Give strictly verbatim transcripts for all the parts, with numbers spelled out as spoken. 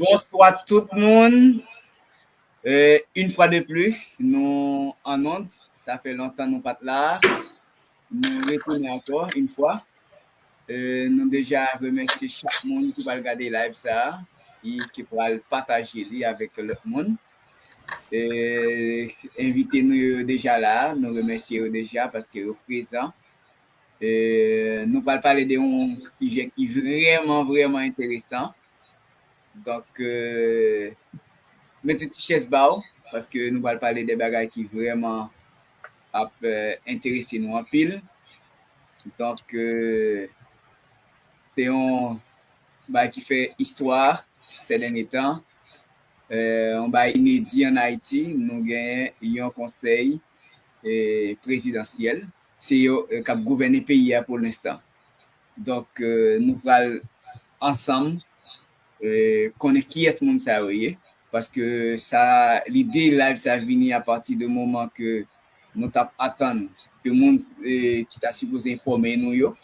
Bonswa tout moun. Euh, une fois de plus, nou an onn. Sa fè lontan nou pa t la. Nou retounen ankò yon fwa. Euh, nou deja remèsye chak moun ki pral gade live sa a e ki pral pataje li avèk lòt moun. Euh, envite nou yo deja la, nou remèsye yo deja paske yo prezan. Euh, nou pral pale de yon sijè ki vrèman, vrèman enteresan. Donk, euh, mete ti chèz ba w, paske nou pral pale de bagay ki vrèman ap, euh, enterese nou anpil. Donk, euh, se yon bagay ki fè istwa sè dènye tan. Euh, yon bagay inedi an Ayiti, nou genyen yon konsèy, euh, prezidansyèl. Se yo, euh, k ap gouvène peyi a pou lenstan. Donk, euh, nou pral ansanm, euh, konnen kiyès moun sa yo ye. Paske sa, lide live sa vini apati de moman ke nou t ap atann ke moun, euh, ki ta sipoze enfòme nou yo,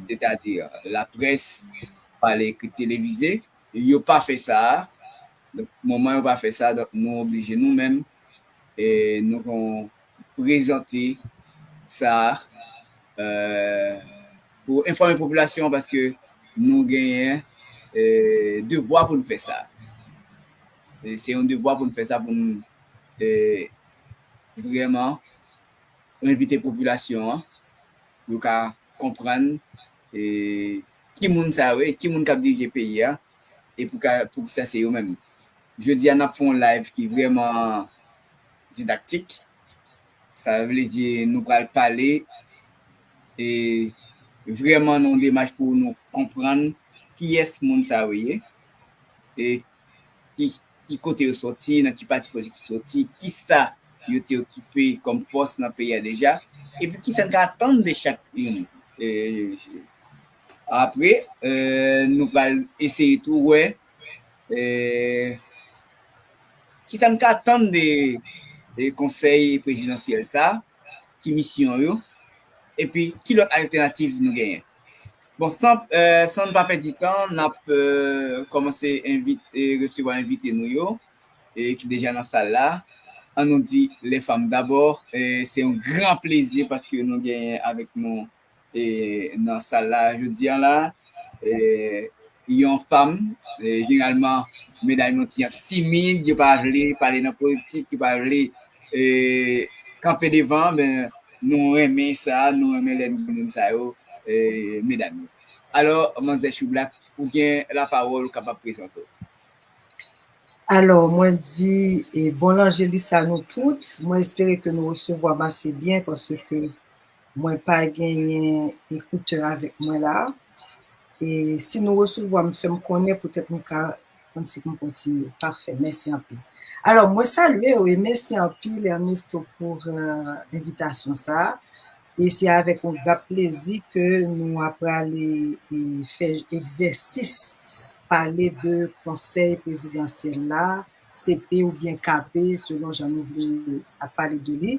sètadi laprès, pa lè ekri, televize, yo pa fè sa. Donk, moman yo pa fè sa, donk nou oblije nou menm, e nou kon prezante sa, euh, pou enfòme popilasyon an, paske nou genyen, euh, devwa pou n fè sa. E se yon devwa pou n fè sa, pou n, euh, vrèman envite popilasyon an, pou yo ka konprann, e, ki moun sa yo ye, ki moun k ap dirije peyi a, e pou ka, poukisa se yo menm. Jodi a, n ap fè yon live ki vrèman didaktik. Sa vle di, nou pral pale, e, vrèman nan yon demach pou nou konprann kiyès moun sa yo ye, e ki, ki kote yo soti, nan ki pati politik yo soti, kisa yo te okipe kòm pòs nan peyi a deja, epi kisa n ka atann de chak youn. E, apre, e, nou pral eseye tou wè, e, kisa n ka atann de, de konsèy prezidansyèl sa, ki misyon yo, epi ki lòt altènativ nou genyen. Bon, san, euh, san n pa pèdi tan, n ap, euh, kòmanse envit-, e resevwa envite nou yo, e ki deja nan sal la. An nou di les femmes d'abord. E se yon gran plezi paske nou genyen avèk nou, e, nan sal la jodi a la, e, yon fanm, e, jeneralman, medam yo ti jan timid, yo pa vle pale nan politik, yo pa vle, e, kanpe devan, men nou renmen sa, nou renmen lè n gen moun sa yo, e, medam yo. Alò, manzè Chou Black, ou gen lapawòl, ou kapab prezante w. Alò, mwen di, e, bon lanjelis a nou tout. Mwen espere ke nou resevwa m ase byen paske mwen pa genyen ekoutè avèk mwen la. E si nou resevwa m, fè m konnen, poutèt m ka konn si pou m kontinye. Pafè, mèsi anpil. Alò, mwen salye w e mèsi anpil, Ernesto, pou, euh, envitasyon sa a. E se avèk yon gran plezi ke nou ap prale, e, fè egzèsis, pale de konsèy prezidansyèl la, C P oubyen K P, selon jan nou vle ap pale de li.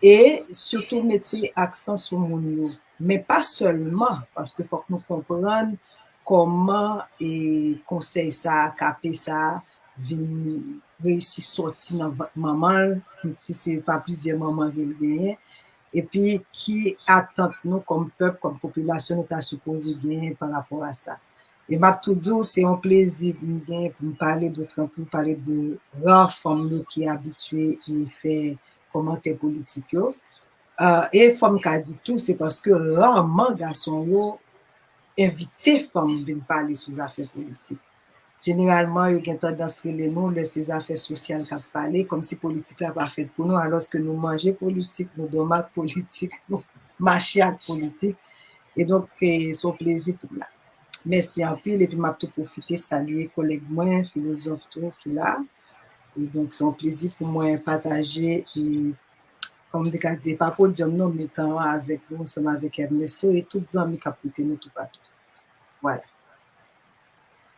E sitou mete aksan sou moun yo. Men pa sèlman, paske fòk nou konprann kòman, e, konsèy sa a, K P sa a, vin reyisi sòti nan vant manman l, menm si se pa plizyè manman ke l genyen, epi ki atant nou kòm pèp, kòm popilasyon, nou ta sipoze genyen pa rapò a sa. E m ap tou di w, se yon plezi pou m genyen pou m pale, dotan plis pale de ra fanm yo ki abitye e fè kòmantè politik yo. Euh, e fò m ka di tou, se paske raman gason yo envite fanm vin pale sou zafè politik. Jeneralman, yo gen tandans rele nou lè se zafè sosyal k ap pale, kòmsi politik la pa fèt pou nou, alòske nou manje politik, nou dòmi ak politik, nou mache ak politik. E donk, e, se yon plezi pou m la. Mèsi anpil, epi m ap tou pwofite salye kòlèg mwen, filozòf tou, ki la. E donk, se yon plezi pou mwen pataje, e, kòm m te ka di, pa podyòm non, men tan an avèk nou, ansanm avèk Ernesto e tout zanmi k ap koute nou toupatou. Vwala.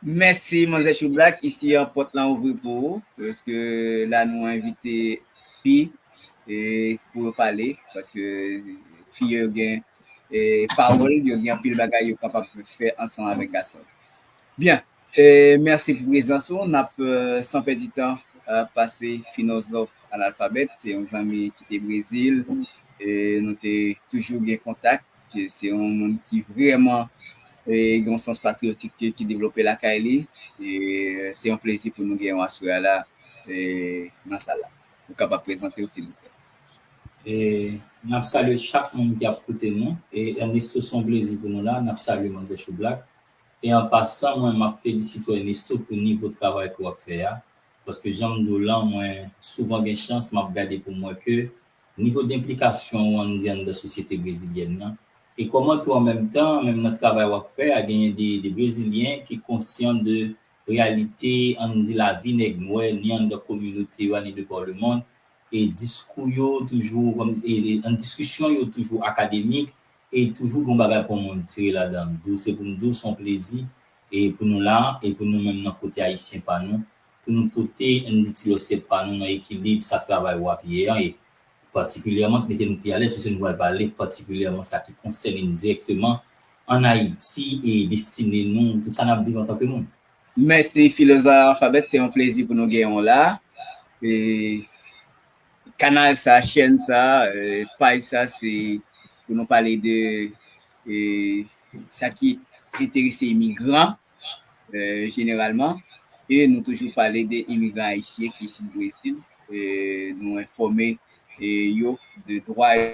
Mèsi, manzè Chou Black. Isi an, pòt lan ouvri pou ou. Paske la, nou envite fi, e, pou yo pale. Paske fi yo gen, e, pawòl, yo gen anpil bagay yo kapab fè ansanm avèk gason. Byen. E mèsi pou prezans ou. N ap, euh, san pèdi tan, euh, pase Filozòf Analfabèt. Se yon zanmi ki te Brezil. E nou te toujou gen kontak. Se yon moun ki vrèman, e, gen yon sans patriyotik ki, ki devlope lakay li. E se yon plezi pou nou gen yon aswè a la, e, nan sal la. Ou kapab prezante w, silvouplè. E n ap salye chak moun ki ap koute nou. E Ernesto, se yon plezi pou nou la. N ap salye Manzè Choublak. E an pasan, mwen, m ap felisite w, Ernesto, pou nivo travay ke w ap fè a. Paske jan m di w lan, mwen souvan gen chans, m ap gade pou m wè ke nivo denplikasyon ou, ann di, anndan sosyete brezilyèn nan. E kòman tou, an menm tan, menm nan travay w ap fè a, genyen de, de Brezilyen ki konsyan de reyalite, ann di, lavi nèg nwè, ni anndan kominote yo a, ni de par le monde. E diskou yo toujou, kòm, e, e, an diskisyon yo toujou akademik, e toujou gen bagay pou moun tire ladan l. Donk, se pou m di w, se yon plezi, e pou nou la, e pou nou menm nan kote ayisyen pa nou, pou nou pote, ann di, ti lòsyèt pa nou nan ekilib sa travay w ap ye an, e patikilyèman, mete nou pi alèz, paske nou pral pale patikilyèman sa ki konsène n dirèkteman ann Ayiti e destine nou, tout sa n ap viv antanke moun. Mèsi, Filozòf Alfabèt, se yon plezi pou nou gen w la. E kanal sa, chèn sa, e paj sa, se pou nou pale de, e, sa ki enterese imigran, e, jeneralman. E nou toujou pale de imigran ayisyen ki sou Brezil. E nou enfòme, e, yo de dwa yo.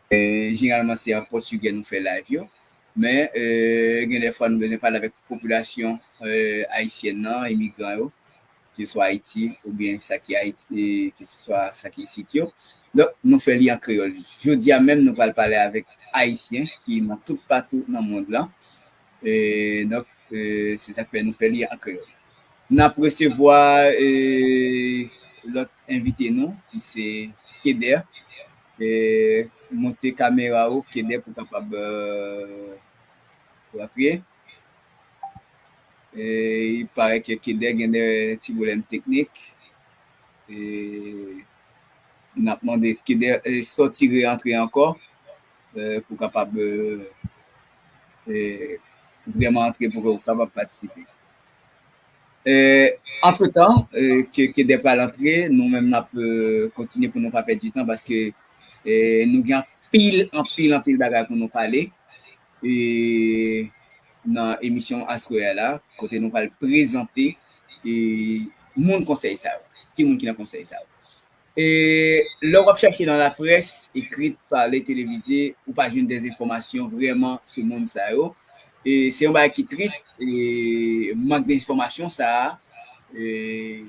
E, jeneralman, se an pòtigè nou fè live yo. Men, e, gen de fwa nou bezwen pale avèk popilasyon, e, ayisyèn nan, imigran yo, keseswa Ayiti, oubyen sa ki Ayiti, e, keseswa sa ki isit yo. Donk, nou fè li an kreyòl. Jodi a menm, nou pral pale avèk Ayisyen ki nan tout patou nan mond lan. E, donk, e, se sa k fè nou fè li an kreyòl. N ap resevwa, e, lòt envite nou, ki se Keder. E, monte kamera w, Keder, pou kapab, e, rantre. E, il paraît que Keder gen de ti pwoblèm teknik. E, n ap mande Keder, e, sòti, re-antre ankò, e, pou kapab, e, e, vrèman antre, pou kapab patisipe. E, antretan, e, ke, Keder pral antre, nou menm n ap, e, kontinye pou nou pa pèdi tan, paske, e, nou gen anpil, anpil, anpil bagay pou nou pale, e, nan emisyon aswè a la, kote nou pral prezante, e, moun konsèy sa yo. Ki moun ki nan konsèy sa yo? E lè w ap chache nan laprès, ekrit, pale, televize, ou pa jwenn dezenfòmasyon vrèman sou moun sa yo. E se yon bagay ki tris, e mank de enfòmasyon sa a, e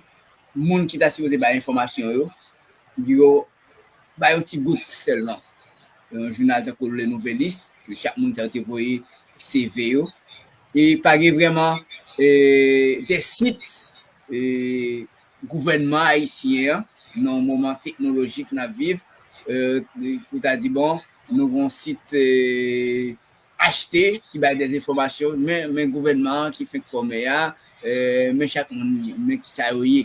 moun ki ta sipoze bay enfòmasyon yo, yo bay yon ti bout sèlman. Yon jounal tankou Le Nouvelliste, ke chak moun sa yo te voye C V yo. E pa gen vrèman, e, de sit, e, gouvènman ayisyen an, nan yon moman teknolojik n ap viv, e, pou ta di, bon, nou gon sit, e, achte ki bay dezenfòmasyon, men, men gouvènman an ki fenk fòme a, e, men chak moun, men kisa yo ye.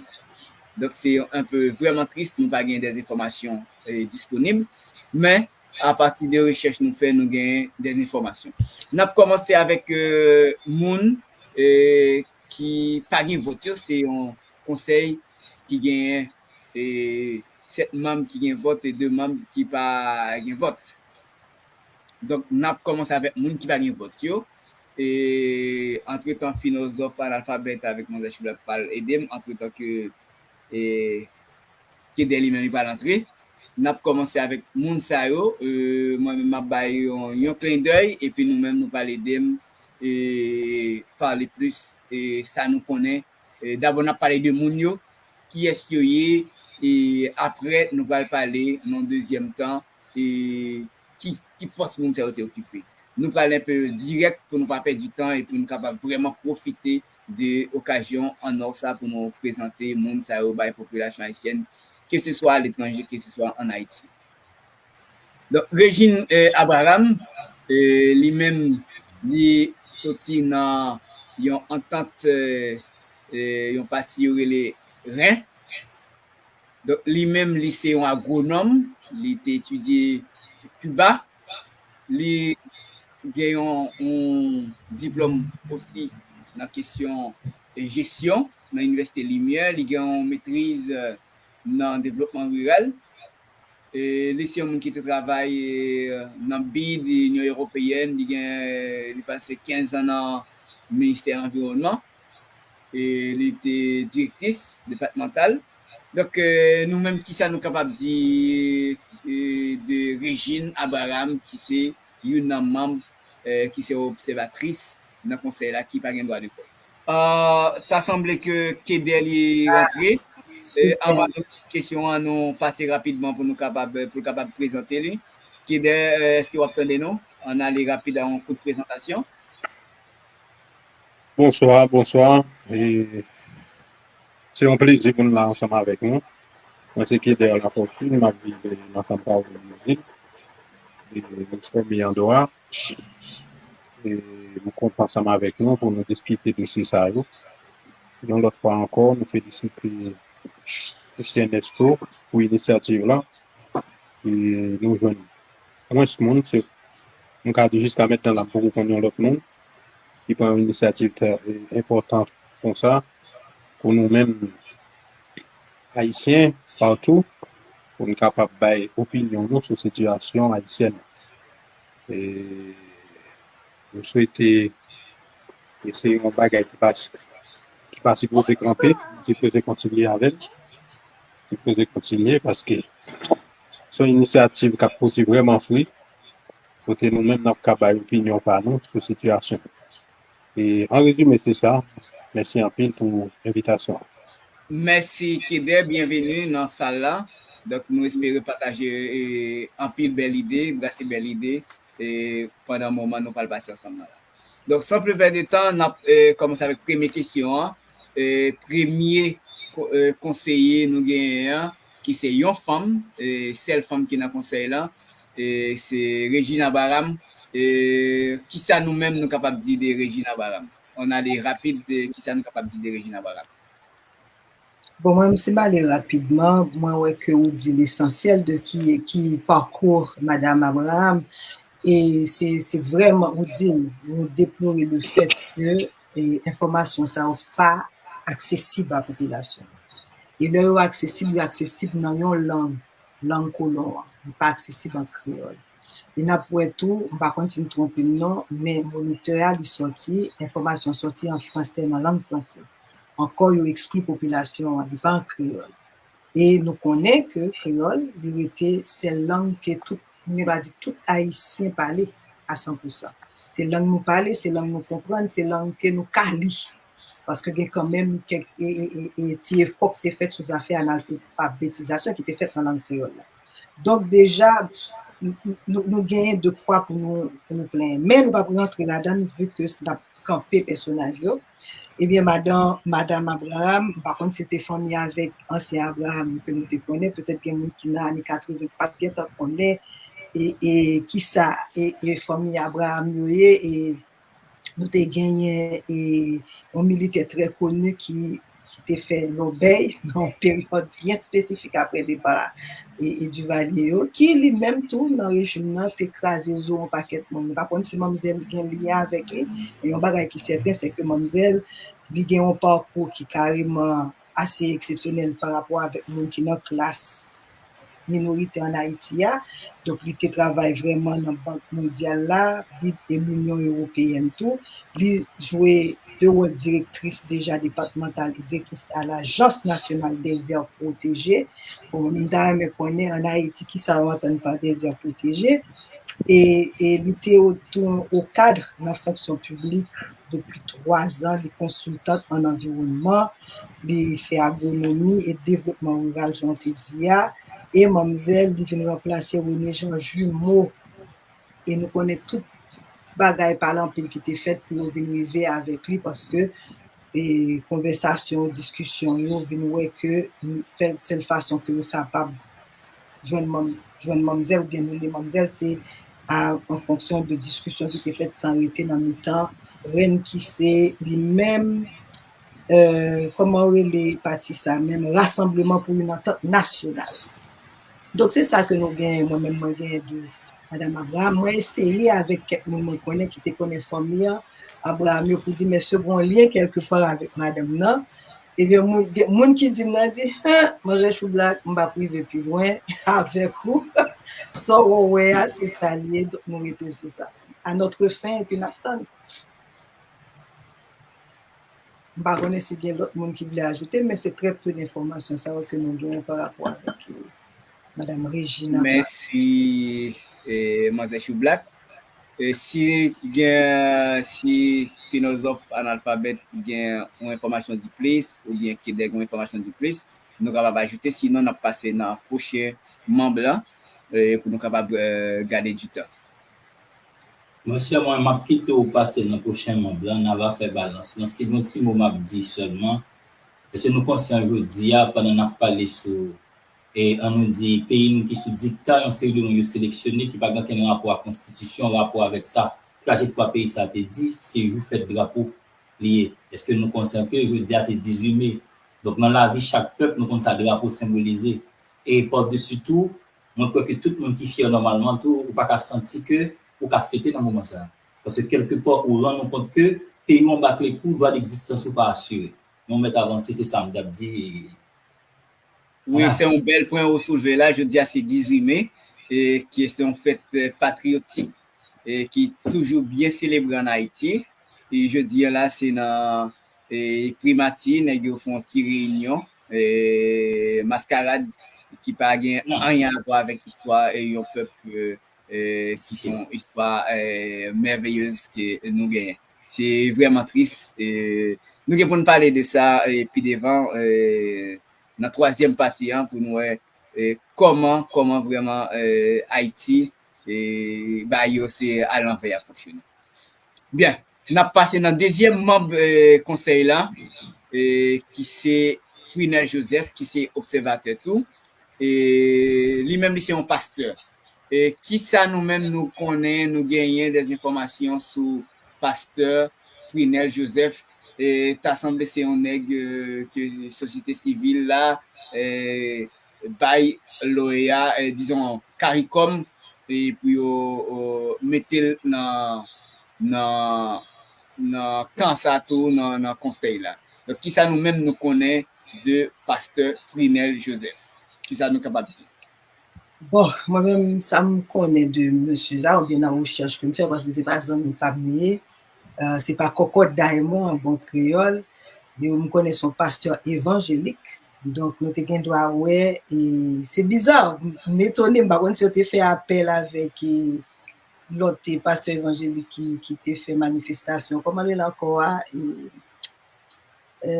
Donk, se yon, enpe vrèman tris, nou pa gen dezenfòmasyon, e, disponib, men apati de rechèch nou fè, nou gen dezenfòmasyon. N ap kòmanse avèk, e, moun, e, ki pa gen vòt yo, se yon konsèy ki genyen, e, sèt manm ki gen vòt e de manm ki pa gen vòt. Donk, n ap kòmanse avèk moun ki pa gen vòt yo. E, antretan, Filozòf Analfabèt avèk Manzè Choublak pral ede m, antretan ke, e, Keder li menm li pral antre. N ap kòmanse avèk moun sa yo. E, mwen menm, m ap bay yon, yon klendèy, epi nou menm, nou pral ede m, e, pale plis, e, sa nou konnen. E, dabò, n ap pale de moun yo, kiyès yo ye, e apre, nou pral pale, nan dezyèm tan, e ki, ki pòs moun sa yo te okipe. Nou pral enpe dirèk pou nou pa pèdi tan e pou nou kapab vrèman pwofite de okazyon an nò sa pou nou prezante moun sa yo bay popilasyon ayisyèn, keseswa aletranje, keseswa ann Ayiti. Donk, Régine, e, Abraham, e, li menm, li soti nan yon antant, e, e, yon pati yo rele ren. Donk, li menm, li se yon agwonòm, li te etidye Kiba. Li gen yon, yon diplòm osi nan kesyon, e, jesyon nan Inivèsite Limyè. Li gen yon metriz, e, nan devlopman riral. E, li se yon moun ki te travay, e, nan bid Inyon Ewopeyèn. Li gen, li pase kenz an nan ministè anviwònman. E, li te direktris depatmantal. Donk, e, nou menm, kisa nou kapab di, e, de Régine Abraham, ki se youn nan manm, e, ki se obsèvatris nan konsèy la, ki pa gen dwa de vòt? E, ta sanble ke Keder li rantre. E, anvan nou kesyon an, nou pase rapidman pou nou kapab, pou l kapab prezante li. Keder, e, èske w ap tande nou? Ann ale rapid a yon kout prezantasyon. Bonswa, bonswa. E, se yon plezi pou n la ansanm avèk nou. Mwen se Keder Lafortune, m ap viv nan Santa Rosa, Brezil. E, m fòme Andora. E, m kontan ansanm avèk nou pou nou diskite dosye sa yo. Yon lòt fwa ankò, nou felisite Christian Nestor pou inisyativ la. E nou jwenn mwens moun, se, m ka di jiska mentnan la, m poko konn yon lòt moun ki pran yon inisyativ trè, e, enpòtan konsa pou nou menm Ayisyen patou, pou n kapab bay opinyon nou sou sitiyasyon ayisyèn. E nou swete e se yon bagay ki pa, ki pa sipoze kanpe, sipoze kontinye avè l, sipoze kontinye paske se yon inisyativ k ap pwodui vrèman fwi, kote nou menm n ap ka bay opinyon pa nou sou sitiyasyon. E an rezime, se sa. Mèsi anpil pou envitasyon an. Mèsi, Keder. Byenveni nan sal la. Donk, nou espere pataje, e, anpil bèl ide, brase bèl ide, e, pandan moman nou pral pase ansanm nan la. Donk, san pli pèdi tan, n ap, e, kòmanse avèk premye kesyon an. E, premye ko-, e, konseye nou genyen an, ki se yon fanm, e, sèl fanm ki nan konsèy la, e, se Régine Abraham. E, kisa nou menm nou kapab di de Régine Abraham? Ann ale rapid, e, kisa nou kapab di de Régine Abraham? Bon, mwen menm, si m ale rapidman, mwen wè ke ou di lesansyèl de ki, ki pakou Madam Abraham. E se, se vrèman, ou di, nou deplore le fèt ke, e, enfòmasyon sa yo pa aksesib a popilasyon. E lè yo aksesib, yo aksesib nan yon lang, lang kolon an. Li pa aksesib an kreyòl. E n ap wè tou, m pa konn si m twonpe m non, men Monitè a, li sòti, enfòmasyon sòti an fransè, nan lang fransè. Ankò, yo ekskli popilasyon an, li pa an kreyòl. E nou konnen ke kreyòl, li rete sèl lang ke tout, nou ka di tout Ayisyen pale a san pou san. Se lang nou pale, se lang nou konprann, se lang ke nou ka li. Paske gen kanmenm kèk, e, e, e, e ti efò ki te fèt sou zafè analfabetizasyon ki te fèt nan lang kreyòl la. Donk, deja, n-, n-, nou, nou genyen de kwa pou nou, pou nou plenyen. Men nou p ap rantre ladan l, vi ke n ap kanpe pèsonaj yo. Ebyen, madan, Madam Abraham, m pa konn si l te fanmi avèk ansyen Abraham ke nou te konnen, petèt gen moun ki nan ane katreven k pa t gentan konnen, e, e kisa, e, e fanmi Abraham yo ye, e nou te genyen, e, yon militè trè koni ki, ki te fè lòbèy nan yon peryòd byen espesifik apre depa, e, e Duvalier yo, ki li menm tou nan rejim nan te kraze zo yon pakèt moun. M pa konn si manmzèl gen lyen avèk li, men yon bagay ki sèten, se ke manmzèl, li gen yon pakou ki kareman ase eksepsyonèl pa rapò avèk moun ki nan klas minoritè ann Ayiti a. Donk, li te travay vrèman nan Bank Mondyal la, bid e Linyon Ewopeyèn tou. Li jwe de wòl direktris deja depatmantal e direktris a l'Agence Nationale des Aires Protégées. Bon, m ta renmen konnen ann Ayiti, kisa yo antann pa dèzè pwoteje. E, e li te tou o kad nan fonksyon piblik depi twa zan. Li konsiltant an anviwònman, li fè agwonomi e devlopman riral, jan w te di a. E manmzèl, li vin ranplase René Jean Jumeau. E nou konnen tout bagay pa l anpil ki te fèt pou yo vin rive avèk li, paske, e, konvèsasyon, diskisyon yo vin wè ke fè, sèl fason ke yo kapab jwenn manm, jwenn manmzèl oubyen nonmen manmzèl, se a, an fonksyon de diskisyon ki te fèt san rete nan mitan rèn ki se li menm, e, kòman yo rele pati sa menm, Rassemblement pour une Entente Nationale. Donk, se sa ke nou genyen, mwen menm, mwen genyen de Madam Abraham. Mwen eseye avèk kèk moun mwen konnen ki te konnen fanmi an, Abraham yo pou di, men se gon lyen kèlkepar avèk madanm nan. Ebyen, moun, gen moun ki di m nan di, hen, manzè Choublak, m p ap rive pi lwen avèk ou. Sa w wè a, se sa l ye, donk nou rete sou sa. À notre fin, epi n ap tann. M pa konnen si gen lòt moun ki vle ajoute, men se trè pe de enfòmasyon sa yo ke nou genyen pa rapò avèk, eh, Madam Regina. Mèsi, eh, manzè Choublak. Eh, si gen, si filozòf analfabèt gen yon enfòmasyon di plis, oubyen Kedè gen yon enfòmasyon di plis, nou kapab ajoute, sinon n ap pase nan pwochen manm lan, eh, pou nou kapab, eh, gade di tan. Monchè, mwen, m ap kite w pase nan pwochen manm lan, n a va fè balans lan. Si gen yon ti mo m ap di sèlman, èske nou konsyan jodi a, pandan n ap pale sou, e, ann nou di, peyi nou ki sou dikta, yon seri de moun yo seleksyone, ki pa gen okenn rapò ak konstitisyon, rapò avèk sa, trajektwa peyi sa a te di, se jou fèt drapo li ye. Èske nou konsyan ke jodi a se dizuit me? Donk, nan lavi chak pèp, nou konn sa drapo senbolize. E padesi tou, mwen kwè ke tout moun ki fyè nòmalman tou, ou pa ka santi ke ou ka fete nan moman sa a. Paske kèlkepar, ou rann ou kont ke peyi w anba kle kou, dwa degzistans ou pa asire. Men w mèt avanse, se sa m t ap di. Wi, se yon bèl pwen ou soulve la. Jodi a se dizuit me, e ki se yon fèt, eh, patriyotik, e ki toujou byen selebre ann Ayiti. E jodi a la, se nan, e, primati, nèg yo fè yon ti reyinyon, e, maskarad ki pa gen anyen a wè avèk istwa, e, yon pèp, e, e, ki se yon istwa, e, mèveyez ke nou genyen. Se vrèman tris. E, nou gen pou n pale de sa, e, pi devan, e, nan twazyèm pati an pou nou wè, e, kòman, kòman vrèman, e, Ayiti, e, bagay yo se alanvè y ap fonksyone. Byen, n ap pase nan dezyèm manm, e, konsèy la, e, ki se Frinel Joseph, ki se obsèvatè tou. E, li menm, li se yon pastè. E, kisa nou menm nou konnen, nou genyen de enfòmasyon sou pastè Frinel Joseph? E, ta sanble se yon nèg, e, ke sosyete sivil la, e, bay loya, e, dizon, karikòm, e pou yo, o, mete l nan, nan, nan kan sa tou, nan, nan konsèy la. Donk, kisa nou menm nou konnen de pastè Frinel Joseph? Kisa nou kapab di? Bon, mwen menm, sa m konnen de mesye sa, oubyen nan rechèch ke m fè, paske se pa zanmi pa m li ye, e, se pa kòkòt dayè mwen an bon kreyòl, men m konnen se yon pastè evanjelik. Donk, nou te gen dwa wè, e se biza, m, m etone, m pa konn si yo te fè apèl avèk, e, lòt, e, pastè evanjelik ki, ki te fè manifestasyon. Kòman l rele ankò a? E, e,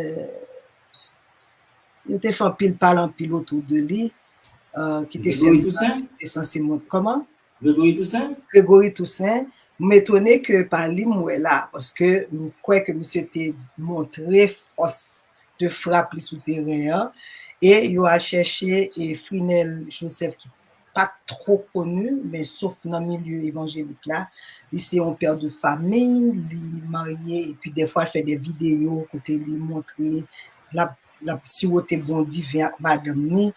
yo te fè anpil pale anpil otou de li, e, ki te fè Gregory Toussaint? Te sanse mont-, kòman? Gregory Toussaint? Gregory Toussaint, m etone ke pa li m wè la, paske m kwè ke misye te montre fòs de frap li sou teren an, e yo al chèche, e, Frinel Joseph ki pa two koni, men sof nan milye evanjelik la, li se yon pè de famiy, li marye, epi dèfwa l fè de videyo kote li montre l ap, l ap siwote bon diven ak madanm ni.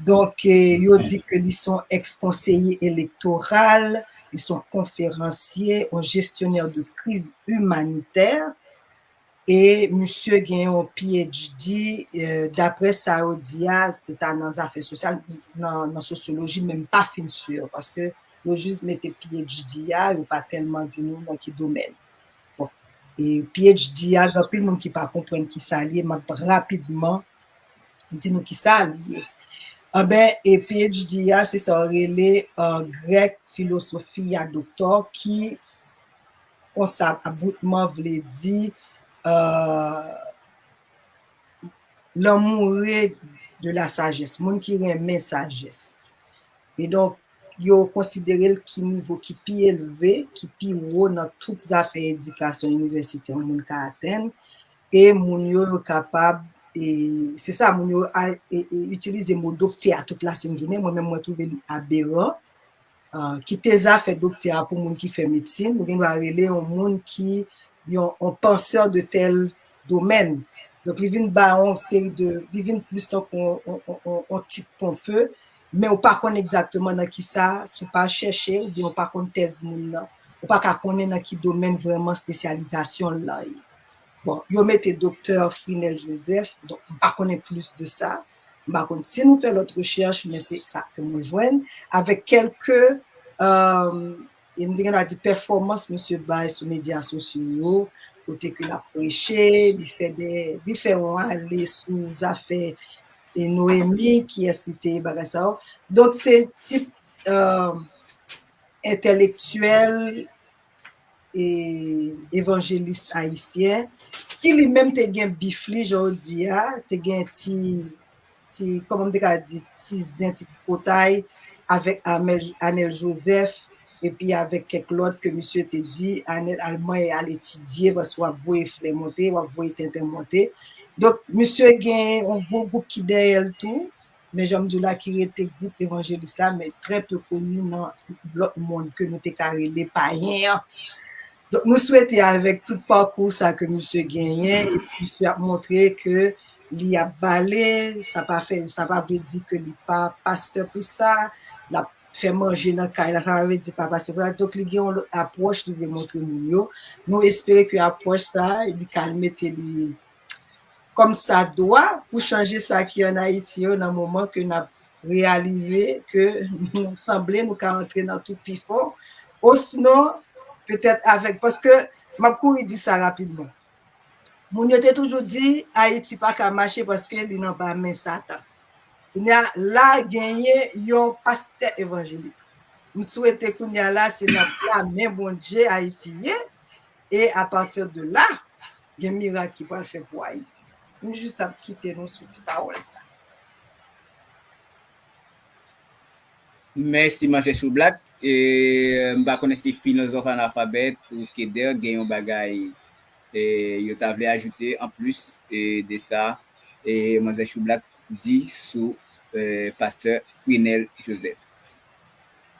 Donk, e, yo di ke li se yon ex-konseye elektoral, li se yon konferansye, yon jestyonè de kriz imanitè. E misye gen yon P H D, e, daprè sa yo di a, se ta nan zafè sosyal, nan, nan sosyoloji, men m pa fin si, paske yo jis mete P H D a, yo pa tèlman di nou nan ki domèn. Bon, e P H D a, gen anpil moun ki pa konprann ki sa l ye, m ap rapidman di nou ki sa l ye. Anben, e P H D a, se sa yo rele, an grèk, philosophia doctor, ki, konsa, aboutman vle di, e, l'amoureux de la sagesse, moun ki renmen sajès. E donk, yo konsidere l ki nivo ki pi elve, ki pi wo nan tout zafè edikasyon inivèsitè yon moun ka atenn. E moun yo, yo kapab, e se sa, moun yo al, e, e, itilize mo doktè a tout lasenn jounen. Mwen menm, mwen twouve li aberan. Ah, kite zafè doktè a pou moun ki fè medsin. Ou gen dwa rele yon moun ki yon, yon penseur de tel domaine. Donk, li vin ba yon seri de, li vin plis tankou yon, yon, yon, yon, yon tit ponpe, men ou pa konn egzakteman nan ki sa, si w pa chèche, oubyen ou pa konn tèz moun nan. ou pa ka konnen nan ki domèn vrèman espesyalizasyon l lan ye. Bon, yo mete Doktè Frinel Joseph, donk, m pa konnen plis de sa. M pa konn si nou fè lòt rechèch, men se sa ke mwen jwenn, avèk kèlke, euh, e m te gen dwa di pèfòmans misye bay sou medya sosyo yo, kote ke l ap preche, li fè de, li fè yon ale sou zafè e Noemi, kiyès li te ye, bagay sa yo. Donk, se tip, euh, entèlektyèl e evanjelis ayisyen, ki li menm te gen bif li, jan w di a, te gen ti, ti, kòman m te ka di, ti zen, ti tripotay avèk Amel, Anèl Joseph, epi avèk kèk lòt ke misye te di, Anèl al mwen al etidye, paske w ap voye flè monte, w ap voye tenten monte. Donk, misye gen yon gwo gwoup ki dèyè l tou, men jan m di w la, ki rete gwoup evanjelis la, men trè pe koni nan lòt mond ke nou te ka rele payen an. Donk, nou swete avèk tout pakou sa ke misye genyen, epi misye ap montre ke li ap bale, sa pa fè, sa pa vle di ke li pa pastè pou sa, l ap fè manje nan kay la, sa pa vle di pa pastè pou sa. Donk, li gen yon lòt apwòch li vle montre moun yo. Nou espere ke apwòch sa, li ka mete li kòm sa dwa pou chanje sa ki ann Ayiti yo nan moman ke n ap reyalize ke nou sanble nou ka antre nan tou pi fon. Osnon, petèt avèk, paske m ap kouri di sa rapidman. Moun yo te toujou di Ayiti pa ka mache paske li nan ba men Satan. Kounye a, la genyen yon pastè evanjelik. M swete kounye a la, se nan ba men Bondye Ayiti ye. E apati de la, gen mirak ki pral fè pou Ayiti. M jis ap kite nou sou ti pawòl sa. Mèsi, Manzè Choublak. E, m pa konnen si filozòf analfabèt ou Keder gen yon bagay e, yo ta vle ajoute anplis e, de sa e, Manzè Choublak di sou e, pastè Frinel Joseph.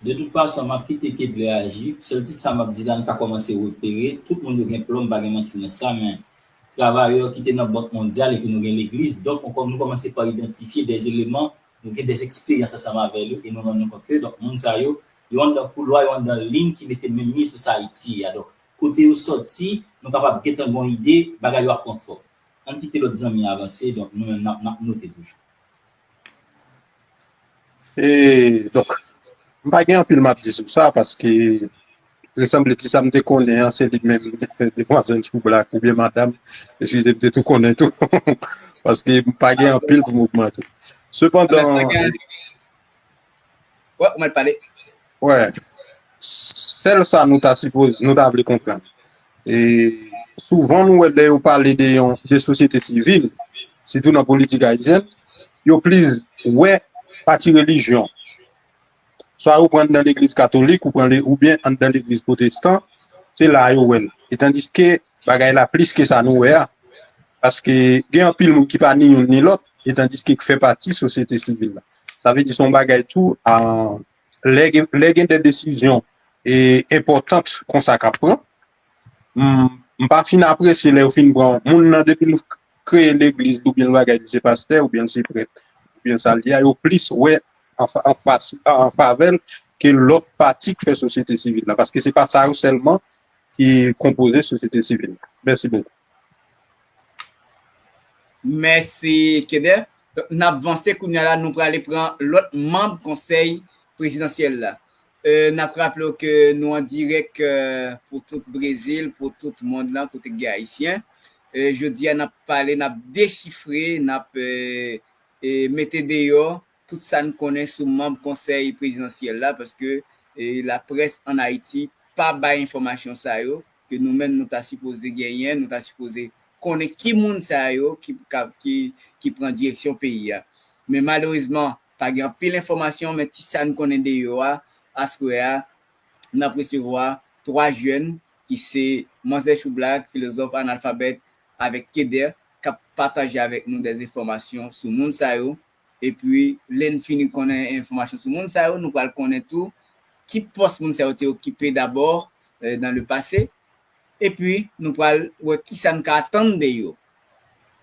De tout fason, m ap kite Kedlè aji. Sèl ti sa m ap di la, n ka kòmanse repere. Tout moun yo gen plòm, pa gen manti nan sa, men travayè ki te nan Bank Mondyal epi nou gen legliz. Donk, nou kòmanse pa idantifye dè eleman, nou gen dè eksperyans ansanm avè yo e nou rann nou kont ke, donk, moun sa yo, yo anndan koulwa, yo anndan liy ki mete men mye sou sa Ayiti ye a. Donk, kote yo sòti, nou kapab gentan gen yon ide, bagay yo ap pran fòm. Ann kite lòt zanmi avanse, donk, nou menm n ap, n ap note toujou. E, donk, m pa gen anpil m ap di sou sa, paske li sanble ti sa m te konnen an, se li menm, demwazèl Choublak oubyen madanm, eskize m, te tou konnen tou. Paske m pa gen anpil pou m ogmante. Sepandan, Wè, ou mèt pale. Wè. Sèl sa nou ta sipoze, nou ta vle konprann. E souvan nou wè lè yo pale de yon, de sosyete sivil, sitou nan politik ayisyèn, yo plis wè pati relijyon. Swa yo pran anndan legliz katolik, ou pran le, oubyen anndan legliz pwotestan, se la yo wè l. E tandiske bagay la plis ke sa nou wè a. Paske gen anpil moun ki pa ni youn ni lòt, e tandiske k fè pati sosyete sivil la. Sa vle di se yon bagay tou, a, lè gen, lè gen de desizyon e enpòtan konsa k ap pran, m, m pa fin apresye lè yo fin pran moun nan depi l kreye legliz li oubyen l bagay li se pastè oubyen l se prèt oubyen sa l ye a, yo plis wè an fa-, an fas, an favè l ke lòt pati k fè sosyete sivil la. Paske se pa sa yo sèlman ki konpoze sosyete sivil la. Mèsi bokou. Mèsi, Keder. Donk, n ap vanse kounye a la, nou prale pran lòt manm konsèy prezidansyèl la. E, n ap raple w ke nou an dirèk, e, pou tout Brezil, pou tout mond lan, kote k gen Ayisyen. E, jodi a, n ap pale, n ap dechifre, n ap, e, e, mete deyò tout sa n konnen sou manm konsèy prezidansyèl la, paske, e, laprès ann Ayiti pa bay enfòmasyon sa yo, ke nou menm nou ta sipoze genyen, nou ta sipoze konnen ki moun sa yo ki, ka, ki, ki pran direksyon peyi a. Men malerezman, pa gen anpil enfòmasyon, men ti sa n konnen deyò a, aswè a, n ap resevwa twa jèn ki se Manzè Choublak, filozòf analfabèt, avèk Keder, k ap pataje avèk nou dè enfòmasyon sou moun sa yo. Epi, lè n fini konnen enfòmasyon sou moun sa yo, nou pral konnen tou ki pòs moun sa yo te okipe dabò, e, dans le passé. Epi, nou pral wè kisa n ka atann de yo.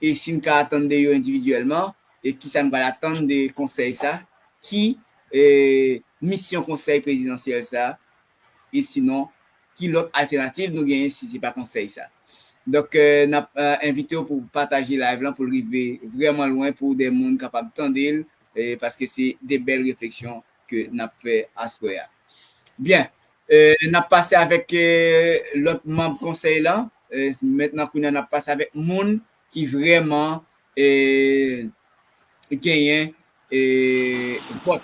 E si n ka atann de yo endividyèlman, e kisa n pral atann de konsèy sa, ki, e, misyon konsèy prezidansyèl sa, e sinon, ki lòt altènativ nou genyen si se pa konsèy sa. Donk, euh, n ap euh, envite w pou pataje live lan pou l rive vrèman lwen pou de moun kapab tande l, eh, paske se de bèl refleksyon ke n ap fè aswè a. Byen, euh, n ap pase avèk euh, lòt manm konsèy lan. Euh, mentnan kounye a n ap pase avèk moun ki vrèman eh, genyen eh, vòt.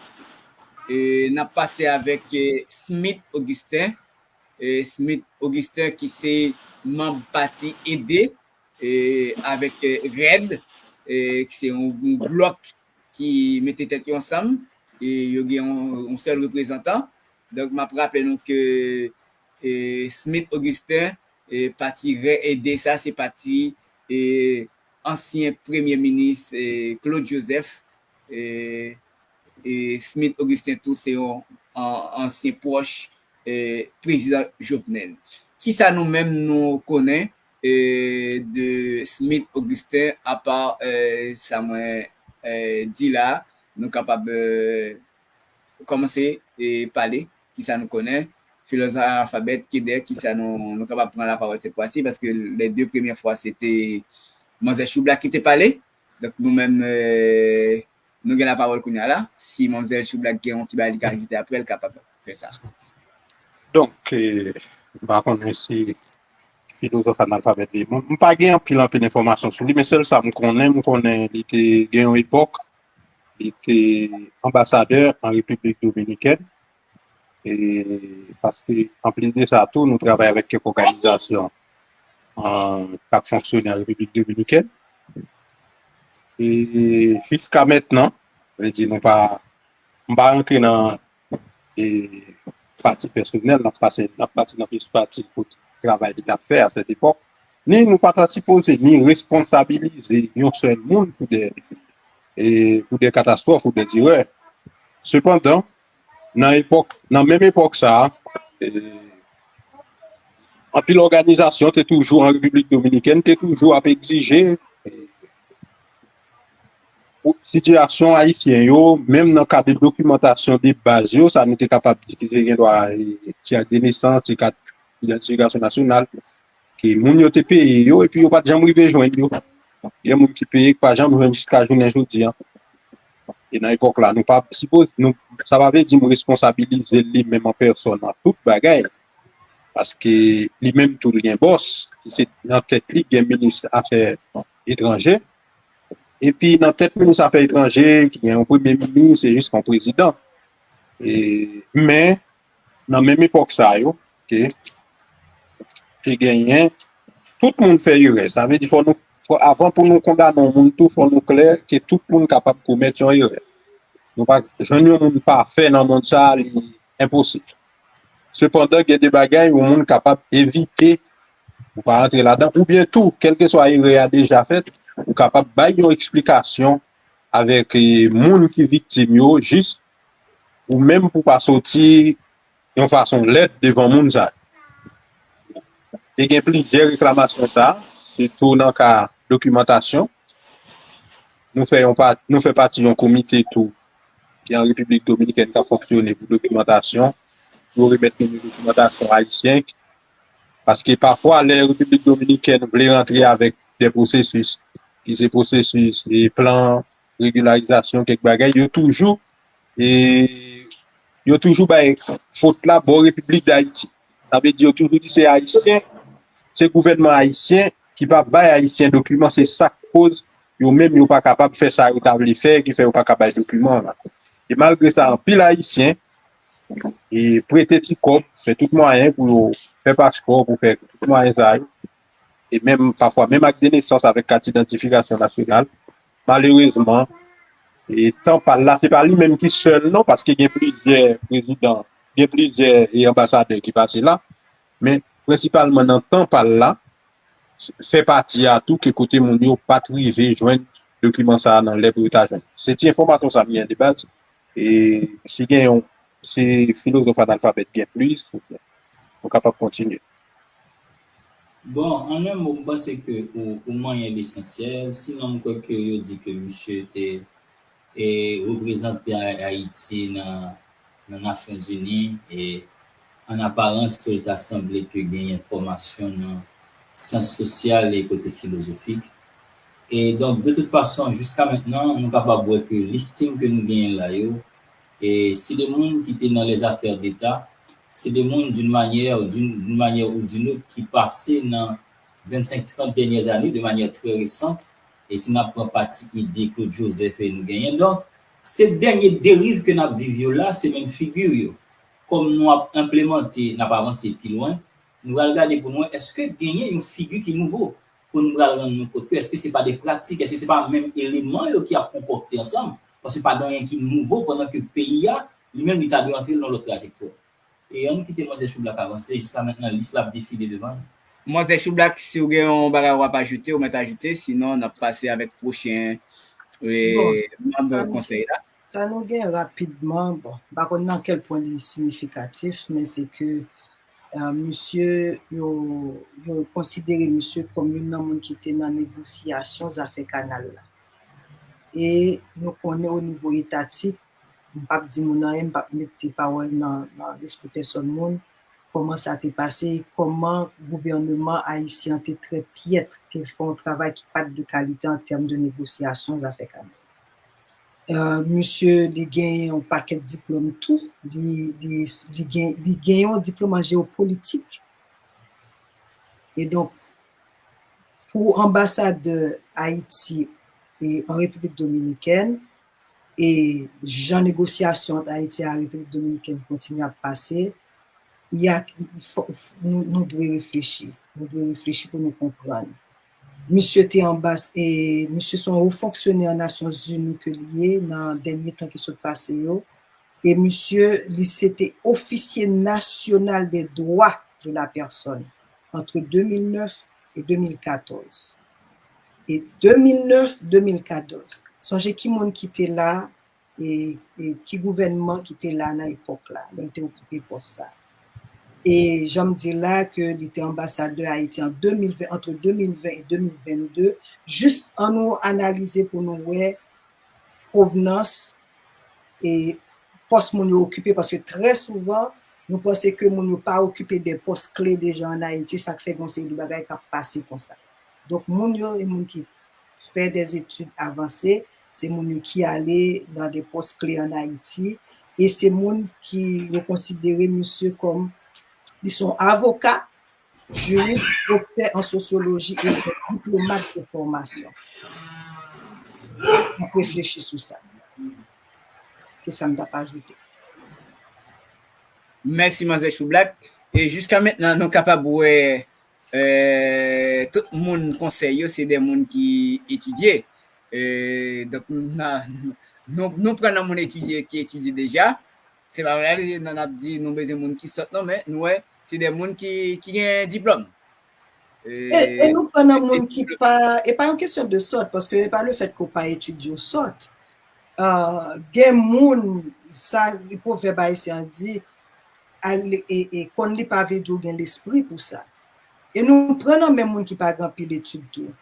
Eh, n ap pase avèk eh, Smith Augustin. Eh, Smith Augustin ki se manm pati Ede eh, avèk eh, Rèd, eh, ki se yon, yon blòk ki mete tèt yo ansanm. E yo gen yon, yon sèl reprezantan. Donk, m ap raple nou ke eh, Smith Augustin, eh, pati Rèd Ede, sa se pati eh, ansyen premye minis eh, Claude Joseph. Eh, eh, Smith Augustin tou se yon an- ansyen pwòch eh, prezidan Jovenel. Kisa nou menm nou konnen eh, de Smith Augustin, apa eh, sa mwen eh, di la, nou kapab eh, kòmanse eh, pale, kisa nou konnen. Filozòf analfabèt, Keder, kisa nou, nou kapab pran lapawòl sèt fwa si, paske lè de premyè fwa se te Manzè Choublak ki te pale. Donk nou menm, eh, nou gen lapawòl kounye a la. Si Manzè Choublak gen yon ti bagay li ka ajoute apre, l kapab fè sa. Donk, eh, m pa konnen si filozòf analfabèt li. Mwen, m pa gen anpil, anpil enfòmasyon sou li, men sèl sa m konnen, m konnen li te gen yon epòk, li te anbasadè an Repiblik Dominikèn. E, paske, anplis de sa tou, nou travay avèk kèk òganizasyon eh, k ap fonksyone an Repiblik Dominikèn. E jiska mentnan, vle di nou pa, m pa rantre nan eh, pati pèsonèl, n ap pase, n ap pati nan plis pati pou travay li t ap fè a sèt epòk. Ni nou pa ta sipoze ni responsabilize yon sèl moun pou de, eh, pou de katastwòf ou de erè. Sepandan, nan epòk, nan menm epòk sa a, eh, anpil òganizasyon te toujou an Repiblik Dominikèn, te toujou ap egzije eh, pou sitiyasyon ayisyen yo, menm nan kad de dokimantasyon de baz yo, sa nou te kapab di ki te gen dwa eh, ti ak de nesans, ti kat idantifikasyon nasyonal, ke moun yo te peye yo, epi yo pa t janm rive jwenn yo. Gen moun ki peye, ki pa janm jwenn jiska jounen jodi a. E nan epòk la, nou pa sipoze, nou, sa pa vle di m responsabilize li menm an pèsòn nan tout bagay. Paske li menm tou li gen bòs, ki se nan tèt li gen minis afè etranje. Epi nan tèt minis afè etranje, ki gen yon premye minis e jiska yon prezidan. E, men, nan menm epòk sa yo, ke, te genyen, tout moun fè erè. Sa vle di fò nou, fò, avan pou nou kondane yon moun tou, fò nou klè ke tout moun kapab komèt yon erè. Nou pa jwenn yon moun pafè nan mond sa, li enposib. Sepandan, gen de bagay yon moun kapab evite, ou pa rantre ladan, oubyen tou, kèlkeswa erè a deja fèt, ou kapab bay yon eksplikasyon avèk eh, moun ki viktim yo, jis ou menm pou pa soti yon fason lèd devan moun sa yo. Te gen plizyè reklamasyon sa, sitou nan ka dokimantasyon. Nou fè yon pa, nou fè pati yon komite tou ki an Repiblik Dominikèn k ap fonksyone pou dokimantasyon. Yo remèt nou dokimantasyon ayisyen. Paske pafwa, lè Repiblik Dominikèn vle rantre avèk de pwosesis, ki se pwosesis e plan regilarizasyon kèk bagay, yo toujou e yo toujou bay fot la bò Repiblik Dayiti. Sa vle di yo toujou di se ayisyen, se gouvènman ayisyen ki pa bay ayisyen dokiman, se sa k koz yo menm yo pa kapab fè sa yo ta vle fè, ki fè yo pa ka bay dokiman la. E malgre sa, anpil ayisyen e prete ti kòb, fè tout mwayen pou yo fè paspò, pou fè tout mwayen sa yo. E menm, pafwa, menm ak de nesans avèk kat idantifikasyon nasyonal, malerezman, e tan pa l la, se pa li menm ki sèl non, paske gen plizyè prezidan, gen plizyè e anbasadè ki pase la, men prensipalman nan tan pa l la, fè pati a tou ke kote moun yo pa t rive jwenn dokiman sa a nan lè pou yo ta jwenn. Se ti enfòmasyon sa m gen de baz. E si gen yon, si filozòf analfabèt gen plis, nou kapab kontinye. Bon, an yon mo, m panse ke ou, ou manyen lesansyèl. Sinon, m kwè ke yo di ke misye te e, reprezante Ayiti nan, nan Nasyonzini e an aparans, tou l ta sanble ke genyen fòmasyon nan syans sosyal e kote filozofik. E donk, de tout fason, jiska mentnan, nou kapab wè ke listing ke nou genyen la yo, e se de moun ki te nan lèzafè deta, se de moun d'une manière, d'une d'une manière ou d'une autre ki pase nan vennsenk, trant dènyè ane de manyè trè resant, e si n ap pran pati ide Claude Joseph e nou genyen. Donk, se dènye deriv ke n ap viv yo la, se menm figi yo. Kòm nou ap enplemante, n ap avanse pi lwen, nou pral gade pou nou wè èske genyen yon figi ki nouvo, pou nou pral rann nou kont ke èske se pa de pratik, èske se pa menm eleman yo ki ap konpòkte ansanm, paske pa gen anyen ki nouvo pandan ke peyi a, li menm, li ta dwe antre nan lòt trajektwa. E ann kite Manzè Choublak avanse, jiska mentnan lis la ap defile devan nou. Manzè Choublak, si w gen yon bagay w ap ajoute, ou mèt ajoute, sinon n ap pase avèk pwochen, e, manm konsèy la. Sa nou gen rapidman, bon, m pa konn nan kèl pwen li siyifikatif, men se ke, e, misye, yo, yo konsidere misye kòm youn nan moun ki te nan negosyasyon zafè kanal la. E nou konnen o nivo etatik, m p ap di moun anyen, m p ap mete pawòl nan, nan lespri pèsòn moun, kòman sa te pase, kòman gouvèneman ayisyen an te trè pyèt, te fè yon travay ki pa t de kalite an tèm de negosyasyon zafè kanal. E, misye, li gen yon pakèt diplòm tou, li, li, li gen, li gen yon diplòm an jewopolitik. E donk, pou anbasadè Ayiti e an Repiblik Dominikèn, e jan negosyasyon ant Ayiti a Repiblik Dominikèn kontinye ap pase, y a, fò, nou, nou dwe reflechi. Nou dwe reflechi pou nou konprann. Misye te anbas-, e misye se yon wo fonksyonè Nasyonzini ke li ye nan dènye tan ki sot pase yo. E misye, li se te ofisye nasyonal dè dwa de la pèsòn ant de mil nèf e de mil katòz. E de mil nèf, de mil katòz. Sonje ki moun ki te la, e, e ki gouvènman ki te la nan epòk la, lè l te okipe pòs sa. E jan m di la ke li te anbasadè Ayiti an de mil ven, ant de mil ven e de mil vennde, jis ann nou analize pou nou wè pwovnans e pòs moun yo okipe, paske trè souvan, nou panse ke moun yo pa okipe de pòs kle deja ann Ayiti, sa k fè gen yon seri de bagay k ap pase konsa. Donk, moun yo, e moun ki fè dèzetid avanse, se moun yo ki ale nan de pòs kle ann Ayiti, e se moun ki yo konsidere misye kòm, li se yon avoka, jiris, doktè an sosyoloji e se diplomat de fòmasyon. N ap reflechi sou sa. Se sa m t ap ajoute. Mèsi, Manzè Choublak. E jiska mentnan, nou kapab wè, e, tout moun konsèy yo, se de moun ki etidye. E, donk, n a, nou, nou pran nan moun etidye, ki etidye deja. Se pa vre, n ap di nou bezwen moun ki sòt, non, men nou wè, se de moun ki, ki gen diplòm. E, e nou pran nan moun ki pa, e pa yon kesyon de sòt, paske e pa lefèt ke w pa etidye w sòt. Ah, gen moun, sa pwovèb ayisyen an di, al, e, e, konn li pa vle di w gen lespri pou sa. E nou pran nan men moun ki pa gen anpil etid tou.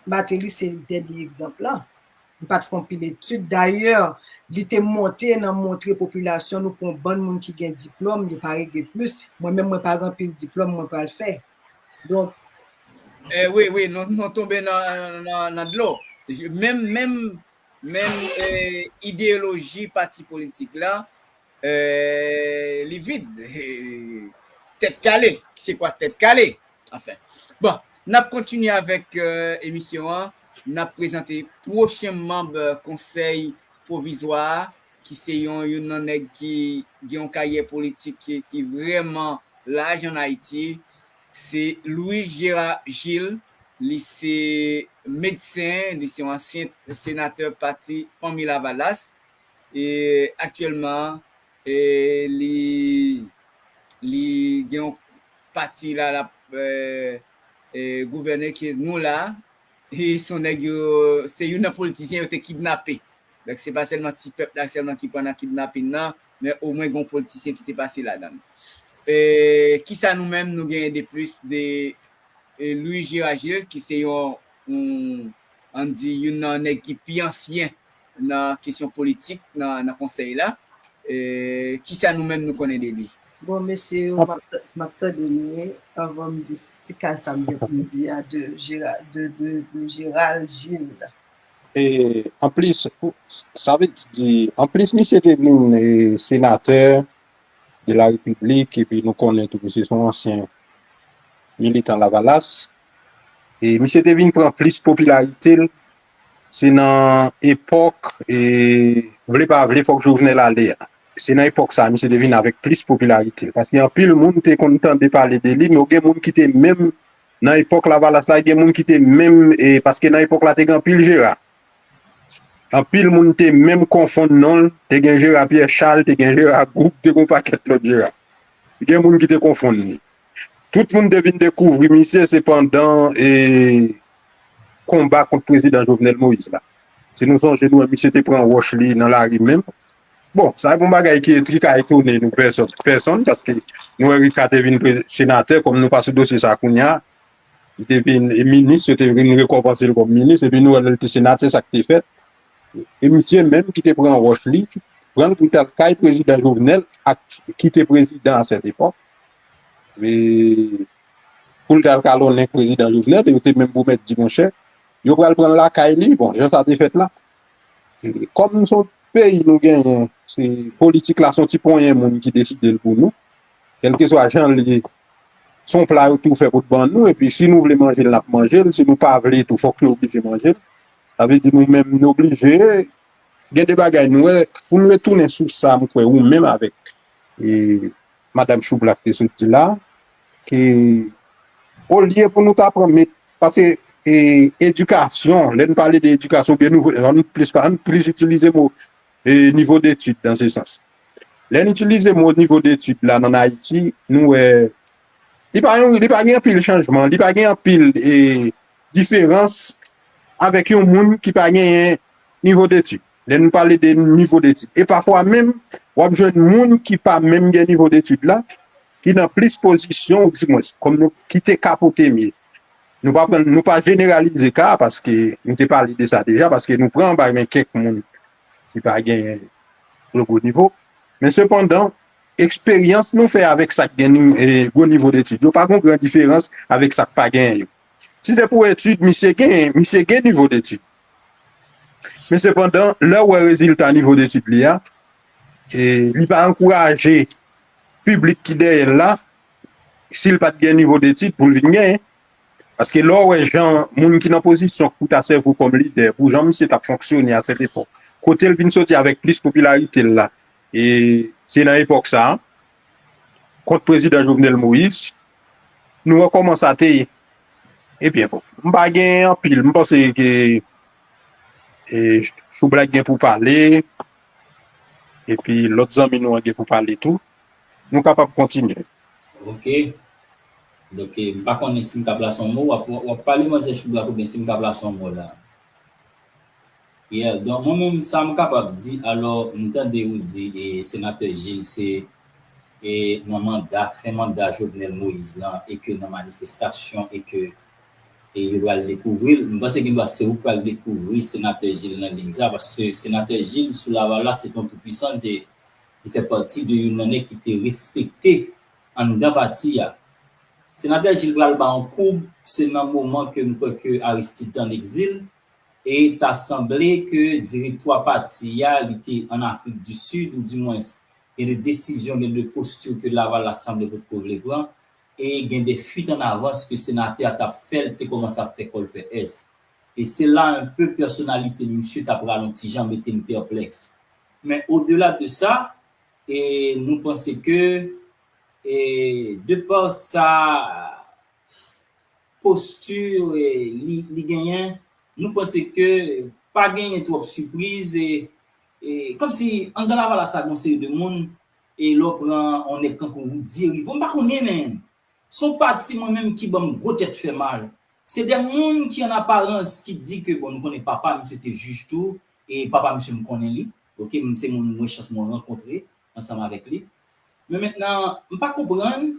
Martelly se dènye egzanp la. Li pa t fè anpil etid. Dayè, li te monte nan montre popilasyon nou pou yon bann moun ki gen diplòm, yo pa regle plis. Mwen menm, mwen pa gen anpil diplòm, mwen pral fè. Donk, eh, wi, wi, nou, nou tonbe nan, nan, nan dlo. Je, menm, menm, menm, eh, ideyoloji pati politik la, eh, li vid. Eh, tèt kale. Se kwa tèt kale? Anfen. Bon, n ap kontinye avèk, eh, emisyon an. N ap prezante pwochen manm, eh, konsèy pwovizwa a, ki se yon, youn nan nèg ki gen yon karyè politik ki, ki vrèman laj ann Ayiti. Se Louis Gérard Gilles. Li se medsen, li se yon ansyen senatè pati Fanmi Lavalas. E aktyèlman, e li, li gen yon pati la, l ap, e, e, gouvène ke nou la. E se yon nèg yo, se youn nan politisyen yo te kidnape. Donk, se pa sèlman ti pèp la sèlman ki pran nan kidnapin nan, men omwen gen yon politisyen ki te pase ladan l. E, kisa nou menm nou genyen de plis de, e, Louis Gérard Gilles, ki se yon, yon, ann di, youn nan nèg ki pi ansyen nan kesyon politik nan, nan konsèy la. E, kisa nou menm nou konnen de li? Bon, mesye yo, m ap t- m ap tande nou, wi, anvan m di ti kal sa m gen pou m di a de Gérald, de, de, de Gérald Gilles. E anplis, sa vle di, anplis misye te vin e, senatè de la repiblik, epi nou konnen tou misye se yon ansyen militan Lavalas. E misye te vin pran plis popilarite l, se nan epòk, e, vle pa vle, fòk Jovenel ale a. Se nan epòk sa a, misye te vin avèk plis popilarite l. Paske anpil moun te konn tande pale de li, men gen moun ki te menm, nan epòk Lavalas la, gen moun ki te menm, e, paske nan epòk la, te gen anpil Jera. Anpil moun te menm konfonn non l, te gen Jera Pierre Charles, te gen Jera Group, te gen yon pakèt lòt Jera. Gen moun ki te konfonn li. Tout moun te vin dekouvri misye, se pandan e, konba kont prezidan Jovenel Moïse la. Si nou sonje, nou wè misye te pran wòch li nan lari menm. Bon, sa se yon bagay ki, ki ka etone nou pèsòn, pèsòn, paske nou wè Ricard te vin pre- senatè, kòm nou pa sou dosye sa kounye a, li te vin e, minis, yo te vin rekonpanse l kòm minis, epi nou wè lè l te senatè, sa k te fèt. E misye menm ki te pran wòch li, pran l pou l t al kay prezidan Jovenel, ak ki te prezidan a sèt epòk. E pou l t al kalonnen prezidan Jovenel, e yo te menm pwomèt di, monchè, yo pral pran l lakay li, bon, jan sa te fèt la. E kòm se yon peyi nou genyen, se politik la, se yon ti ponyen moun ki deside l pou nou. Kèlkeswa jan l ye, se yon pla yo tou fè pou t ban nou, epi si nou vle manje l, n ap manje l, si nou pa vle tou, fòk nou oblije manje l. Sa vle di nou menm, nou oblije, gen de bagay nou wè, pou nou retounen sou sa, m kwè ou menm avèk e, Madanm Choubla te sot di la, ke olye pou nou ta pran met, paske e, edikasyon, lè n pale de edikasyon, oubyen nou, ann plis, ann plis itilize mo e, nivo detid dan se sans. Lè n itilize mo nivo detid la nan Ayiti, nou wè, li pa, yon, li pa gen anpil chanjman, li pa gen anpil e, diferans avèk yon moun ki pa genyen nivo detid. Lè nou pale de nivo detid. E pafwa menm, w ap jwenn moun ki pa menm gen nivo detid la, ki nan plis pozisyon, ou dimwens, kòm nou, ki te ka pote mye. Nou pa pran, nou pa jeneralize ka, paske nou te pale de sa deja, paske nou pran anba men kèk moun ki pa gen gwo nivo. Men sepandan, eksperyans nou fè avèk sa k gen ni- e, gwo nivo detid yo pa gen gran diferans avèk sa k pa genyen yo. Si se pou etid, misye gen, misye gen nivo detid. Men sepandan, lè w wè rezilta nivo detid li a, e, li pa ankouraje piblik ki dèyè l la, si l pa t gen nivo detid, pou l vin genyen. Paske lè w wè jan moun ki nan pozisyon k pou ta sèvi w kòm lidè, pou jan misye t ap fonksyone a sèt epòk, kote l vin soti avèk plis popilarite l la, e se nan epòk sa a, kont prezidan Jovenel Moïse, nou wè kòman sa te ye. Ebyen, bon, m pa gen anpil, m panse ke e, Choubla gen pou pale, epi lòt zanmi nou an gen pou pale tou. Nou kapab kontinye. Ok. Donk, e, m pa konnen si m ka plase yon mo, w ap, w ap pale, manzè Choubla, oubyen si m ka plase yon mo la. Yeah, donk, mwen menm, sa m kapab di, alò, m tande ou di, e, senatè Gilles, se, e, nan manda, fen manda Jovenel Moïse lan, e ke nan manifestasyon, e ke, e, yo pral dekouvri l. M panse gen dwa se ou k pral dekouvri senatè Gilles nan liy sa, paske senatè Gilles, sou Lavalas, se te yon toupwisan, li te, li fè pati de youn nan nèg ki te respekte anndan pati a. Senatè Gilles pral ba yon koub, se nan moman ke m kwè ke Aristide te an egzil, e ta sanble ke direktwa pati a, li te an Afrik di Sid, ou dimwens, gen de desizyon, gen de posti ke Lavalas sanble potko vle pran, e gen de fuit an avans ke senatè a t ap fè, l te kòmanse ap fè kò l fè S. E se la enpe pèsonalite misye t ap rale yon ti jan, mete n pèplèks. Men odela de sa, e nou panse ke, e de pa sa, posti, e, li, li genyen, nou panse ke pa genyen twòp sipriz, e, e kòmsi anndan Lavalas la gen yon seri de moun, e lè w pran yon nèg tankou Roudy Hériveaux, m pa konnen, men se yon pati mwen menm ki ban m gwo tèt fè mal. Se de moun ki an aparans ki di ke, bon, nou konnen papa misye te jij tou, e papa misye m konnen li, ok, m se moun mwen chans mwen rankontre ansanm avèk li. Men mentnan, m pa konprann,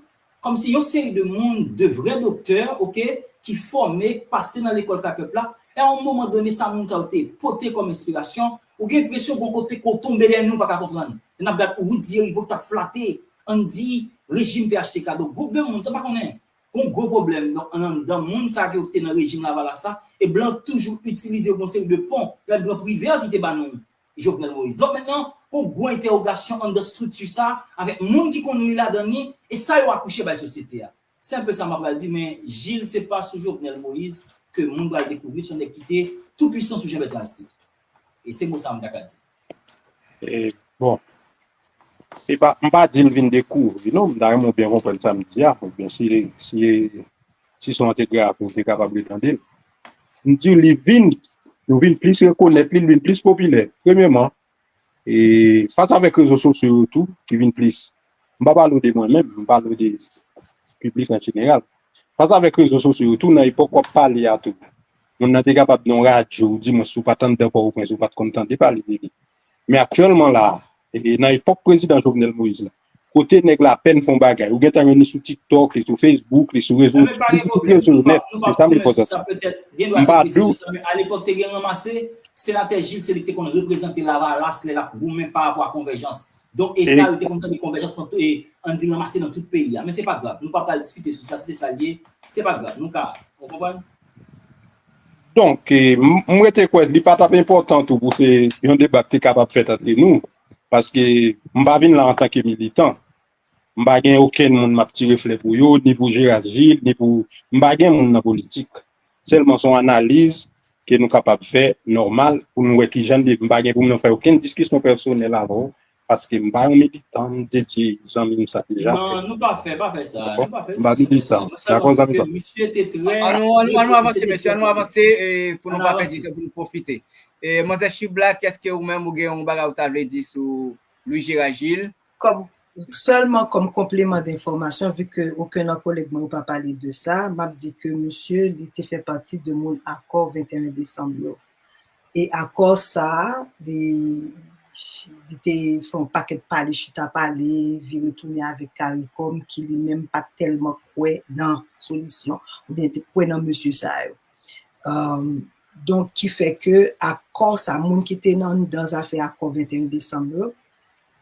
kòmsi yon seri de moun, de vrè doktè, ok, ki fòme, k pase nan lekòl K pèp la, e a yon moman done, sa moun sa yo te pote kòm enspirasyon, ou gen enpresyon gon kote ke w tonbe dèyè nou pa ka konprann. E n ap gad Roudy Hériveaux ki t ap flate ann di rejim P H T K. Donk, gwoup de moun, sa pa konnen, gon gwo pwoblèm, donk, anndan moun sa yo ki te nan rejim Lavalas la, e blan toujou itilize yon seri de pon, lè l pran Privert ki te ba nou Jovenel Moïse. Donk, mentnan, gon gwo entèwogasyon anndan estrikti sa, avèk moun ki konn li ladan li, e sa yo akouche bay sosyete a. Se enpe sa m ap pral di, men Gilles, se pa sou Jovenel Moïse ke moun pral dekouvri se yon nèg ki te tou pwisan sou Jean Bertrand Aristide. E se mo sa m ta ka di. E, bon, se pa, m pa di l vin dekouvri, non, m ta renmen w byen konprann sa m di a, oubyen si, si, si son an te grav, ou te kapab retande l. M di li vin, nou vin plis rekonèt li, l vin plis popilè. Premyèman, e fas avèk rezo sosyo yo tou, ki vin plis. M pa pale w de mwen menm, m pale w de piblik an jeneral. Fas avèk rezo sosyo yo tou, nan epòk w ap pale a tou, moun nan te kapab nan radyo, ou di mwen, si w pa t anndan Pòtoprens, ou pa t konn tande pale de li. Men aktyèlman la, e nan epòk prezidan Jovenel Moïse la, kote nèg la apèn fè yon bagay, ou gentan wè li sou TikTok, li sou Facebook, li sou rezo, li sou tout rezo nèt, se sa m vle poze sa. M pa di w. Alepòk te gen ranmase, senatè Gilles se li ki te konn reprezante Lavalas lè l ap goumen pa rapò a konvèjans. Donk, e sa, yo te konn tande konvèjans nan tout, e, ann di ranmase nan tout peyi a. Men se pa grav, nou pa pral diskite sou sa, si se sa l ye, se pa grav, nou ka, ou konprann? Donk, e, m, m rete kwè li pa t ap enpòtan tou pou se yon deba ki te kapab fèt ant nou, paske m pa vin la antanke militan. M pa gen okenn moun m ap tire flè pou yo, ni pou Gérard Gilles, ni pou, m pa gen moun nan politik. Sèlman se yon analiz ke nou kapab fè nòmal pou nou wè kijan li ye. M pa gen pou m nan fè okenn diskisyon pèsonèl avè w, paske m pa yon militan, m te di zanmi m sa deja. Non, nou pa fè, pa fè sa, nou pa fè disisyon konsa. Mwen sèlman di ke misye te trè... Ann nou, ann nou, ann nou avanse, mesye, ann nou avanse, e, pou nou pa pèdi tan, pou nou pwofite. E, Manzè Chibla, èske ou menm ou gen yon bagay ou ta vle di sou Louis Gérard Gilles? Kòm, sèlman kòm konpleman denfòmasyon, vi ke okenn nan kòlèg mwen yo pa pale de sa, m ap di ke misye, li te fè pati de moun akò venteyen desanm yo. E akò sa a, li, li te fè yon pakèt pale, chita pale, vire tounen avèk CARICOM, ki li menm pa t tèlman kwè nan solisyon, oubyen te kwè nan mesye sa yo. Donk, ki fè ke akò sa, moun ki te nan anndan zafè akò venteyen desanm yo,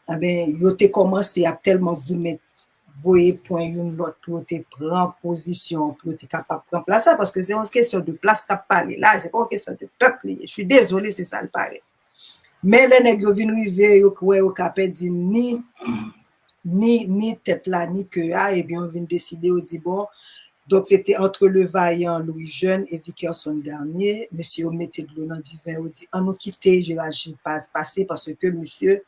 enben, yo te kòmanse ap tèlman goumen voye pwen youn lòt pou yo te pran pozisyon, pou yo te kapab pran plas la, paske se yon kesyon de plas k ap pale la, se pa yon kesyon de pèp li ye. Je suis désolée, se sa l parèt. Men lè nèg yo vin rive, yo wè yo ka pèdi ni, ni, ni tèt la, ni ke a, ebyen, yo vin deside, yo di, bon, donk, se te entre le vayan Louis Jeune e Vickerson Garnier, mesye yo mete dlo nan diven, yo di, ann nou kite Gérard Gilles pa-, pase, paske misye,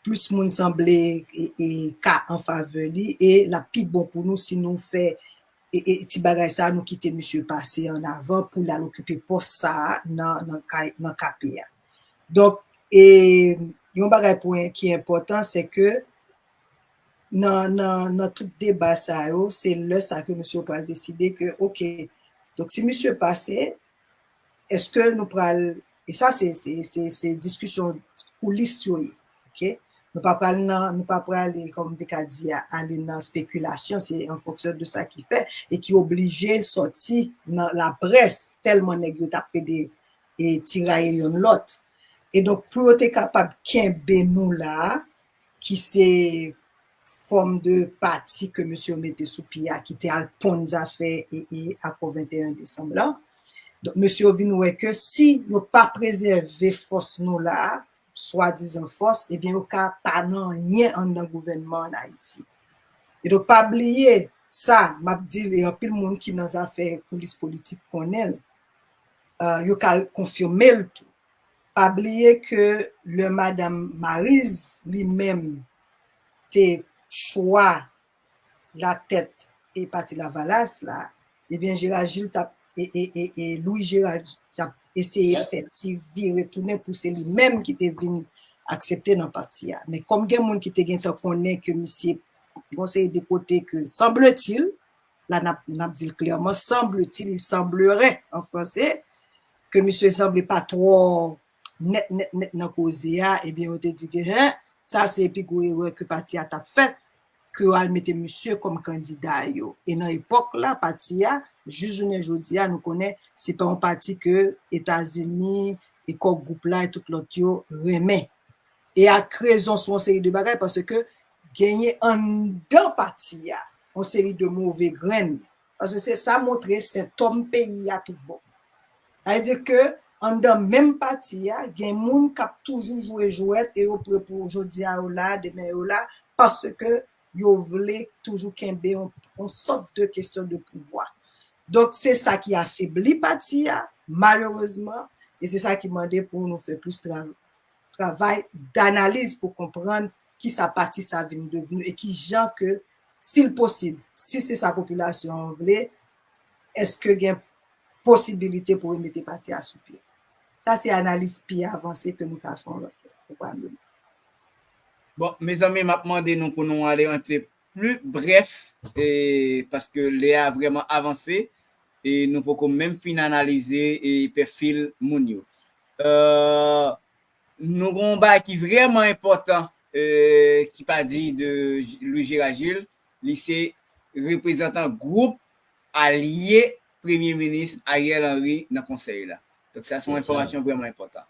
plis moun sanble e, e ka an favè li, e l ap pi bon pou nou si nou fè, e, e ti bagay sa a, nou kite misye pase ann avan pou l al okipe pòs sa a nan, nan kay, nan K P a. Donk, e, yon bagay pou, ki enpòtan, se ke nan, nan, nan tout deba sa yo, se lè sa ke mesye yo pral deside ke, oke, donk si misye pase, èske nou pral, e sa se, se, se, se diskisyon koulis yo ye, oke? Nou pa pral nan, nou pa pral, kòm m te ka di a, ale nan spekilasyon, se an fonksyon de sa ki fè e ki oblije sòti nan laprès, tèlman nèg yo t ap pede e tiraye youn lòt. E donk, pou yo te kapab kenbe nou la, ki se fòm de pati ke mesye yo mete sou pye a, ki te al ponn zafè e, e akò venteyen desanm lan. Donk, mesye yo vin wè ke si yo pa prezève fòs nou la, swadizan fòs, ebyen, yo ka pa nan anyen anndan gouvènman ann Ayiti. E donk, pa bliye sa, m ap di l, e anpil moun ki nan zafè koulis politik konnen l, euh, yo ka konfime l tou. Pa bliye ke lè madanm Maryse li menm te chwa latèt e pati Lavalas la, ebyen Gérard Gilles t ap, e, e, e, e Louis Gérard t ap eseye fè ti vire tounen pou se li menm ki te vin aksepte nan pati a. Men kòm gen moun ki te gentan konnen ke misye, gon seri de kote ke, semble-t-il, la n ap, n ap di l klèman, semble-t-il, il semblerait en français, ke misye sanble pa twò nèt, nèt, nèt nan koze a, ebyen, yo te di ke, hen, sa se pi gwo erè ke pati a t ap fè, ke yo al mete misye kòm kandida yo. E nan epòk la, pati a, jis jounen jodi a, nou konnen se pa yon pati ke Etazini, e Core Group la, e tout lòt yo renmen. E ak rezon sou yon seri de bagay, paske genyen anndan pati a yon seri de move grenn. Paske se sa montre sentòm peyi a tout bon. Sa vle di ke anndan menm pati a, gen moun k ap toujou jwe jwèt e yo pre pou jodi a yo la, demen yo la, paske yo vle toujou kenbe yon, yon sòt de kesyon de pouvwa. Donk, se sa ki afebli pati a, malerezman, e se sa ki mande pou nou fè plis tra-, travay danaliz pou konprann kisa pati sa vin devni e ki jan ke, si l posib, si se sa popilasyon an vle, èske gen posibilite pou remete pati a sou pye. Sa se analiz pi avanse ke nou ka fè yon lòt lè. Ou pa menm. Bon, mezanmi, m ap mande nou pou nou ale yon ti pli brèf, e, paske lè a vrèman avanse, e nou poko menm fin analize e pwofil moun yo. Euh, nou gen yon bagay ki vrèman enpòtan, euh, ki pa di de Louis Gérard Gilles, li se reprezantan gwoup alye Premye Minis Ariel Henry nan konsèy la. Donk, sa se yon enfòmasyon vrèman enpòtan.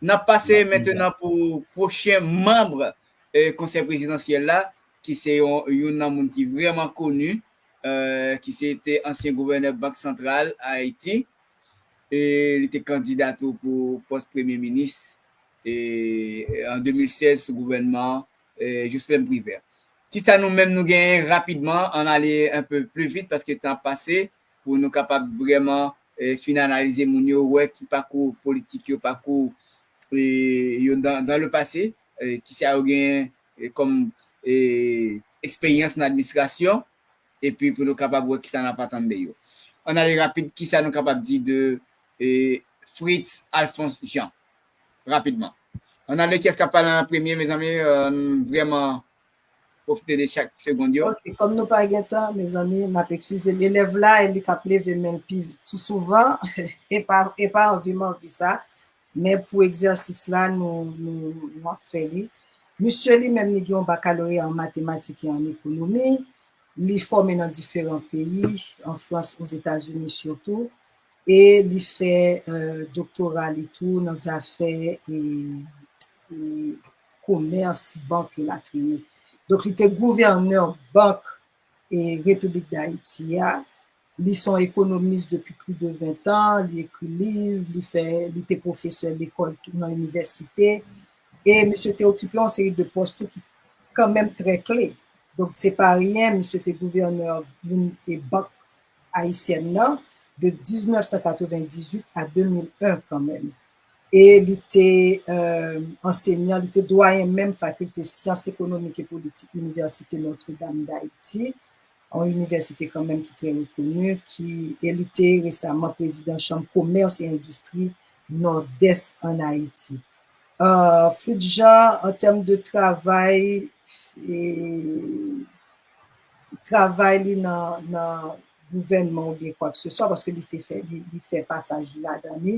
N ap pase mentenan pou pwochen manm, euh, konsèy prezidansyèl la, ki se yon, youn nan moun ki vrèman koni, euh, ki se te ansyen gouvènè Bank Santral Ayiti. E li te kandida tou pou pòs premye minis, e, an de mil sèz sou gouvènman, e, Jocelerme Privert. Kisa nou menm nou genyen rapidman, ann ale un peu plus vite paske tan ap pase, pou nou kapab vrèman, e, fin analize moun yo, wè ki pakou politik yo, pakou, e, yo dans, dans le passé, e, kisa yo genyen, e, kòm, e, eksperyans nan administrasyon, epi pou nou kapab wè kisa n ap atann de yo. Ann ale rapid, kisa nou kapab di de, e, Fritz Alphonse Jean? Rapidman. Ann ale, kiyès k ap pale an premye, mezanmi? Euh, vrèman, pwofite de chak segond yo. Ok, kòm nou pa gen tan, mezanmi, n ap eskize m. Elèv la, e li k ap leve men l pi tou souvan, e pa, e pa anvi m anvi sa. Men pou egzèsis la, nou, nou, nou ap fè li. Misye li menm, li gen yon bakaloreya an matematik e an ekonomi. Li fòme nan diferan peyi, an Frans, Ozetazini sitou. E li fè, euh, doktora li tou nan zafè, e, e, komès, bank elatriye. Donk, li te gouvènè bank e Repiblik Dayiti a. Li se yon ekonomis depi plis de ven tan, li ekri liv, li fè, li te pwofesè lekòl tou nan inivèsite. E misye te okipe yon seri de pòs tou ki kanmenm trè kle. Donk, se pa ryen, misye te gouvènè youn e bank ayisyèn nan de diznèf san katrevendizuit a de mil en kanmenm. E li te, euh, ansenyan, li te dwayen menm fakilte syans ekonomik e politik Inivèsite Notre Dame d'Haïti, yon inivèsite kanmenm ki trè rekoni, ki, e li te resaman prezidan Chanm Komès e Endistri Nòdès ann Ayiti. Euh, Fritz Jean, an tèm de travay, e, travay li nan, nan gouvènman oubyen kwa ke se swa, paske li te fè, li, li fè pasaj li ladan li.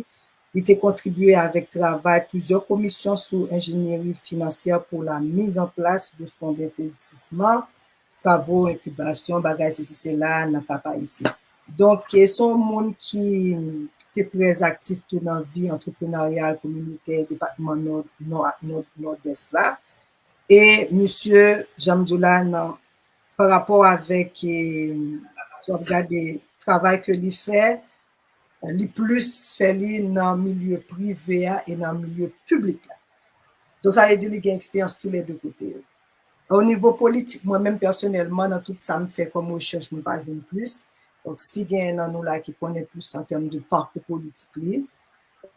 Li te kontribye avèk travay plizyè komisyon sou enjenyeri finansyè pour la mise en place de fonds d'investissement, travaux, incubation, bagay sesi sela nan Cap Haïtien. Donk, e se yon moun ki te trè aktif tou nan vi antreprenaryal, kominotè, depatman Nò, Nò, Nò, Nòdès la. E misye, jan m di w la, nan, pa rapò avèk, e, si w ap gade travay ke li fè, li plis fè li nan milye prive a e nan milye piblik la. Donk, sa vle di li gen eksperyans tou lè de kote yo. O nivo politik, mwen menm pèsonèlman, nan tout sa m fè kòm rechèch, mwen pa jwenn plis. Donk, si gen nan nou la ki konnen plis an tèm de pakou politik li,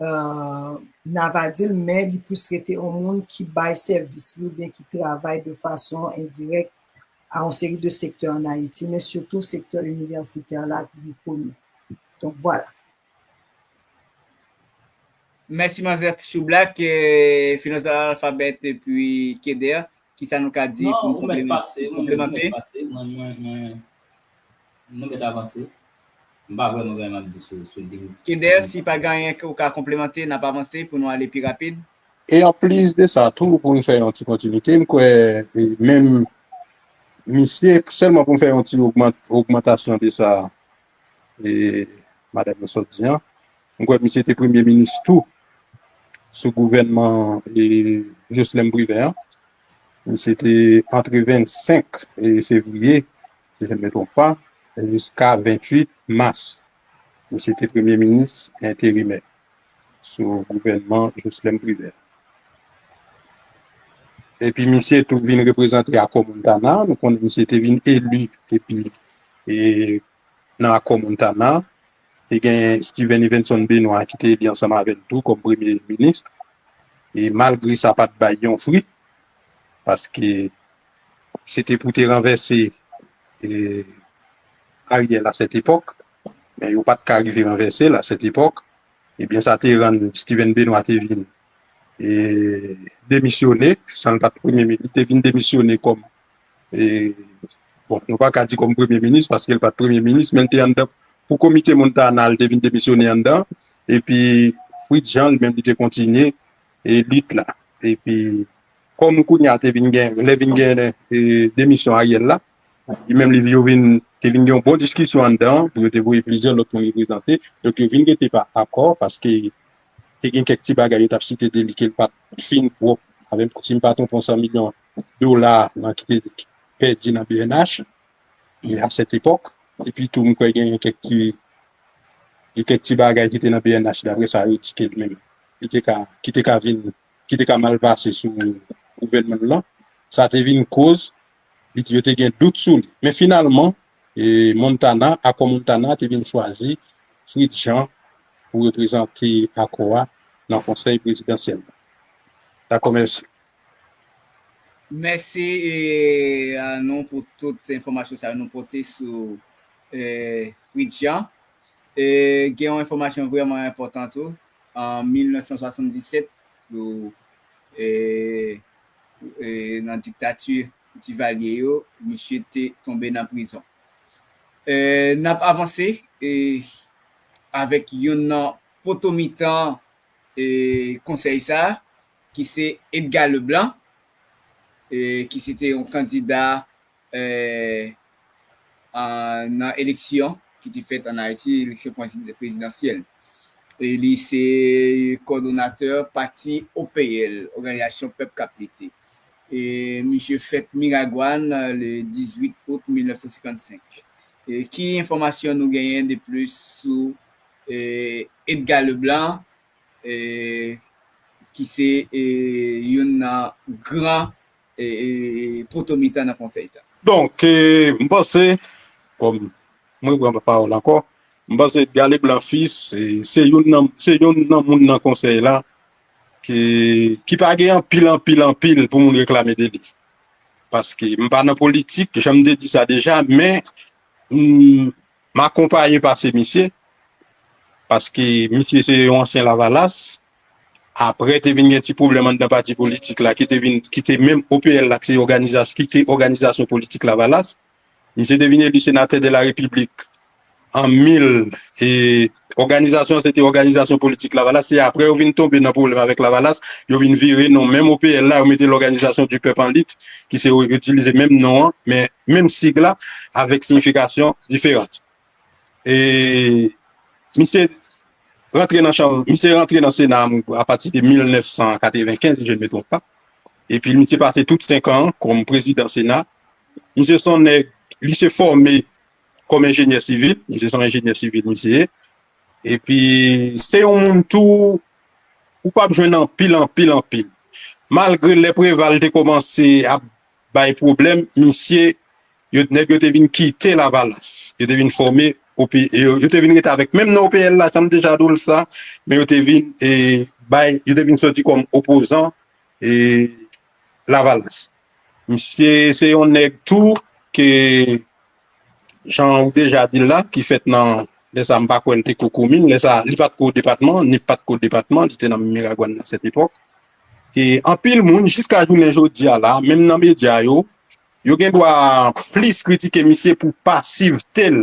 euh, n a va di l, men li plis rete yon moun ki bay sèvis li oubyen ki travay de fason endirèk a yon seri de sektè ann Ayiti, men sitou sektè inivèsitè la ki li koni. Donk, vwala. Mèsi, manzè Choublack, eh, Finans de l'Alphabet epi Keder. Kisa nou ka di pou nou konpleman-, konplemante? Mwen, mwen, mwen, mwen mèt avanse. M pa vrèman gen anyen m ap di sou, sou li. Keder, si pa gen anyen ke w ka konplemante, n ap avanse pou nou ale pi rapid. E anplis de sa tou, pou n fè yon ti kontinite, m kwè, e, menm misye, sèlman pou n fè yon ti ogmant-, ogmantasyon de sa, e, madanm nan sot di an, m kwè misye te premye minis tou sou gouvènman, e, Jocelerme Privert an. Misye te antre vennsenk fevriye, si je ne me trompe pas, jiska venntuit mas. Misye te premye minis enterimè sou gouvènman Jocelerme Privert. Epi misye tou vin reprezante Akò Montana. Nou konnen misye te vin eli epi e, nan Akò Montana. Te gen Steven Evenson Benoît ki te eli ansanm avè l tou kòm premye minis. E malgre sa pa t bay yon fri, paske se te pou te ranvèse e, Ariel a sèt epòk, men yo pa t ka rive ranvèse l a sèt epòk. Ebyen, sa te rann Steven Benoît te vin e, demisyone, san l pa t premye minis, li te vin demisyone kòm, e, bon, nou pa ka di kòm premye minis, paske l pa t premye minis, men l te anndan, pou komite Montana, li te vin demisyone anndan, epi Fritz Jean, li menm, li te kontinye e, lit la. Epi, kòm kounye a te vin gen, lè vin gen e, demisyon Ariel la, li menm li yo vin, te vin gen yon bon diskisyon anndan, pou yo te voye plizyè lòt moun reprezante. Donk, yo vin rete pa akò, paske te gen kèk ti bagay yo t ap site de li ke l pa t fin pwòp, avèk, si m pa twonpe m, san milyon dola nan ki te pèdi nan B N H, e, a sèt epòk. Epi tou, m kwè gen kèk ti, gen kèk ti bagay ki te nan B N H, daprè sa yo di ke li menm, li te ka, ki te ka vin, ki te ka mal pase sou gouvènman l lan. Sa te vin koz li, yo te gen dout sou li. Men finalman, e, Montana, Akò Montana te vin chwazi Fritz Jean pou reprezante akò a nan konsèy prezidansyèl la. Dakò, mèsi. Mèsi e, a nou pou tout enfòmasyon sa yo nou pote sou e, Fritz Jean. E, gen yon enfòmasyon vrèman enpòtan tou. An mil nèf san swasanndisèt, sou, e, e, nan diktati Divalye yo, misye te tonbe nan prizon. E, n ap avanse e, avèk youn nan poto mitan e, konsèy sa a, ki se Edgar Leblanc, e, ki se te yon kandida e, a, nan eleksyon ki te fèt ann Ayiti, eleksyon prezi- prezidansyèl. E li se kòdonatè pati O P L, Òganizasyon Pèp k ap Lite. E misye fèt Miragwàn le dizuit out mil nèf san senkannsenk. E ki enfòmasyon nou genyen de plis sou e, Edgar Leblanc, e, ki se e, youn nan gran e, e, poto mitan nan konsèy sa? Donk, e, m panse, kòm mwen pran pawòl ankò, m panse Edgar Leblanc Fils, e, se youn nan, se youn nan moun nan konsèy la ki, ki pa gen anpil, anpil, anpil pou moun reklame de li. Paske m pa nan politik, jan m te di sa deja, men m, m akonpaye pase misye, paske misye se yon ansyen Lavalas. Apre, te vin gen ti pwoblèm anndan pati politik la, ki te vin, ki te menm O P L la, ki se òganizas-, ki te òganizasyon politik Lavalas. Misye te vin eli senatè de la Repiblik an mil, e òganizasyon an se te òganizasyon politik Lavalas. Se apre yo vin tonbe nan pwoblèm avèk Lavalas, yo vin vire non menm O P L la, yo mete l'Organisation du Peuple en Lutte, ki se yo itilize menm non an, men menm sig la, avèk siyifikasyon diferan. E misye rantre nan chanm, misye rantre nan Sena a apati de mil nèf san katrevenkenz, si je ne me trompe pas. Epi misye pase tout senk an kòm prezidan Sena. Misye se yon nèg, li se fòme kòm enjenyè sivil, misye se yon enjenyè sivil misye ye. Epi se yon moun tou, ou p ap jwenn anpil, anpil, anpil. Malgre lè Preval te kòmanse ap bay pwoblèm, misye, yo, nèg yo te vin kite Lavalas. Yo te vin fòme O P, yo, yo te vin rete avèk menm non O P L la, jan m deja di w sa, men yo te vin e, bay, yo te vin sòti kòm opozan e, Lavalas. Misye se yon nèg tou ke, jan ou deja di l la, ki fèt nan, lè sa m pa kwè l te ko komin, lè sa li pa t ko depatman, Nip pa t ko depatman, li te nan Miragwàn nan sèt epòk. E anpil moun, jiska jounen jodi a la, menm nan medya yo, yo gen dwa plis kritike misye pou pasivte l.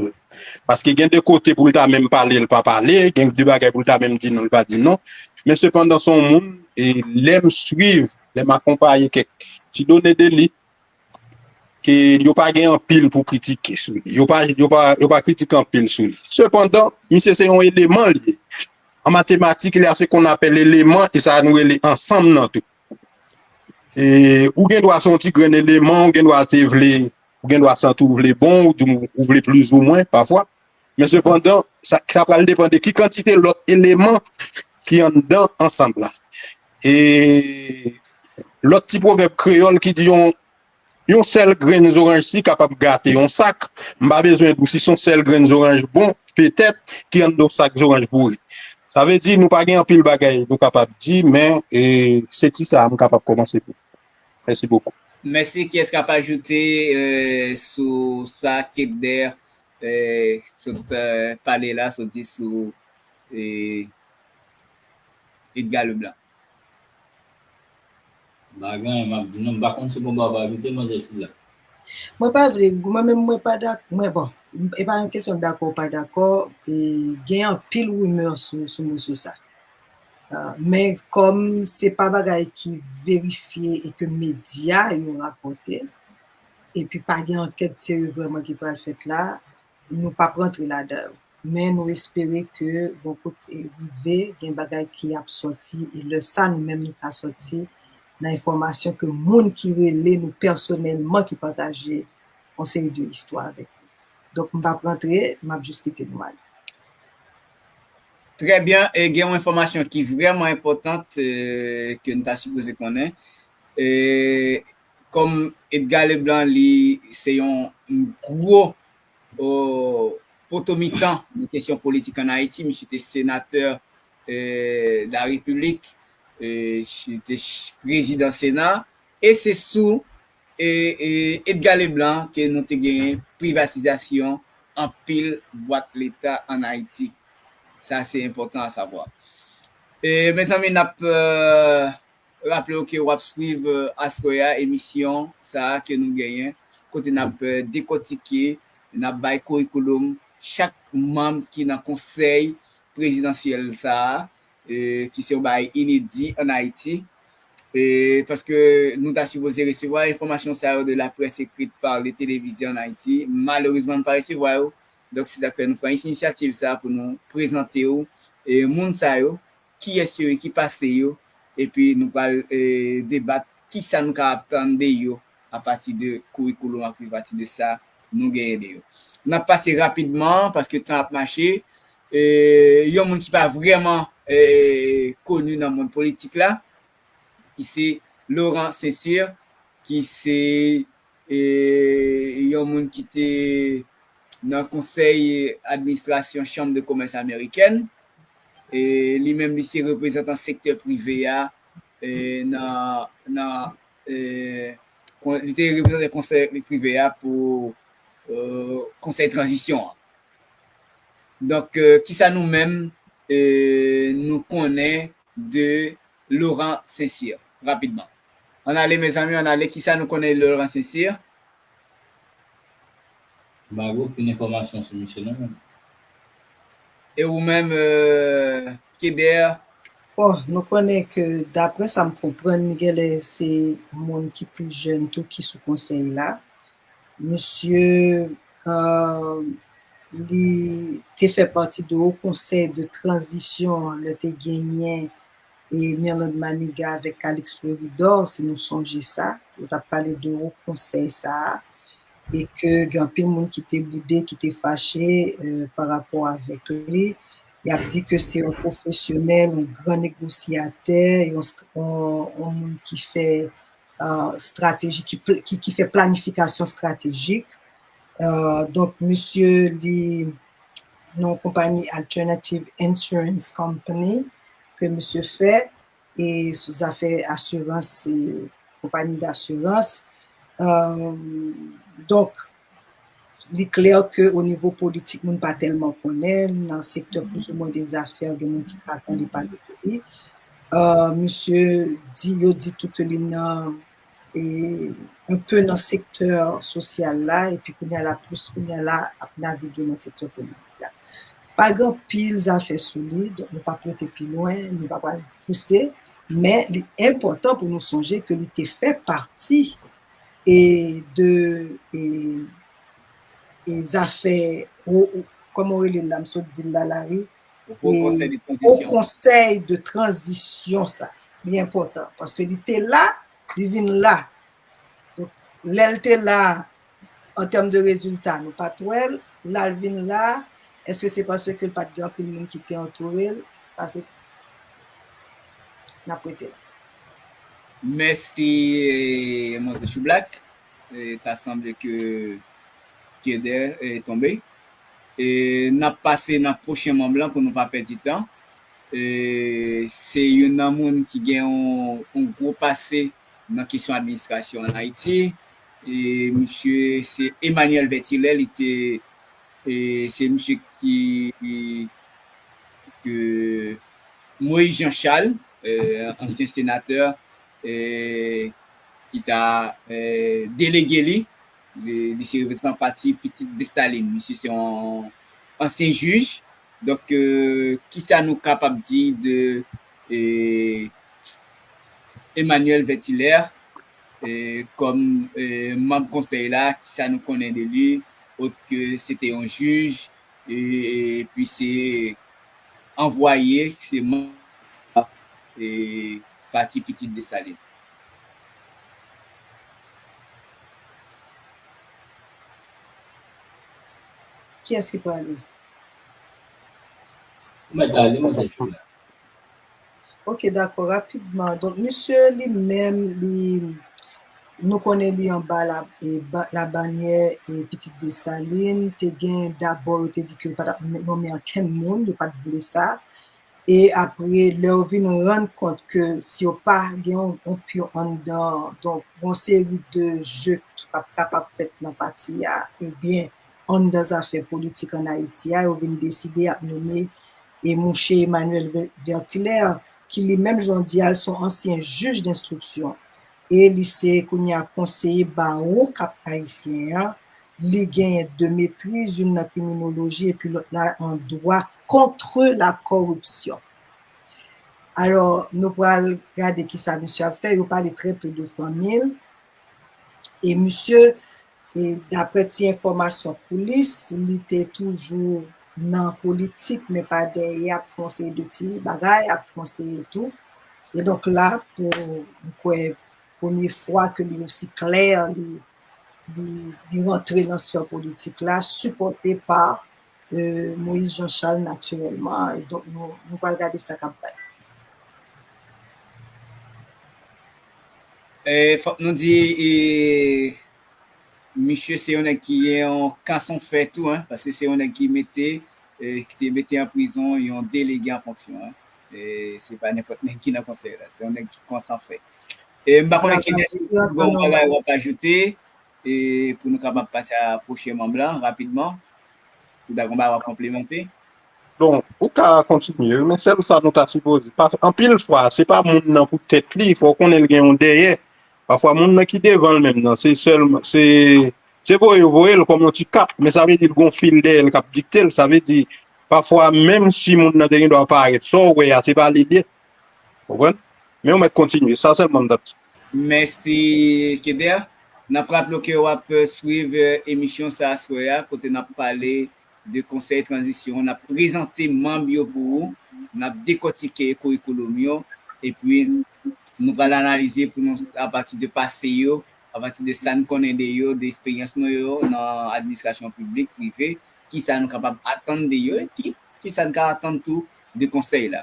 Paske gen de kote pou l ta menm pale, l pa pale, gen de bagay pou l ta menm di non, l pa di non. Men sepandan, se yon moun, e lè m swiv, lè m akonpaye kèk ti done de li, ke yo pa gen anpil pou kritike sou li. Yo pa, yo pa, yo pa kritike anpil sou li. Sepandan, misye se yon eleman li ye. An matematik, il y a ce qu'on appelle eleman, e sa nou rele ansanm nan tou. E, ou gen dwa se yon ti grenn eleman, ou gen dwa te vle, ou gen dwa santi w vle bon, ou di w, ou vle plizoumwen, pafwa. Men sepandan, sa, sa pral depann de ki kantite lòt eleman ki anndan ansanm la. E lòt ti pwovèb kreyòl ki di yon, yon sèl grenn zoranj si kapab gate yon sak. M pa bezwen di w si se yon sèl grenn zoranj bon, petèt, ki anndan yon sak zoranj pouri. Sa vle di, nou pa gen anpil bagay nou kapab di, men, e, se ti sa a m kapab kòmanse pou. Mèsi bokou. Mèsi. Kiyès k ap ajoute, euh, sou sa Keder, euh, sot, euh, pale la, sot di sou, euh, Edgar Leblanc? M pa gen anyen m ap di non, m pa konn si w gen bagay pou ajoute, manzè Choula. Mwen pa vle, mwen menm mwen pa dak-, mwen, bon, e pa yon kesyon dakò ou pa dakò, e gen anpil rimè sou, sou mesye sa. Ah, men kòm se pa bagay ki verifye e ke medya yo rapòte, epi pa gen ankèt serye vrèman ki pral fèt la, nou p ap rantre ladan yo. Men nou espere ke bò kote rive, gen bagay ki ap sòti, e lè sa nou menm nou ka sòti nan enfòmasyon ke moun ki rele nou pèsonèlman ki pataje yon seri de istwa avèk nou. Donk, m p ap rantre, m ap jis kite nou ale. Trè byen, e gen yon enfòmasyon ki vrèman enpòtan, e, ke n ta sipoze konnen. E, kòm Edgar Leblanc, li se yon gwo, o, poto mitan nan kesyon politik ann Ayiti, misye te senatè, e, de la Repiblik, e, li te ch-, prezidan Sena, e se sou, e, e, Edgar Leblanc ke nou te genyen privatizasyon anpil bwat leta ann Ayiti. Sa, se enpòtan a savwa. E, mezanmi, n ap, e, raple w ke w ap swiv, e, aswè a, emisyon sa a ke nou genyen, kote n ap, e, dekòtike, n ap bay kourikoulòm chak manm ki nan konsèy prezidansyèl sa a, e, ki se yon bagay inedi ann Ayiti. E, paske nou ta sipoze resevwa enfòmasyon sa yo de la presse écrite, parlée, télévisée ann Ayiti. Malerezman, nou pa resevwa yo. Donk, se sa k fè nou pran inisyativ sa a pou nou prezante w, e, moun sa yo, kiyès yo ye, ki pase yo, epi nou pral, e, debat kisa nou ka atann de yo apati de kourikoulòm ak apati de sa nou genyen de yo. N ap pase rapidman, paske tan ap mache. E, yon moun ki pa vrèman, e, koni nan mond politik la, ki se Laurent Saint-Cyr, ki se, e, yon moun ki te nan konsèy administrasyon Chanm de Komès amerikèn. E, li menm, li se reprezantan sektè prive a, e, nan, nan, e, kon-, li te reprezante konsèy prive a pou, e, konsèy tranzisyon an. Donk, e, kisa nou menm, e, nou konnen de Laurent Saint-Cyr, rapidman? Ann ale, mezanmi, ann ale. Kisa nou konnen de Laurent Saint-Cyr? M pa gen okenn enfòmasyon sou misye non, menm. E ou menm, e, Keder? Bon, nou konnen ke, daprè sa m konprann, li genlè se moun ki pli jèn tou ki sou konsèy la. Misye, e, li te fè pati de Wo Konsèy de Tranzisyon an, lè te genyen, e, Mirlande Manigat avèk Calixte Fleuridor, si nou sonje sa, yo t ap pale de Wo Konsèy sa a, e ke gen anpil moun ki te boude, ki te fache, e, pa rapò avèk li. Y ap di ke se yon pwofesyonèl, yon gran negosyatè, yon, yon, yon moun ki fè e, estrateji, ki pl-, ki, ki fè planifikasyon estratejik. E, donk, misye li nan yon konpayi Alternative Insurance Company ke misye fè, e sou zafè asirans, e konpayi dasirans. E, donk, li klè ke o nivo politik, moun pa tèlman konnen l, nan sektè plizoumwen dezafè, gen moun ki pa tande pale de li. E, misye di, yo di tou ke li nan, e, un peu nan sektè sosyal la, epi kounye a la, plis kounye a la, ap navige nan sektè politik la. Pa gen anpil zafè sou li, donk nou p ap rete pi lwen, nou pa pral pouse, men li enpòtan pou nou sonje ke li te fè pati e de, e, e zafè, o, o, kòman w rele l la, m sot di l la, la, wi. Wo Konsèy de Tranzisyon. Wo Konsèy de Tranzisyon sa. Li enpòtan, paske li te la, Li vin la. Donk, lè l te la, an tèm de rezilta, nou pa t wè l. La l vin la, èske se paske l pa t gen anpil moun ki te antoure l? Sa se, n ap rete la. Mèsi, eh, Manzè Choublak. Eh, ta sanble ke Keder, eh, tonbe. Eh, n ap pase nan pwochen manm lan pou nou pa pèdi tan. Eh, se youn nan moun ki gen yon, yon gwo pase nan kesyon administrasyon ann Ayiti. E misye se Emmanuel Vertillet, li te, e se misye ki, ke Moïse Jean Charles, e, ansyen senatè, e, ki ta, e, delege li, li, li se reprezantan pati Pitit Desalin. Misye se yon ansyen jij. Donk, e, kisa nou kapab di de, e, Emmanuel Vertillet, e, kòm, e, manm konsèy la, kisa nou konnen de li, ot ke se te yon jij, e, epi se anvwaye, se manm, e, pati Pitit Desalin. Kiyès ki prale? Ou mèt ale, mwen se Jula. Ok, dakò, rapidman. Donk, misye li menm, li, nou konnen li anba la, e, ba- la banyè, e, Pitit Desalin. Te gen dabò, yo te di ke yo pa t ap nonmen ankenn moun, yo pa t vle sa. E apre, lè yo vin rann kont ke si yo pa gen yon, yon pyon anndan, donk, yon seri de je ki p ap kapab fèt nan pati a, ebyen, anndan zafè politik ann Ayiti a, yo vin deside y ap nonmen e mouche Emmanuel Ver- Vertillet, ki li menm, jan w di a, l se yon ansyen jij denstriksyon. E li se, kounye a, konseye bawo Kap Ayisyen an. Li genyen de metriz, youn nan kriminoloji epi lòt la an dwa contre la corruption. Alò, nou pral gade kisa misye ap fè. Yo pale trè pe de fanmi l. E misye, e daprè ti enfòmasyon koulis, li te toujou nan politik, men pa dèyè, ap fè yon seri de ti bagay, ap konseye tou. E donk la, pou, m kwè, premye fwa ke li osi klè, li, li, li rantre nan sfè politik la, sipòte pa, e, Moïse Jean Charles natirèlman. E donk, nou, nou pral gade sa k ap bay. E, fòk nou di, e, misye se yon nèg ki gen yon kanson fè tou, en, paske se yon nèg ki mete, e, ki te mete an prizon yon delege an fonksyon, en. E, se pa nenpòt nèg ki nan konsèy la, se yon nèg ki kanson fè. E, m pa konnen ki nèg ki gon bagay w ap ajoute, e, pou nou kapab pase a pwochen manm lan rapidman. Ou ta gon bagay w ap konplimante? Donk, ou ka kontinye, men sèl sa nou ta sipoze. Pas anpil fwa, se pa moun nan pou tèt li, fò w konnen l gen yon dèyè. Pafwa moun nan ki devan l menm nan, se sèlman, se, se voye yo voye l kòm yon ti kap, men sa vle di l gon fil dèyè l k ap dikte l, sa vle di, pafwa menm si moun nan te gen dwa parèt, sa w wè a, se pa li l ye. Konprann? Men ou mèt kontinye, sa sèlman m t ap di. Mèsi, Keder. N ap raple w ke w ap swiv, e, emisyon sa aswè a, kote n ap pale de konsèy tranzisyon. N ap prezante manm yo pou ou. N ap dekòtike kourikoulòm yo. Epi, nou pral analize pou nou, apati de pase yo, apati de sa n konnen de yo, de esperyans nou yo nan administrasyon piblik, prive, kisa nou kapab atann de yo, e ki, kisa n ka atann tou de konsèy la.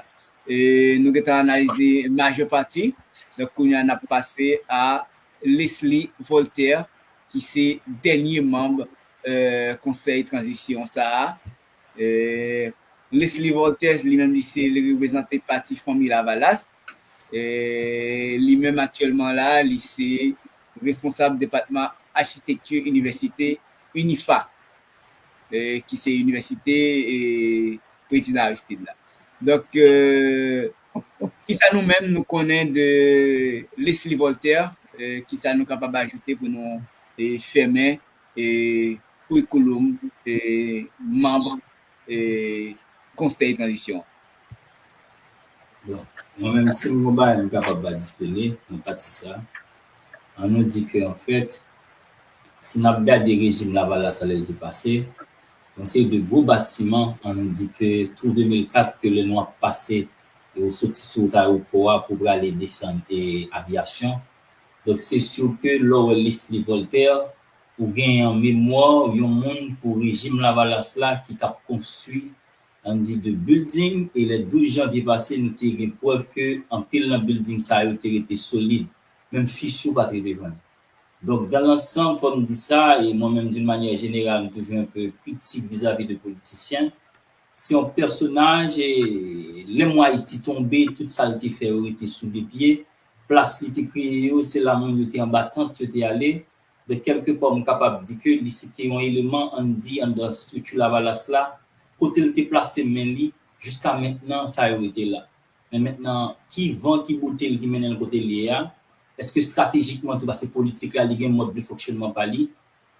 E nou gentan analize majè pati. Donk, kounye a, n ap pase a Leslie Voltaire, ki se dènye manm, e, konsèy tranzisyon sa a. E, Leslie Voltaire, li menm, li se, li reprezante pati Fanmi Lavalas. E, li menm, aktyèlman la, li se responsab depatman achitekti inivèsite UNIFA, e, ki se inivèsite, e, prezidan Aristide la. Donk, e, kisa nou menm nou konnen de Leslie Voltaire? E, kisa nou kapab ajoute pou nou, e, fèmen, e, kourikoulòm, e, manm, e, konsèy tranzisyon an? Bon, mwen menm, si m gon bagay m kapab ba Dispene nan pati sa, an nou di ke, anfèt, si n ap gade rejim Lavalas la lè l te pase, yon seri de gwo batiman, an nou di ke tou de mil kat, ke lè nou ap pase, e ou soti sou wout ayewopò a pou prale desann e avyasyon, Donk, se si ke lè w wè Leslie Voltaire, ou gen an memwa yon moun pou rejim Lavalas la ki t ap konstwi, ann di, de building, e lè douz janvye pase, nou te gen prèv ke anpil nan building sa yo te rete solid. Menm fis yo pa t rive jwenn. Donk, dans l'ensemble, fò m di sa, e mwen menm, d'une manière générale, m toujou un peu critique vis-à-vis de politisyen. Se yon pèsonaj, e lè mwa Ayiti tonbe, tout sa l te fè yo rete sou de pye. Plas li te kreye yo, se la moun yo te anba tant, yo te ale. Donk, kèlke pa, m kapab di ke li se te yon eleman, ann di, anndan estrikti Lavalas la, kote l te plase men li, jiska mentnan, sa yo rete la. Men mentnan, ki van, ki boute l, ki mennen l kote l ye a? Èske estratejikman tou, paske politik la, li gen mòd de fonksyonman pa li?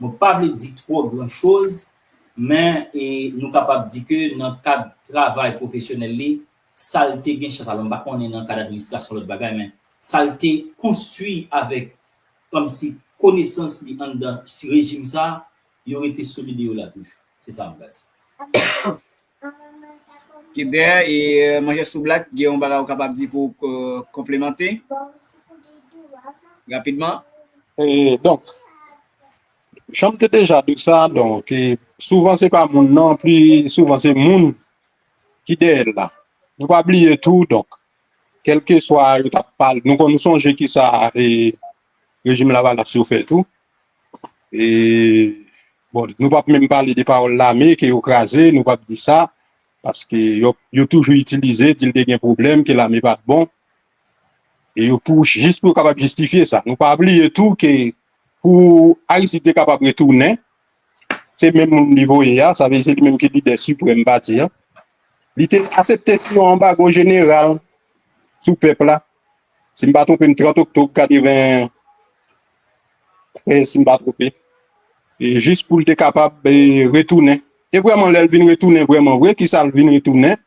Mwen pa vle di twò gran choz, men, e, nou kapab di ke nan kad travay pwofesyonèl li, sa l te gen chans, alò m pa konnen nan kad administrasyon lòt bagay, men sa l te konstwi avèk, kòmsi, konesans li anndan rejim sa, yo rete solide yo la toujou. Se sa m ka di. Kibè, e, euh, Manjè Soublak, gen yon bagay ou kapab di pou, euh, konplemante? Rapidman. E, donk, jan m te deja di sa, donk, e, souvan se pa moun nan, pli souvan se moun ki dèyè l la. Nou pa bliye tou, donk, kèlkeswa yo t ap pale, nou konn nou sonje kisa, e, rejim Lavalas yo fè tou. E, bon, nou p ap menm pale de pawòl lame ke yo kraze, nou p ap di sa, paske yo, yo toujou itilize, di l te gen pwoblèm, ke lame pa t bon. E yo pou, jis pou yo kapab jistifye sa. Nou pa bliye tou ke pou Aristide te kapab retounen, se menm moun li voye a, sa vle di se li menm ki lidè siprèm pati a. Li te aksepte yon anbago jeneral sou pèp la. Si m pa twonpe m, trant oktòb katreventrèz, si m pa twonpe. E jis pou l te kapab, e, retounen. E vrèman, lè l vin retounen vrèman vre, kisa l vin retounen?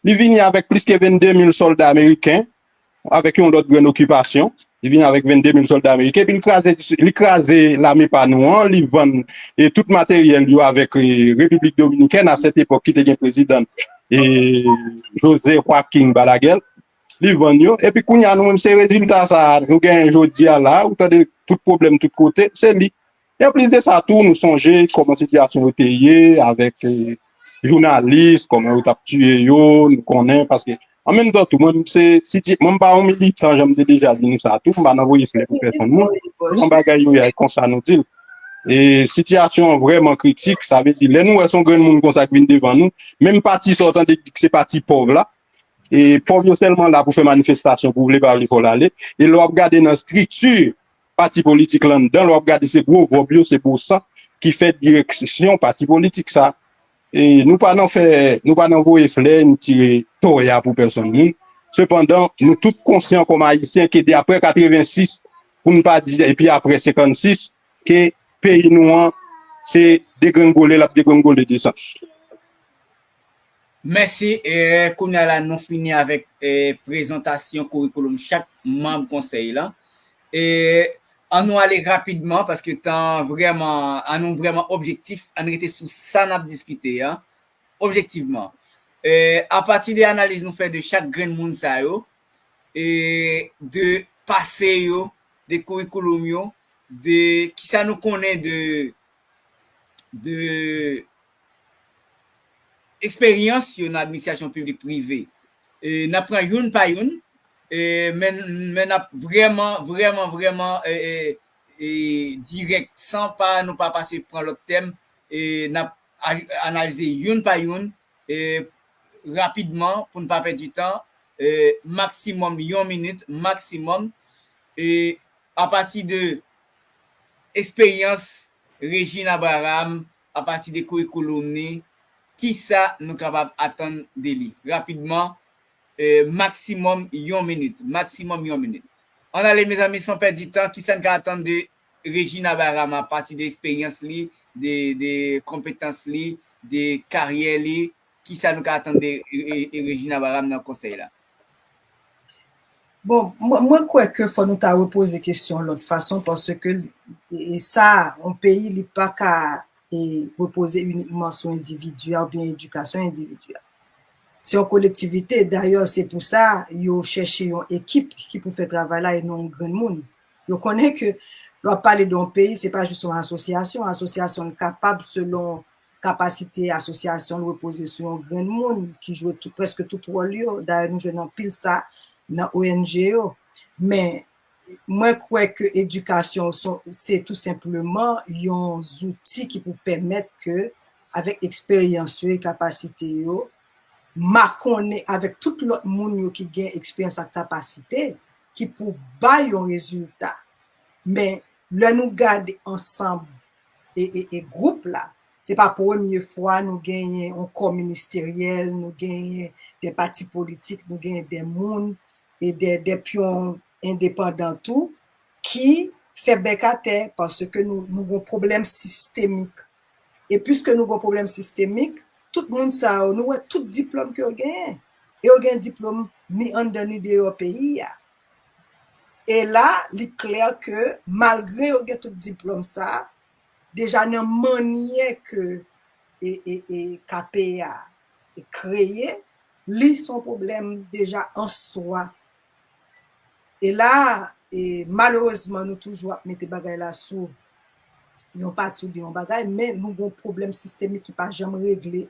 Li vini avèk plis ke vennde mil sòlda ameriken, avèk yon lòt grenn okipasyon. Li vini avèk vennde mil sòlda ameriken, epi li kraze, li kraze lame pa nou an, li vann, e, tout materyèl yo avèk, e, Repiblik Dominikèn, a sèt epòk ki te gen prezidan, e, José Joaquín Balaguer. Li vann yo. Epi kounye a, nou menm, se rezilta sa a nou genyen jodi a la, ou tande tout pwoblèm tout kote, se li. E anplis de sa tou, nou sonje kòman sitiyasyon yo te ye avèk, e, jounalis, kòman yo t ap tiye yo, nou konnen, paske an menm tan tou, mwen, se, siti-, mwen, m pa yon militan, jan m te deja di nou sa tou, m pa nan voye flè pou pèsonn moun. Se yon bagay yo ye, konsa nou di l. E sitiyasyon an vrèman kritik, sa vle di, lè nou wè se yon grenn moun konsa ki vin devan nou, menm pati sa w tande ki di se pati pòv la, e pòv yo sèlman la pou fè manifestasyon, pou vle pa vle fò l ale. E lè w ap gade nan estrikti pati politik la anndan, lè w ap gade se gwo vòb yo, se gwo san ki fè direksyon pati politik sa. E nou pa nan fè, nou pa nan voye flè, ni tire tòy a pou pèsonn moun. Sepandan, nou tout konsyan kòm Ayisyen ke de apre katrevensis, pou n pa di epi apre senkannsis, ke peyi nou an, se degrengole, l ap degrengole desann. Mèsi. E, kounye a la, nou fini avèk, e, prezantasyon kourikoulòm chak manm konsèy la. E, ann nou ale rapidman, paske tan vrèman, an nou vrèman objektif, ann rete sou sa n ap diskite a, objektivman. E, apati de analiz nou fè de chak grenn moun sa yo, e, de pase yo, de kourikoulòm yo, de kisa nou konnen de, de eksperyans yo nan administrasyon piblik prive. E, n ap pran youn pa youn, e, men, men n ap vrèman, vrèman, vrèman, e, e, e, dirèk, san pa, nou pa pase pran lòt tèm, e, n ap a-, analize youn pa youn, e, rapidman, pou n pa pèdi tan, e, maksimòm yon minit, maksimòm, e, apati de eksperyans Regine Abraham, apati de kourikoulòm ni, kisa nou kapab atann de li? Rapidman, e, maksimòm yon minit, maksimòm yon minit. Ann ale, mezanmi, san pèdi tan, kisa n ka atann de Regine Abraham apati de eksperyans li, de, de konpetans li, de karyè li, kisa nou ka atann de, e, e, e Regine Abraham nan konsèy la? Bon, mwen, mwen kwè ke fò nou ta repoze kesyon lòt fason, paske, e, sa, yon peyi, li pa ka, e, repoze inikman sou endividi a oubyen edikasyon endividi a. Se yon kolektivite, dayè, se pou sa yo chèche yon ekip ki pou fè travay la e non yon grenn moun. Yo konnen ke lè w ap pale de yon peyi, se pa jis yon asosyasyon. Asosyasyon l kapab selon kapasite asosyasyon l repoze sou yon grenn moun ki jwe tout, prèske tout wòl yo. Dayè, nou jwenn anpil sa nan O N G yo. Men, mwen kwè ke edikasyon se tou senpleman yon zouti ki pou pèmèt ke, avèk eksperyans yo e kapasite yo, makonnen avèk tout lòt moun yo ki gen eksperyans ak kapasite, ki pou bay yon rezilta. Men, lè nou gade ansanm e, e, e gwoup la, se pa premye fwa nou genyen yon kò ministeryèl, nou genyen de pati politik, nou genyen de moun e de, de pyon endepandan tou, ki fè bèk atè paske nou, nou gon pwoblèm sistemik. E piske nou gon pwoblèm sistemik, tout moun sa yo, nou wè tout diplòm ke yo genyen. E yo gen diplòm ni anndan ni deyò peyi a. E la, li klè ke malgre yo gen tout diplòm sa, deja nan mannyè ke e, e, e K P A kreye, li se yon pwoblèm deja an swa. E la, e malerezman, nou toujou ap mete bagay la sou yon pati oubyen yon bagay, men nou gen yon pwoblèm sistemik ki pa janm regle.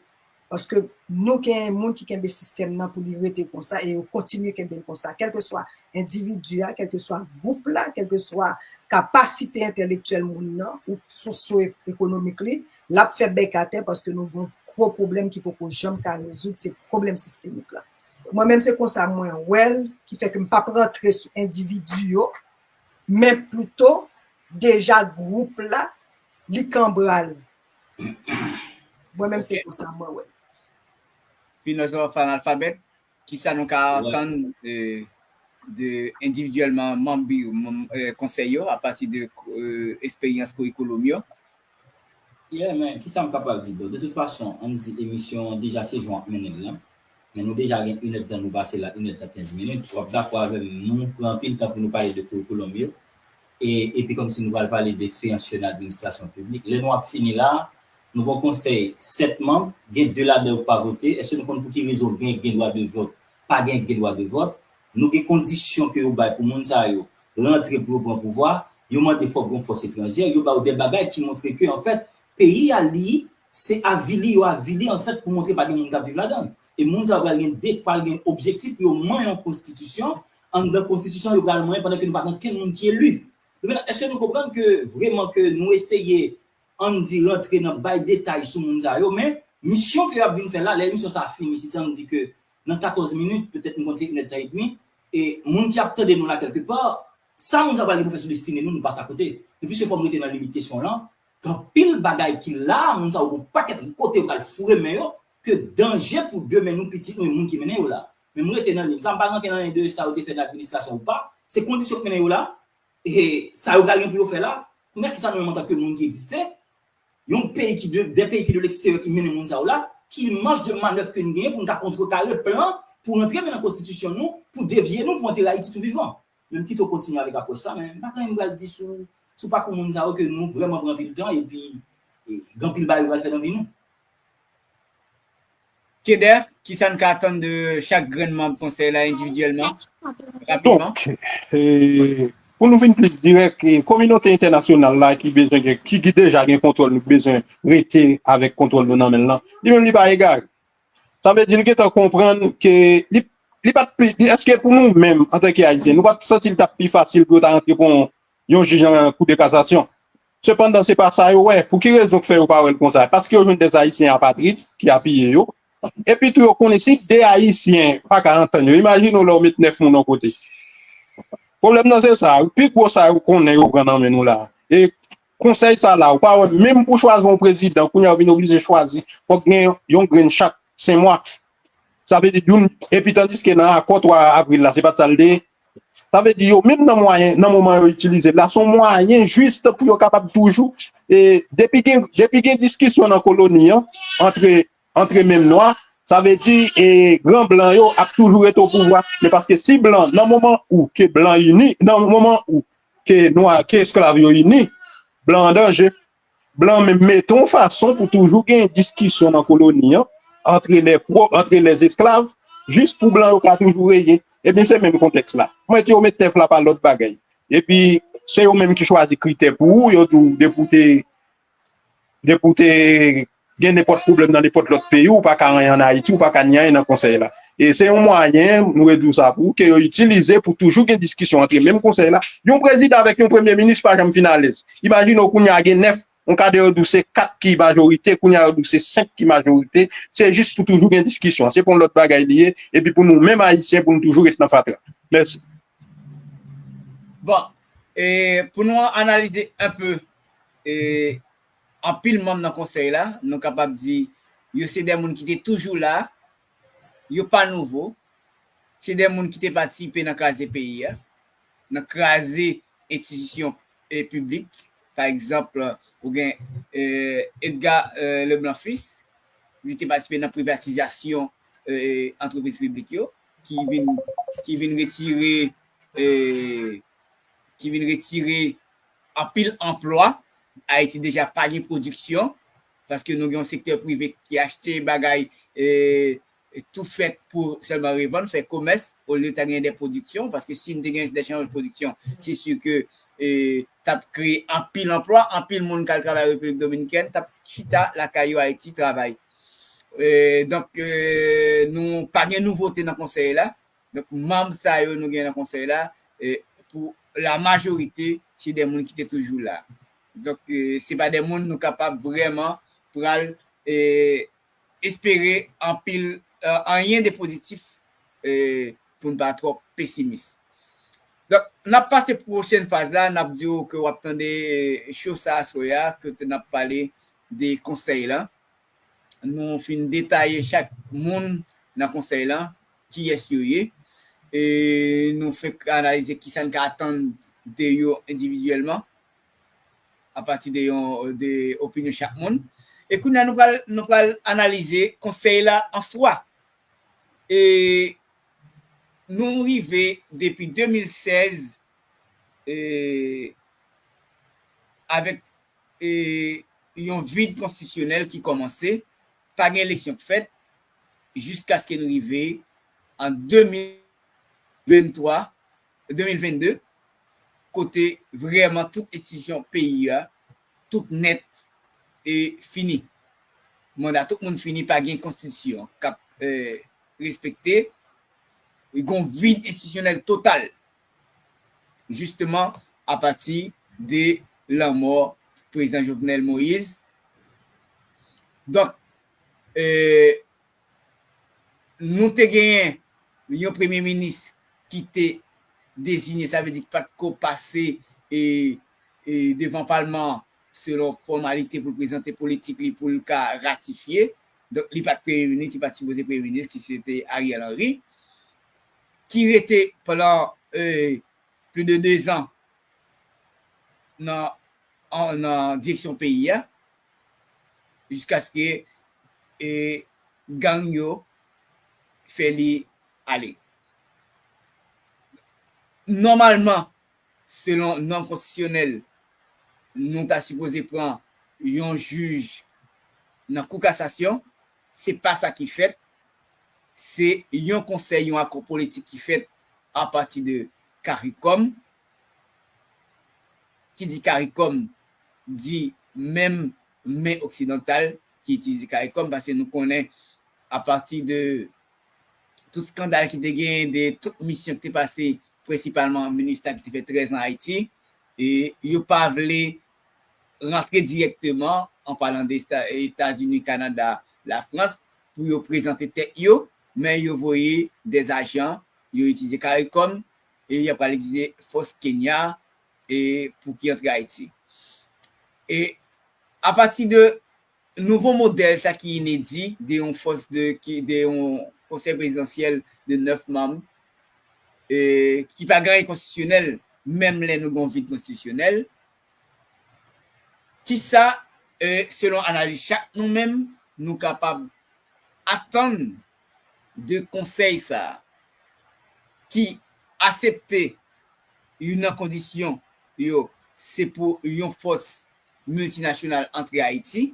Paske nou gen moun ki kenbe sistèm nan pou li rete konsa e yo kontinye kenbe l konsa. Kèlkeswa endividi a, kèlkeswa gwoup la, kèlkeswa kapasite entèlektyèl moun nan ou sosyo-ekonomik li, l ap fè bèk atè paske nou gen yon gwo pwoblèm ki poko janm ka rezoud, se pwoblèm sistemik la. Mwen menm se konsa mwen wè l, ki fè ke m p ap rantre sou endividi yo, men plito deja gwoup la, li kanbral. Mwen menm se konsa mwen wè l. Filozof analfabèt, kisa nou ka atann de, de endividyèlman manm bi-, manm, eh, konsèy yo apati de, eh, esperyans kirikulòm yo? Yeah, men kisa m kapab di, bro? De tout fason, ann di emisyon an deja se jan w ap mennen l lan. Men nou deja gen inèdtan nou pase la, inèdtan kenz minit. W ap dakò avè m, nou pran anpil tan pou nou pale de kirikulòm yo. E, epi kòmsi nou pral pale de eksperyans yo nan administrasyon piblik. Lè nou ap fini la, nou gon konsèy sèt manm, gen de ladan yo k pa vote. Èske nou konn pou ki rezon gen, gen dwa de vòt, pa gen, gen dwa de vòt? Nou gen kondisyon ke yo bay pou moun sa yo rantre pou yo pran pouvwa, yo mande fòk gon fòs etranjè, yo ba yo de bagay ki montre ke, anfèt, peyi a li, se avili yo avili, anfèt, pou montre pa gen moun k ap viv ladan l. E moun sa yo pral gen de, pral gen objektif pou yo manyen yon konstitisyon, anndan konstitisyon yo pral manyen pandan ke nou pa gen kenn moun ki eli. Donk, èske nou konprann ke vrèman ke nou eseye, ann di, rantre nan bay detay sou moun sa yo, men misyon ke y ap vin fè la, lè emisyon sa a fini, si se ann di ke nan katòz minit, petèt nou konn se inèdtan edmi, e moun ki ap tande nou la kèlkepa, sa moun sa pral gen pou fè sou destine nou, nou pase akote. Men piske fò m rete nan limit kesyon w lan, gen anpil bagay ki la, moun sa yo gon pakèt kote yo pral foure men yo, ke danje pou demen nou, pitit nou e moun ki mennen yo la. Men m rete nan liy sa, m pa rantre nan anyen de sa yo te fè nan administrasyon ou pa, se kondisyon k mennen yo la, e sa yo pral gen pou yo fè la, kounye a kisa nou menm antanke moun ki egziste, yon peyi ki de, de peyi ki de leksteryè ki mennen moun sa yo la, ki maj de manèv ke n genyen pou n ka kontrekare plan pou rantre men nan konstitisyon nou, pou devye nou, pou antere Ayiti tou vivan. Men m kite w kontinye avèk apwòch sa, men m pa gen anyen m pral di sou, sou pakou moun sa yo ke nou vrèman pran anpil tan epi e, gen anpil bagay yo pral fè nan vi nou. Keder, kisa n ka atann de chak grenn manm konsèy la endividyèlman? Rapidman. Donk, e, pou nou vin plis dirèk, e, kominote entènasyonal la ki bezwen gen, ki, ki deja gen kontwòl nou, ki bezwen rete avèk kontwòl nou nan men l lan, li menm li pa egare. Sa vle di l gentan konprann ke li, li pa t pi, li, èske pou nou menm, antanke Ayisyen, nou pa t santi l t ap pi fasil pou yo ta rantre pran yon, yon jij nan kou de kasasyon? Sepandan, se pa sa yo wè. Pou ki rezon k fè yo pa wè l konsa? Paske yo jwenn de Ayisyen apatrid ki apiye yo. Epi tou, yo konnen si de Ayisyen pa ka antann yo, imajine w lè w met nèf moun yon kote. Pwoblèm nan se sa. Pi gwo sa yo konnen yo pran nan men nou la. E konsèy sa la, ou pa wè, menm pou chwazi yon prezidan, kounye a yo vin oblije chwazi, fòk gen yon grenn chak senk mwa. Sa vle di youn, epi tandiske nan akò twa avril la, se pa t sa l te ye. Sa vle di yo menm nan mwayen, nan moman yo itilize l la, se yon mwayen jis pou yo kapab toujou, e, depi gen, depi gen diskisyon nan koloni an, antre, antre menm nwa, sa vle di, e, gran blan yo ap toujou rete o pouvwa. Men paske si blan, nan moman ou ke blan ini, nan moman ou ke nwa, ke esklav yo ini, blan an danje. Blan menm mete yon fason pou toujou gen diskisyon nan koloni an, antre lè pwòp, antre lè esklav, jis pou blan yo ka toujou reye. Ebyen, se menm kontèks la. Mwen te yo met tèf la pa lòt bagay. Epi, Se yo menm ki chwazi kritè pou ou, yo di w depi w te depi w te gen nenpòt pwoblèm nan nenpòt lòt peyi, ou pa ka anyen ann Ayiti, ou pa ka ni anyen nan konsèy la. E se yon mwayen, nou redi w sa pou ou, ke yo itilize pou toujou gen diskisyon antre menm konsèy la. Yon prezidan avèk yon premye minis pa janm fin alèz. Imajine w kounye a gen nèf, yon ka de yo di w se kat ki majorite, kounye a yo di w se senk ki majorite. Se jis pou toujou gen diskisyon. Se pou yon lòt bagay li ye, epi pou nou menm Ayisyen, pou nou toujou ret nan fatra. Mèsi. Bon, e pou nou analize enpe, e anpil manm nan konsèy la, nou kapab di yo se de moun ki te toujou la, yo pa nouvo, se de moun ki te patisipe nan kraze peyi a, nan kraze enstitisyon e piblik. Pa egzanp, ou gen e, Edgar e, Leblanc Fils, li te patisipe nan privatizasyon e, antrepriz piblik yo, ki vin, ki vin retire e, ki vin retire anpil anplwa. Ayiti deja pa gen pwodiksyon, paske nou gen yon sektè prive ki achte bagay e, tou fèt pou sèlman revann, fè komès, olye ta gen de pwodiksyon, paske si n te gen de chanèl pwodiksyon, se si ke e, t ap kreye anpil anplwa, anpil moun k al travay Repiblik Dominikèn, t ap chita lakay yo Ayiti travay. E, donk, e, nou pa gen nouvote nan konsèy la. Donk, manm sa yo nou gen nan konsèy la, e, pou la majorite, se de moun ki te toujou la. Donk, e, se pa de moun nou kapab vrèman pral e, espere anpil, e, anyen de pozitif e, pou n pa twò pesimis. Donk, n ap pase pwochèn faz la, n ap di w ke w ap tande e, cho sa aswè a, kote n ap pale de konsèy la. Nou fin detaye chak moun nan konsèy la, kiyès yo ye. E nou fenk analize kisa n ka atann de yo endividyèlman, apati de yon de opinyon chak moun. E kounye a nou pral, nou pral analize konsèy la an swa. E nou rive depi de mil sèz e, avèk e, yon vid konstitisyonèl ki kòmanse, pa gen eleksyon k fèt, jiskaske n rive an de mil venntwa, de mil vennde, kote vrèman tout enstitisyon peyi a, tout nèt e fini. Manda tout moun fini, pa gen konstitisyon k ap e, respekte. Gen yon vid enstitisyonèl total, jisteman apati de lanmò prezidan Jovenel Moïse. Donk, e, nou te genyen yon premye minis ki te deziye, sa vle di ki pa t ko pase e, e, devan palman an selon fòmalite pou l prezante politik li pou l ka ratifye. Donk, li pa t premye minis, li pa t sipoze premye minis, ki se te Ariel Henry, ki rete pandan e, plis de de zan nan, an, nan direksyon peyi a, jiskaske e, gang yo fè li ale. Nòmalman, selon nòm konstitisyonèl, nou ta sipoze pran yon jij nan Kou Kasasyon. Se pa sa ki fèt. Se yon konsèy, yon akò politik ki fèt apati de CARICOM. Ki di CARICOM, di menm men oksidantal ki itilize CARICOM, paske nou konnen apati de tout eskandal ki te genyen, de tout misyon ki te pase, prensipalman MINUSTAH ki te fè trèz an Ayiti, e yo pa vle rantre dirèkteman, an palan de Eta-, Etazini, Kanada, Lafrans, pou yo prezante tèt yo, men yo voye dè ajan, yo itilize CARICOM, e y ap pral itilize fòs Kenya, e pou ki antre Ayiti. E apati de nouvo modèl sa ki inedi de yon fòs de, ki, de yon konsèy prezidansyèl de nèf manm, e, ki pa gen anyen konstitisyonèl, menm lè nou gen yon vid konstitisyonèl. Kisa, e, selon analiz chak nou menm, nou kapab atann de konsèy sa a, ki asepte youn nan kondisyon yo, se pou yon fòs miltinasyonal antre Ayiti,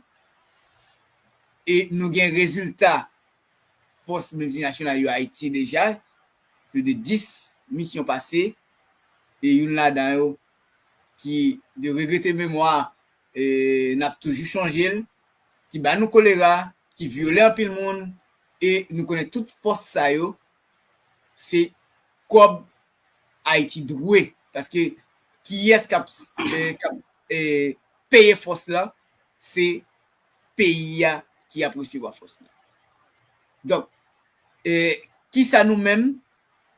e nou gen rezilta fòs miltinasyonal yo Ayiti deja, plis de dis misyon pase, e youn ladan yo, ki, de regrete memwa, e n ap toujou chonje l, ki ba nou kolera, ki vyole anpil moun, e nou konnen tout fòs sa yo, se kòb Ayiti dwe. Paske kiyès k ap, e, k ap, e, peye fòs la? Se peyi a ki ap resevwa fòs la. Donk, e, kisa nou menm,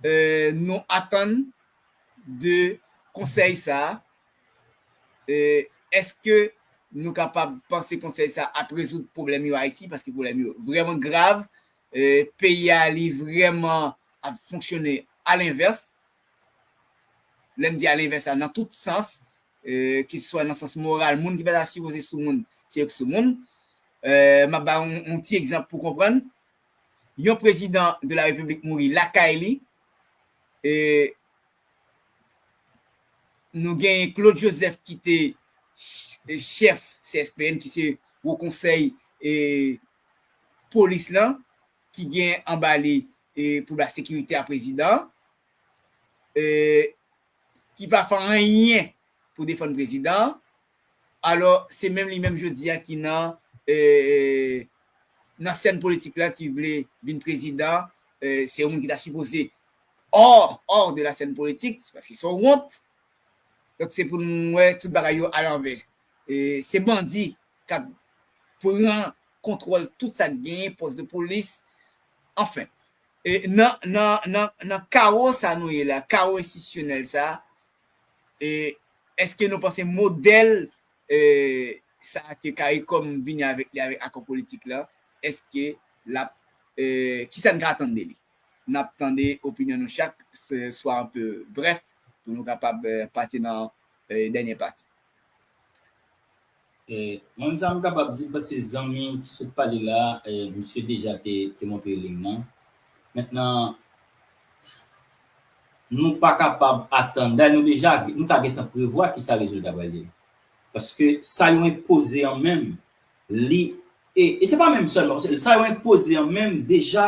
e, nou atann de konsèy sa a? E, èske nou kapab panse konsèy sa ap rezoud pwoblèm yo Ayiti? Paske pwoblèm yo vrèman grav. E, peyi a, li vrèman ap fonksyone alenvès. Lè m di alenvès la, nan tout sans, e, keseswa nan sans moral, moun ki pa ta sipoze sou moun, se yo ki sou moun. E, m ap ba yon, yon ti egzanp pou konprann. Yon prezidan de la repiblik mouri lakay li, e, nou genyen Claude Joseph ki te ch-, chèf C S P N, ki se wo konsèy, e, polis lan, ki gen anba li, e, pou la sekirite a prezidan, e, ki pa fè anyen pou defann prezidan. Alò, se menm li menm jodi a ki nan, e, e, nan sèn politik la, ki vle vin prezidan, e, se yon moun ki ta sipoze hors, hors de la scène politique, se paske se yon wont. Donk, se pou nou wè tout bagay yo alanvè. E, se bandi k ap pran kontwòl tout sa k genyen, pòs de polis, anfen. E, nan, nan, nan, nan kawo sa nou ye la, kawo enstitisyonèl sa, e, èske nou panse modèl, e, sa ke CARICOM vini avèk li avèk akò politik la, èske l ap, e, kisa n ka atann de li? N ap tande opinyon nou chak, se swa un peu bref, pou nou kapab, e, pase nan, e, dènye pati. E, mwen, sa m kapab di, paske zanmi ki sot pale la, e, misye deja te, te montre liy nan. Mentnan, nou pa kapab atann, dayè nou deja, nou ta gentan prevwa kisa rezilta pral ye. Paske sa yo enpoze an menm, li, e, e se pa menm sèlman, paske sa yo enpoze an menm, deja,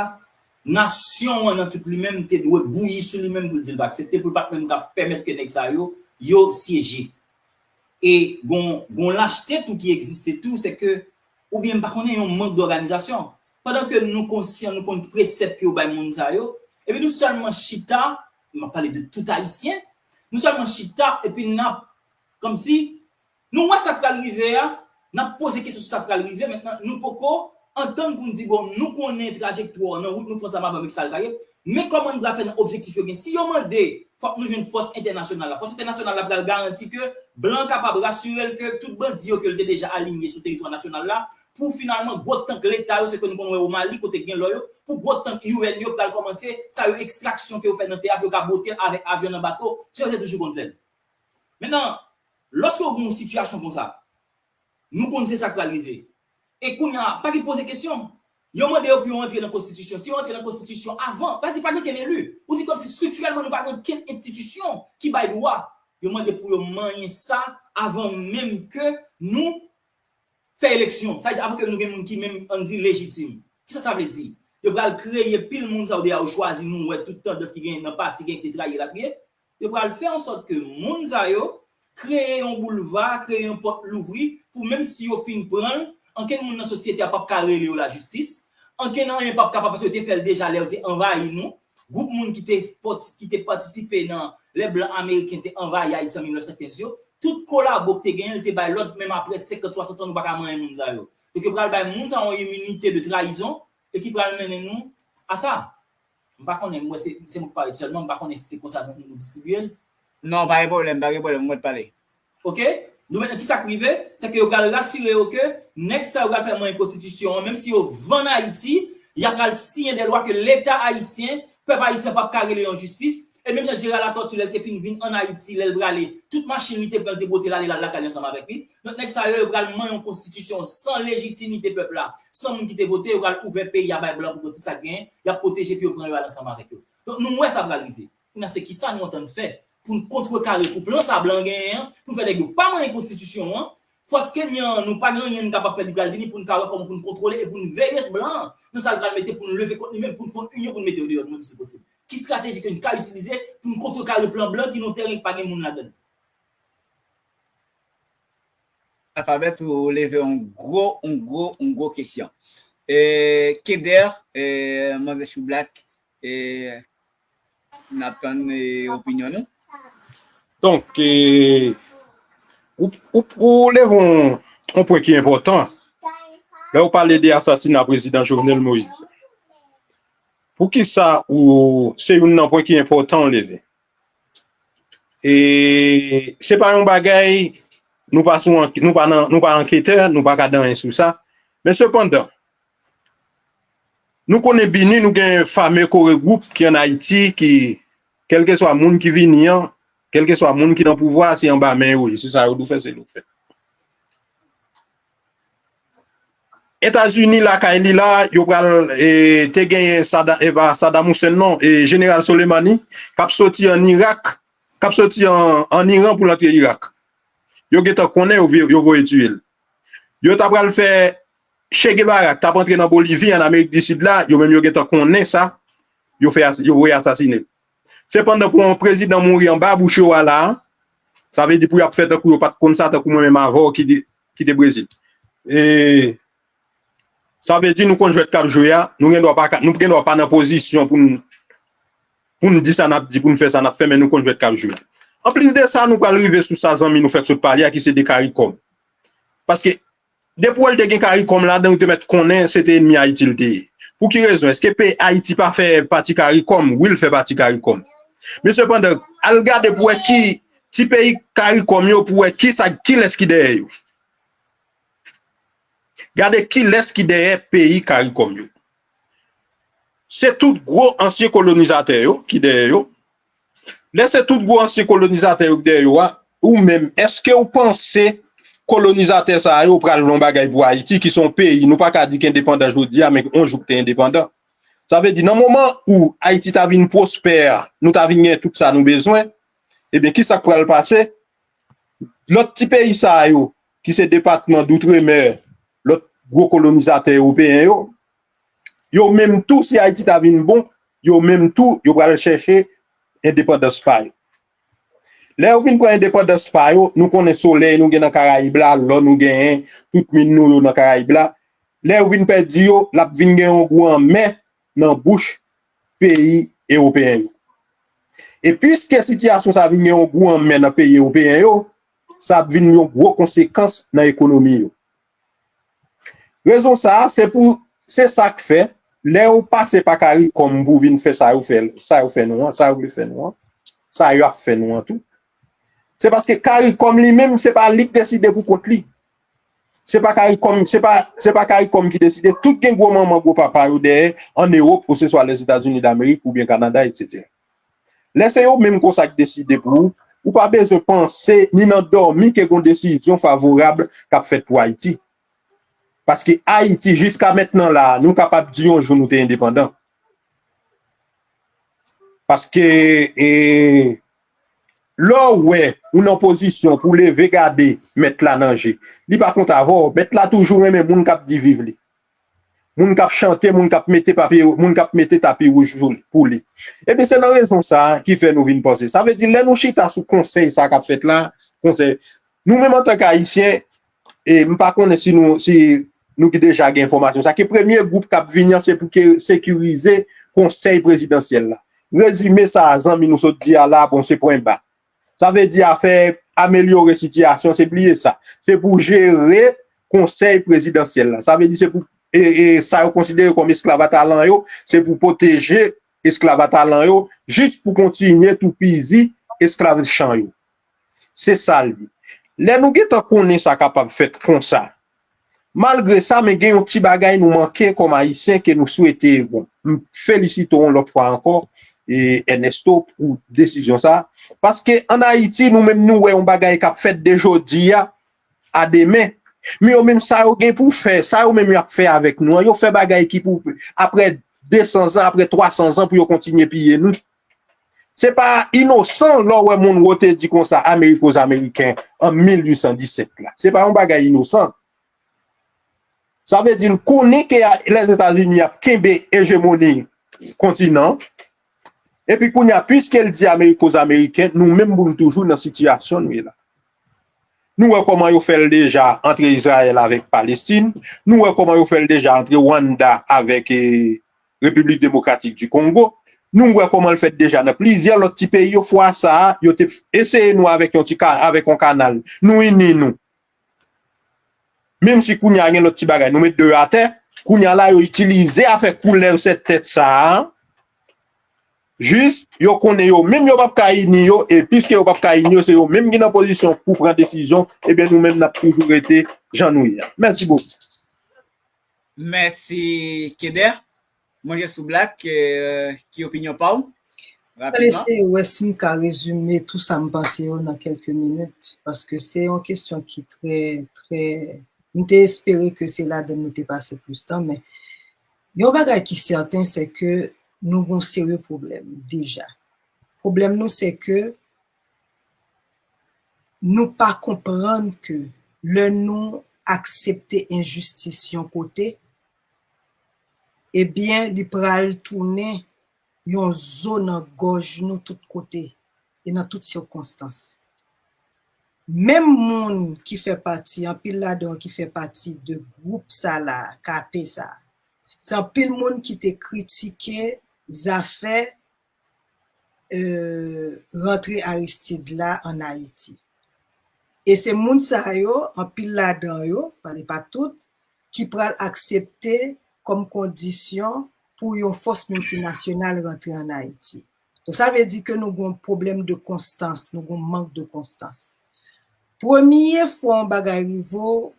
nasyon an nan tout li menm te dwe bouyi sou li menm pou l di l pa aksepte, pou l pa t menm ka pèmèt ke nèg sa yo, yo syeje. E gon, gon lachte tou ki egziste tou, se ke, oubyen m pa konnen, yon mank dòganizasyon. Pandan ke nou konsyan, nou konn presèp ke yo bay moun sa yo, epi nou sèlman chita, m ap pale de tout Ayisyen, nou sèlman chita, epi n ap, kòmsi, nou wè sa k pral rive a, n ap poze kesyon sou sa k pral rive, mentnan, nou poko antann pou n di, bon, nou konnen trajektwa nan wout nou fè ansanm avè m, sa l ka ye, men kòman n pral fè nan objektif yo gen. Si yo mande, fòk nou jwenn fòs entènasyonal la. Fòs entènasyonal la pral garanti ke blan kapab rasire l ke tout bandi yo ke l te deja alinye sou teritwa nasyonal la, pou finalman gwo tank leta yo, se ke nou konn wè o Mali, kote gen lò yo, pou gwo tank U N yo pral kòmanse, sa yo ekstraksyon ke yo fè nan tè a, pou yo ka bwote l avèk avyon nan bato, jan yo te toujou konn fè l. Mentnan, lòske w gen yon sitiyasyon konsa, nou konn se sa k pral rive. E kounye a, pa gen poze kesyon. Yo mande yo pou yo antre nan konstitisyon. Si yo antre nan konstitisyon avan, pa di pa gen kenn eli. Ou di kòmsi estriktirèlman nou pa gen kenn enstitisyon ki bay dwa. Yo mande pou yo manyen sa avan menm ke nou fè eleksyon. Sa vle di avan ke nou gen moun ki menm, ann di, lejitim. Kisa sa vle di? Yo pral kreye pil moun sa yo deja yo chwazi, nou wè tout tandans ki genyen nan pati, gen ki te trayi elatriye. Yo pral fè an sòt ke moun sa yo kreye yon boulva, kreye yon pòt louvri pou menm si yo fin pran l, ankenn moun nan sosyete a p ap ka rele yo lajistis, ankenn anyen p ap kapab paske yo te fè l deja lè yo te anvayi nou. Gwoup moun ki te fòt-, ki te patisipe nan lè blan ameriken te anvayi Ayiti an mil nèf san kenz yo, tout kolabo ki te genyen, li te bay lòd, menm apre senkant, swasant an, nou pa ka manyen moun sa yo. Donk, yo pral bay moun sa yo yon iminite de trayizon e ki pral mennen nou a sa. M pa konnen, mwen se, se mwen k parèt sèlman, m pa konnen si se konsa nou, nou distribiye l. Non, pa gen pwoblèm, pa gen pwoblèm, mwen t pale. Oke? Nou, mentnan, kisa k rive? Se ke yo pral rasire yo ke nèg sa yo pral fè manyen konstitisyon an, menm si yo vann Ayiti, y a pral siyen de lwa ke Leta ayisyen, pèp ayisyen p ap ka rele yo an jistis, e menm jan Gérard Latortue, lè l te fin vin ann Ayiti, lè l prale, tout machin li te pran, l te bwote l ale, l al lakay li ansanm avèk li. Donk, nèg sa yo, yo pral manyen yon konstitisyon san lejitimite pèp la, san moun ki te vote, yo pral ouvè peyi a bay blan pou pran tout sa k genyen, y ap pwoteje pou yo pran yo al ansanm avèk yo. Donk, nou wè sa pral rive. Kounye a, se kisa nou antann fè pou n kontrekare pou plan sa blan genyen an, pou n fè nèg yo pa manyen konstitisyon an, fòs ke nyan nou pa gen anyen n kapab fè, li pral vini pou n ka wè kòman pou n kontwole e pou n veye blan an nan sa l pral mete pou n leve kont li menm, pou n fè yon inyon pou n mete yo deyò nou menm si l posib. Ki estrateji ke n ka itilize pou n kontrekare plan blan ki nan teren ki pa gen moun ladan l? Alfabèt, ou leve yon gwo, yon gwo, yon gwo kesyon. E, Keder, e, Manzè Choublak, e, n ap tann, e, opinyon nou. Donk, e, ou, ou, ou leve yon, yon pwen ki enpòtan. Lè ou pale de asasina prezidan Jovenel Moïse, poukisa ou, se youn nan pwen ki enpòtan ou leve? E se pa yon bagay, nou pa sou ank-, nou pa nan, nou pa anketè, nou pa ka di anyen sou sa. Men sepandan, nou konnen BINUH, nou gen fame Core Group ki ann Ayiti, ki, kèlkeswa moun ki vini an, kèlkeswa moun ki nan pouvwa, se anba men yo ye, se sa yo dwe fè, se yo fè. Etazini lakay li la, yo pral, e, te genyen Sada-, e pa Saddam Hussein non, e Jeneral Soleimani, k ap soti ann Irak, k ap soti an, ann Iran pou l antre Irak. Yo gentan konnen yo, vye- yo voye tiye l. Yo ta pral fè Che Guevara, k t ap antre nan Bolivi, ann Amerik di Sid la, yo menm yo gentan konnen sa, yo fè as- yo voye asasine l. Sepandan, pou yon prezidan mouri anba bouch yo a la, sa vle di pou y ap fè tankou yo pa t konn sa, tankou mwen menm avè w ki te, ki te Brezil. E sa vle di nou konn jwèt k ap jwe a, nou gen dwa pa ka, nou gen dwa pa nan pozisyon pou n, pou n di sa n ap di, pou n fè sa n ap fè, men nou konn jwèt k ap jwe. Anplis de sa, nou pral rive sou sa zanmi nou fèk sot pale a, ki se de CARICOM. Paske depi w wè l te gen CARICOM ladan, ou te mèt konnen se te ènmi Ayiti l te ye. Pou ki rezon? Èske pe Ayiti pa fè pati CARICOM? Wi, l fè pati CARICOM. Men sepandan, al gade pou wè ki ti peyi CARICOM yo, pou wè ki sa, kilès ki dèyè yo. Gade kilès ki dèyè peyi CARICOM yo. Se tout gwo ansyen kolonizatè yo ki dèyè yo. Lè se tout gwo ansyen kolonizatè yo ki dèyè yo a, ou menm, èske w panse kolonizatè sa yo pral yon bagay pou Ayiti, ki se yon peyi, nou pa ka di k endepandan jodi a, men yon jou k te endepandan? Sa vle di, nan moman ou Ayiti ta vin pwospè, nou ta vin gen tout sa nou bezwen, ebyen, ki sa k pral pase? Lòt ti peyi sa yo, ki se depatman doutremer, lòt gwo kolonizatè ewopeyen yo, yo menm tou, si Ayiti ta vin bon, yo menm tou, yo pral chèche endepandans pa yo. Lè yo vin pran endepandans pa yo, nou konnen solèy nou gen nan Karayib la, lò nou genyen, tout min nou yo nan Karayib la. Lè yo vin pèdi yo, l ap vin gen yon gou anmè nan bouch peyi ewopeyen yo. E piske sitiyasyon sa vin gen yon gou anmè nan peyi ewopeyen yo, sa ap vin yon gwo konsekans nan ekonomi yo. Rezon sa a, se pou, se sa k fè, lè yo pase pa CARICOM pou vin fè sa yo fè, sa yo fè nou an, sa yo vle fè nou an, sa yo ap fè nou an tou. Se paske CARICOM li menm, se pa li k deside pou kont li. Se pa CARICOM, se pa, se pa CARICOM ki deside. Tout gen gwo manman, gwo papa yo dèyè, ann Ewòp, oseswa Lèzetazini Damerik, oubyen Kanada, etsetera. Lè se yo menm konsa k deside pou ou, ou pa bezwen panse, ni nan dòmi, ke gon desizyon favorab k ap fèt pou Ayiti. Paske Ayiti, jiska mentnan la, nou kapab di yon jou nou te endepandan. Paske, e, lè w wè ou nan pozisyon pou leve gade mèt la nan je, li pa kont avè w, mèt la toujou renmen moun k ap di viv li. Moun k ap chante, moun k ap mete papye, moun k ap mete tapi wouj sou li, pou li. Ebyen, se nan rezon sa a ki fè nou vin panse. Sa vle di, lè nou chita sou konsèy sa k ap fèt la, konsèy, nou menm antanke Ayisyen, e m pa konnen si nou, si nou ki deja gen enfòmasyon sa, ke premye gwoup k ap vini an, se pou ke sekirize konsèy prezidansyèl la. Rezime sa a, zanmi nou sot di a la, bon, se pwen ba. Sa vle di afè amelyore sitiyasyon, se bliye sa. Se pou jere konsèy prezidansyèl la. Sa vle di se pou, e, e, sa yo konsidere kòm esklav a talan yo, se pou pwoteje esklav a talan yo, jis pou kontinye toupizi esklav chan yo. Se sa l ye. Lè nou gentan konnen sa kapab fèt konsa, malgre sa, men gen yon ti bagay nou manke kòm Ayisyen ke nou swete, bon, m felisite w yon lòt fwa ankò, e, Ernesto, pou desizyon sa. Paske ann Ayiti, nou menm nou wè yon bagay k ap fèt de jodi a, a demen. Men yo menm sa yo gen pou fè, sa yo menm y ap fè avèk nou an, yo fè bagay ki pou, apre de san zan, apre twa san zan pou yo kontinye piye nou. Se pa inosan lè w wè Monroe te di konsa, Amerik aux Américains, an mil uit san disèt la. Se pa yon bagay inosan. Sa vle di l konnen ke a- Lèzetazini ap kenbe ejemoni kontinan. Epi kounye a, piske l di Amerik aux Américains, nou menm pou n toujou nan sitiyasyon nou ye la. Nou wè kòman yo fè l deja antre Izrayèl avèk Palestin. Nou wè kòman yo fè l deja antre Rwanda avèk eh, Repiblik Demokratik di Kongo. Nou wè kòman l fèt deja nan plizyè lòt ti peyi yo. Fwa sa a, yo te eseye nou avèk yon ti ka, avèk yon kanal. Nou ini nou. Menm si kounye a gen lòt ti bagay, nou met de yo atè. Kounye a la, yo itilize afè koulèv sèt tèt sa a. Jis, yo konnen yo menm yo p ap ka ini yo, e piske yo p ap ka ini yo, se yo menm ki nan pozisyon pou pran desizyon, ebyen nou menm n ap toujou rete jan nou ye a. Mèsi bokou. Mèsi, Keder. Manje sou Black, eh, ki opinyon pa w? Mwen eseye wè si m ka rezime tou sa m panse yo nan kèlke minit, paske se yon kesyon ki trè, trè, m te espere ke se ladan nou te pase plis tan, men yon bagay ki sèten, se ke nou gen yon serye pwoblèm deja. Pwoblèm nou, se ke nou pa konprann ke lè nou aksepte enjistis yon kote, ebyen, li pral tounen yon zo nan gòj nou tout kote e nan tout sikonstans. Menm moun ki fè pati, anpil ladan yo ki fè pati de gwoup sa la, kape sa, se anpil moun ki te kritike zafè euh, rantre Aristide la ann Ayiti. E se moun sa yo, anpil ladan yo, pa, pa tout, ki pral aksepte kòm kondisyon pou yon fòs miltinasyonal rantre ann Ayiti. Donk, sa vle di ke nou gen yon pwoblèm de konstans, nou gen yon mank de konstans. Premye fwa yon bagay rive w,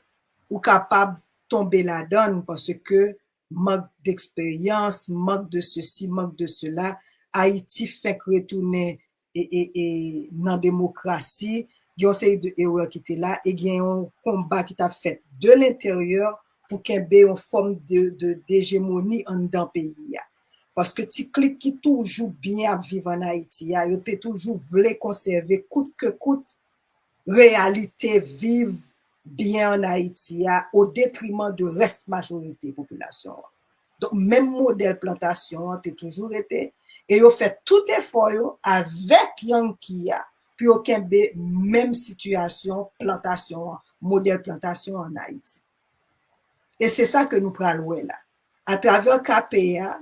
ou kapab tonbe ladan l, paske mank d'eksperyans, mank de sesi, mank de sela, Ayiti fenk retounen e, e, e, nan demokrasi, gen yon seri de erè ki te la, e gen yon konba ki t ap fèt de lenteryè pou kenbe yon fòm de, de, dejemoni anndan peyi a. Paske ti klik ki toujou byen ap viv ann Ayiti a, yo te toujou vle konsève kout ke kout reyalite viv byen ann Ayiti a, o detriman de rès majorite popilasyon an. Donk, menm modèl plantasyon an te toujou rete, e yo fè tout efò yo avèk Yankee a pou yo kenbe menm sitiyasyon plantasyon an, modèl plantasyon ann Ayiti. E se sa ke nou pral wè la. Atravè kape a,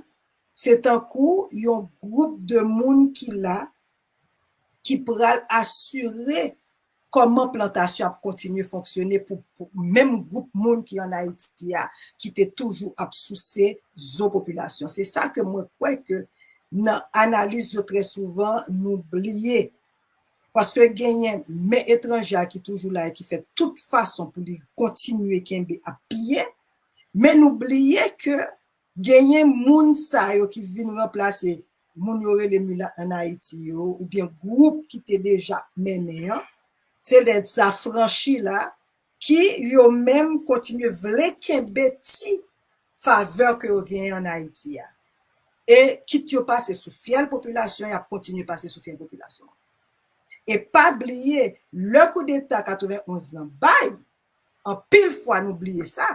se tankou yon gwoup de moun ki la, ki pral asire kòman plantasyon ap kontinye fonksyone pou, pou menm gwoup moun ki ann Ayiti a, ki te toujou ap souse zo popilasyon. Se sa ke mwen kwè ke nan analiz yo trè souvan nou bliye. Paske genyen men etranje a ki toujou la e ki fè tout fason pou li kontinye kenbe ap piye, men nou bliye ke genyen moun sa yo ki vin ranplase moun yo rele milat ann Ayiti yo, oubyen gwoup ki te deja mennen an, se lè zafranchi la ki yo menm kontinye vle kenbe ti favè ke yo genyen ann Ayiti a. E kit yo pase sou fyèl popilasyon, y ap kontinye pase sou fyèl popilasyon. E pa bliye, lè koudeta katrevenonz lan bay, anpil fwa nou bliye sa,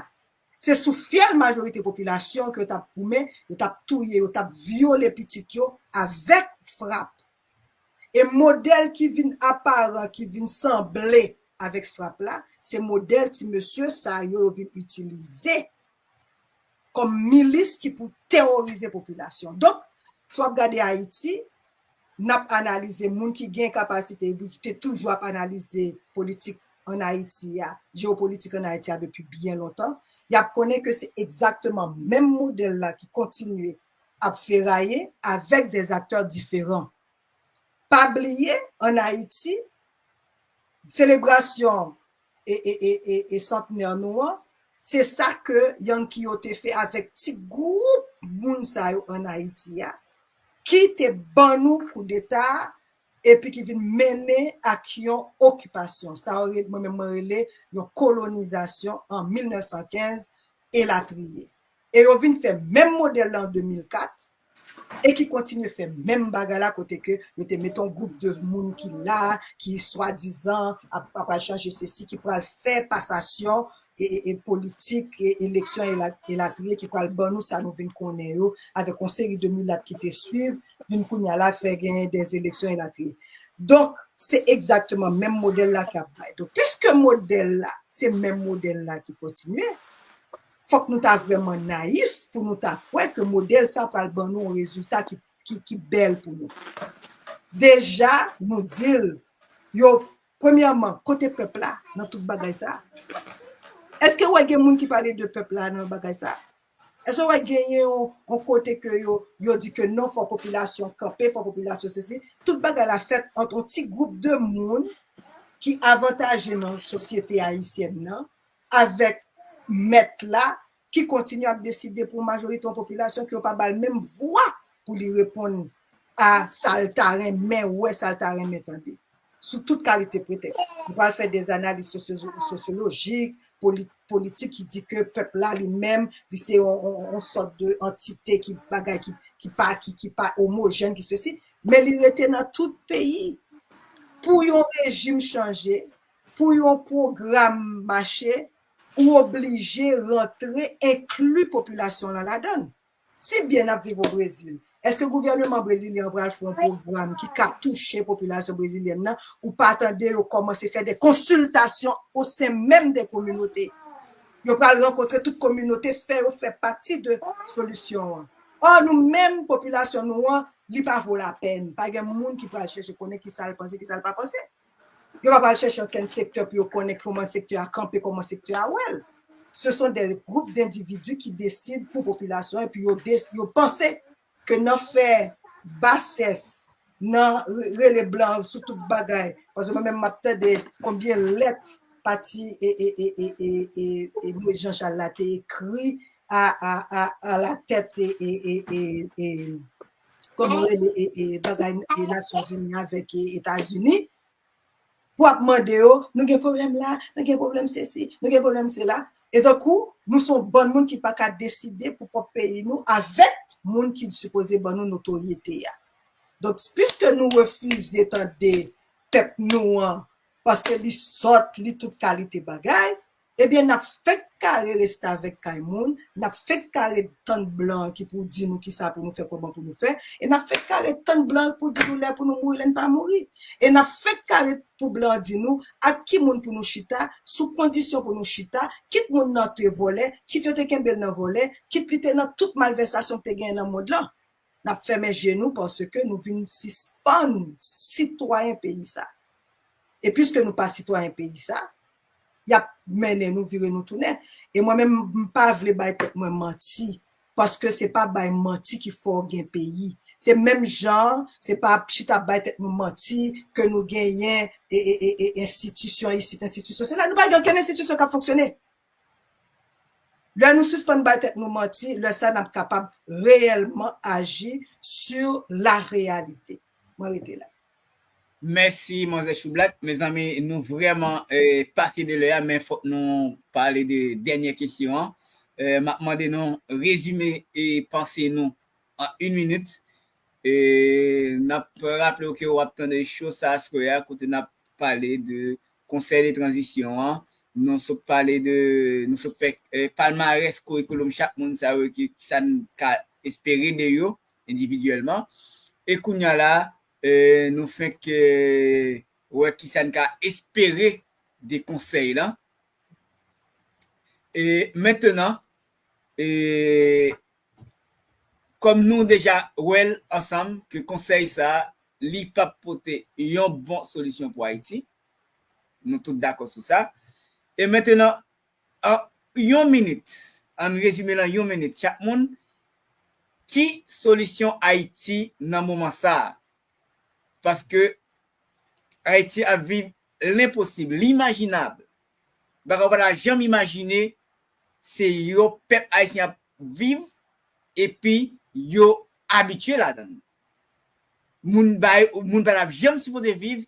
se sou fyèl majorite popilasyon ke yo t ap goumen, yo t ap touye, yo t ap vyole pitit yo avèk frap. E modèl ki vin aparan, ki vin sanble avèk frap la, se modèl ti mesye sa yo, yo vin itilize kòm milis ki pou teworize popilasyon. Donk, si w ap gade Ayiti, n ap analize moun ki gen kapasite epi ki te toujou ap analize politik ann Ayiti a, jewopolitik ann Ayiti a depi byen lontan, y ap konnen ke se egzakteman menm modèl la ki kontinye ap feraye avèk de aktè diferan. Pa bliye, ann Ayiti, selebrasyon e, e, e, e, e santnè nou an, se sa ke Yankee yo te fè avèk ti gwoup moun sa yo ann Ayiti a, ki te ban nou koudeta a, epi ki vin mennen ak yon okipasyon. Sa yo re-, mwen menm mwen rele yon kolonizasyon an mil nèf san kenz elatriye. E yo vin fè menm modèl la an de mil kat, e ki kontinye fè menm bagay la kote ke yo te mete yon gwoup de moun ki la, ki swadizan ap, ap pral chanje sesi, ki pral fè pasasyon e, e, e politik, e eleksyon ela-, elatriye, ki pral ban nou sa nou vin konnen yo, avèk yon seri de milat ki te swiv, vin kounye a la fè genyen de eleksyon elatriye. Donk, se egzakteman menm modèl la k ap bay. Donk, piske modèl la, se menm modèl la ki kontinye, fòk nou ta vrèman nayif pou nou ta kwè ke modèl sa pral ban nou yon rezilta ki, ki, ki bèl pou nou. Deja, nou di l, yo, premyèman, kote pèp la nan tout bagay sa? Èske w wè gen moun ki pale de pèp la nan bagay sa? Èske w wè genyen yon, yon kote ke yo, yo di ke non, fò popilasyon kanpe, fò popilasyon sesi? Tout bagay la fèt ant yon ti gwoup de moun ki avantaje nan sosyete ayisyèn nan, avèk mèt la, ki kontinye ap deside pou majorite yon popilasyon ke yo pa ba l menm vwa pou li reponn a sa l ta renmen wè, sa l ta renmen tande. Sou tout kalite pretèks. Nou pral fè de analiz sosyo-, sosyolojik, poli-, politik ki di ke pèp la li menm, li se yon, yon, yon sòt de antite ki bagay ki, ki pa, ki, ki pa omojèn, ki sesi, men li rete nan tout peyi. Pou yon rejim chanje, pou yon pwogram mache, ou oblije rantre, enkli popilasyon lan ladan l. Si byen n ap viv o Brezil, èske gouvèneman brezilyen an pral fè yon pwogram ki ka touche popilasyon brezilyèn nan? Ou pa tande yo kòmanse fè de konsiltasyon o sen menm de kominote? Yo pral rankontre tout kominote, fè yo fè pati de solisyon an. Ò, nou menm, popilasyon nou an, li pa vo lapèn. Pa gen moun ki pral chèche konnen ki sa l panse, ki sa l pa panse. Yo pa pral chèche okenn sektè pou yo konnen kòman sektè a kanpe, kòman sektè a wè l. Ce sont des groupes d'individus qui décident pou popilasyon, epi yo, yo panse ke nan fè basès, nan rele blan sou tout bagay. Paske mwen menm, m ap tande konbyen lèt pati e, e, e, e, e, e, e Moïse Jean Charles la te ekri a, a, a, a la tèt e, e, e, e, e, kòman rele, e, e, bagay e Nasyonzini avèk e Etazini, pou ap mande yo, nou gen pwoblèm la, nou gen pwoblèm sesi, nou gen pwoblèm sela. E tankou, nou se yon bann moun ki pa ka deside pou pwòp peyi nou avèk moun ki sipoze ban nou notoryete a. Donk, piske nou refize tande pèp nou an, paske li sòt, li tout kalite bagay, ebyen, n ap fenk kare rete avèk kay moun, n ap fenk kare tann blan ki pou di nou kisa pou nou fè, kòman pou nou fè, e n ap fenk kare tann blan pou di nou lè pou nou mouri, lè n pa mouri. E n ap fenk kare pou blan di nou ak ki moun pou nou chita, sou kondisyon pou nou chita, kit moun nan te vòlè, kit yo te kenbe l nan vòlè, kit li te nan tout malvèsasyon k te genyen nan mond lan. N ap fèmen je nou paske nou vin sispann sitwayen peyi sa. E piske nou pa sitwayen peyi sa, y ap mennen nou, vire nou tounen. E mwen menm, m pa vle bay tèt mwen manti, paske se pa bay manti ki fè w gen peyi. Se menm jan, se pa chita bay tèt nou manti ke nou genyen e, e, e, e enstitisyon isit, enstitisyon sela. Nou pa gen okenn enstitisyon k ap fonksyone. Lè nou sispann bay tèt nou manti, lè sa n ap kapab reyèlman aji sur la réalité. Mwen rete la. Mèsi, manzè Choublat. Mezanmi, nou vrèman eh, pase de lè a, men fòk nou pale de dènyè kesyon an. Eh, m ap mande nou rezime e panse nou an yon minit. E n ap raple w ke w ap tande show sa a swè a, kote n ap pale de konsèy de tranzisyon an. Nou sot pale de, nou sot fè eh, palmarès kourikoulòm chak moun sa yo ki, ki sa n ka espere de yo endividyèlman. E kounye a la, eh, nou fenk eh, wè ki sa n ka espere de konsèy lan. E mentenan, e kòm nou deja wè l ansanm ke konsèy sa a, li p ap pote yon bon solisyon pou Ayiti. Nou tout dakò sou sa. E mentenan, an yon minit, ann rezime l an yon minit, chak moun, ki solisyon Ayiti nan moman sa a? Paske Ayiti ap viv lenposib, limajinab. Bagay w pa ta janm imajine, se yo pèp ayisyen ap viv epi yo abitye ladan l. Moun bay, moun pa t ap janm sipoze viv,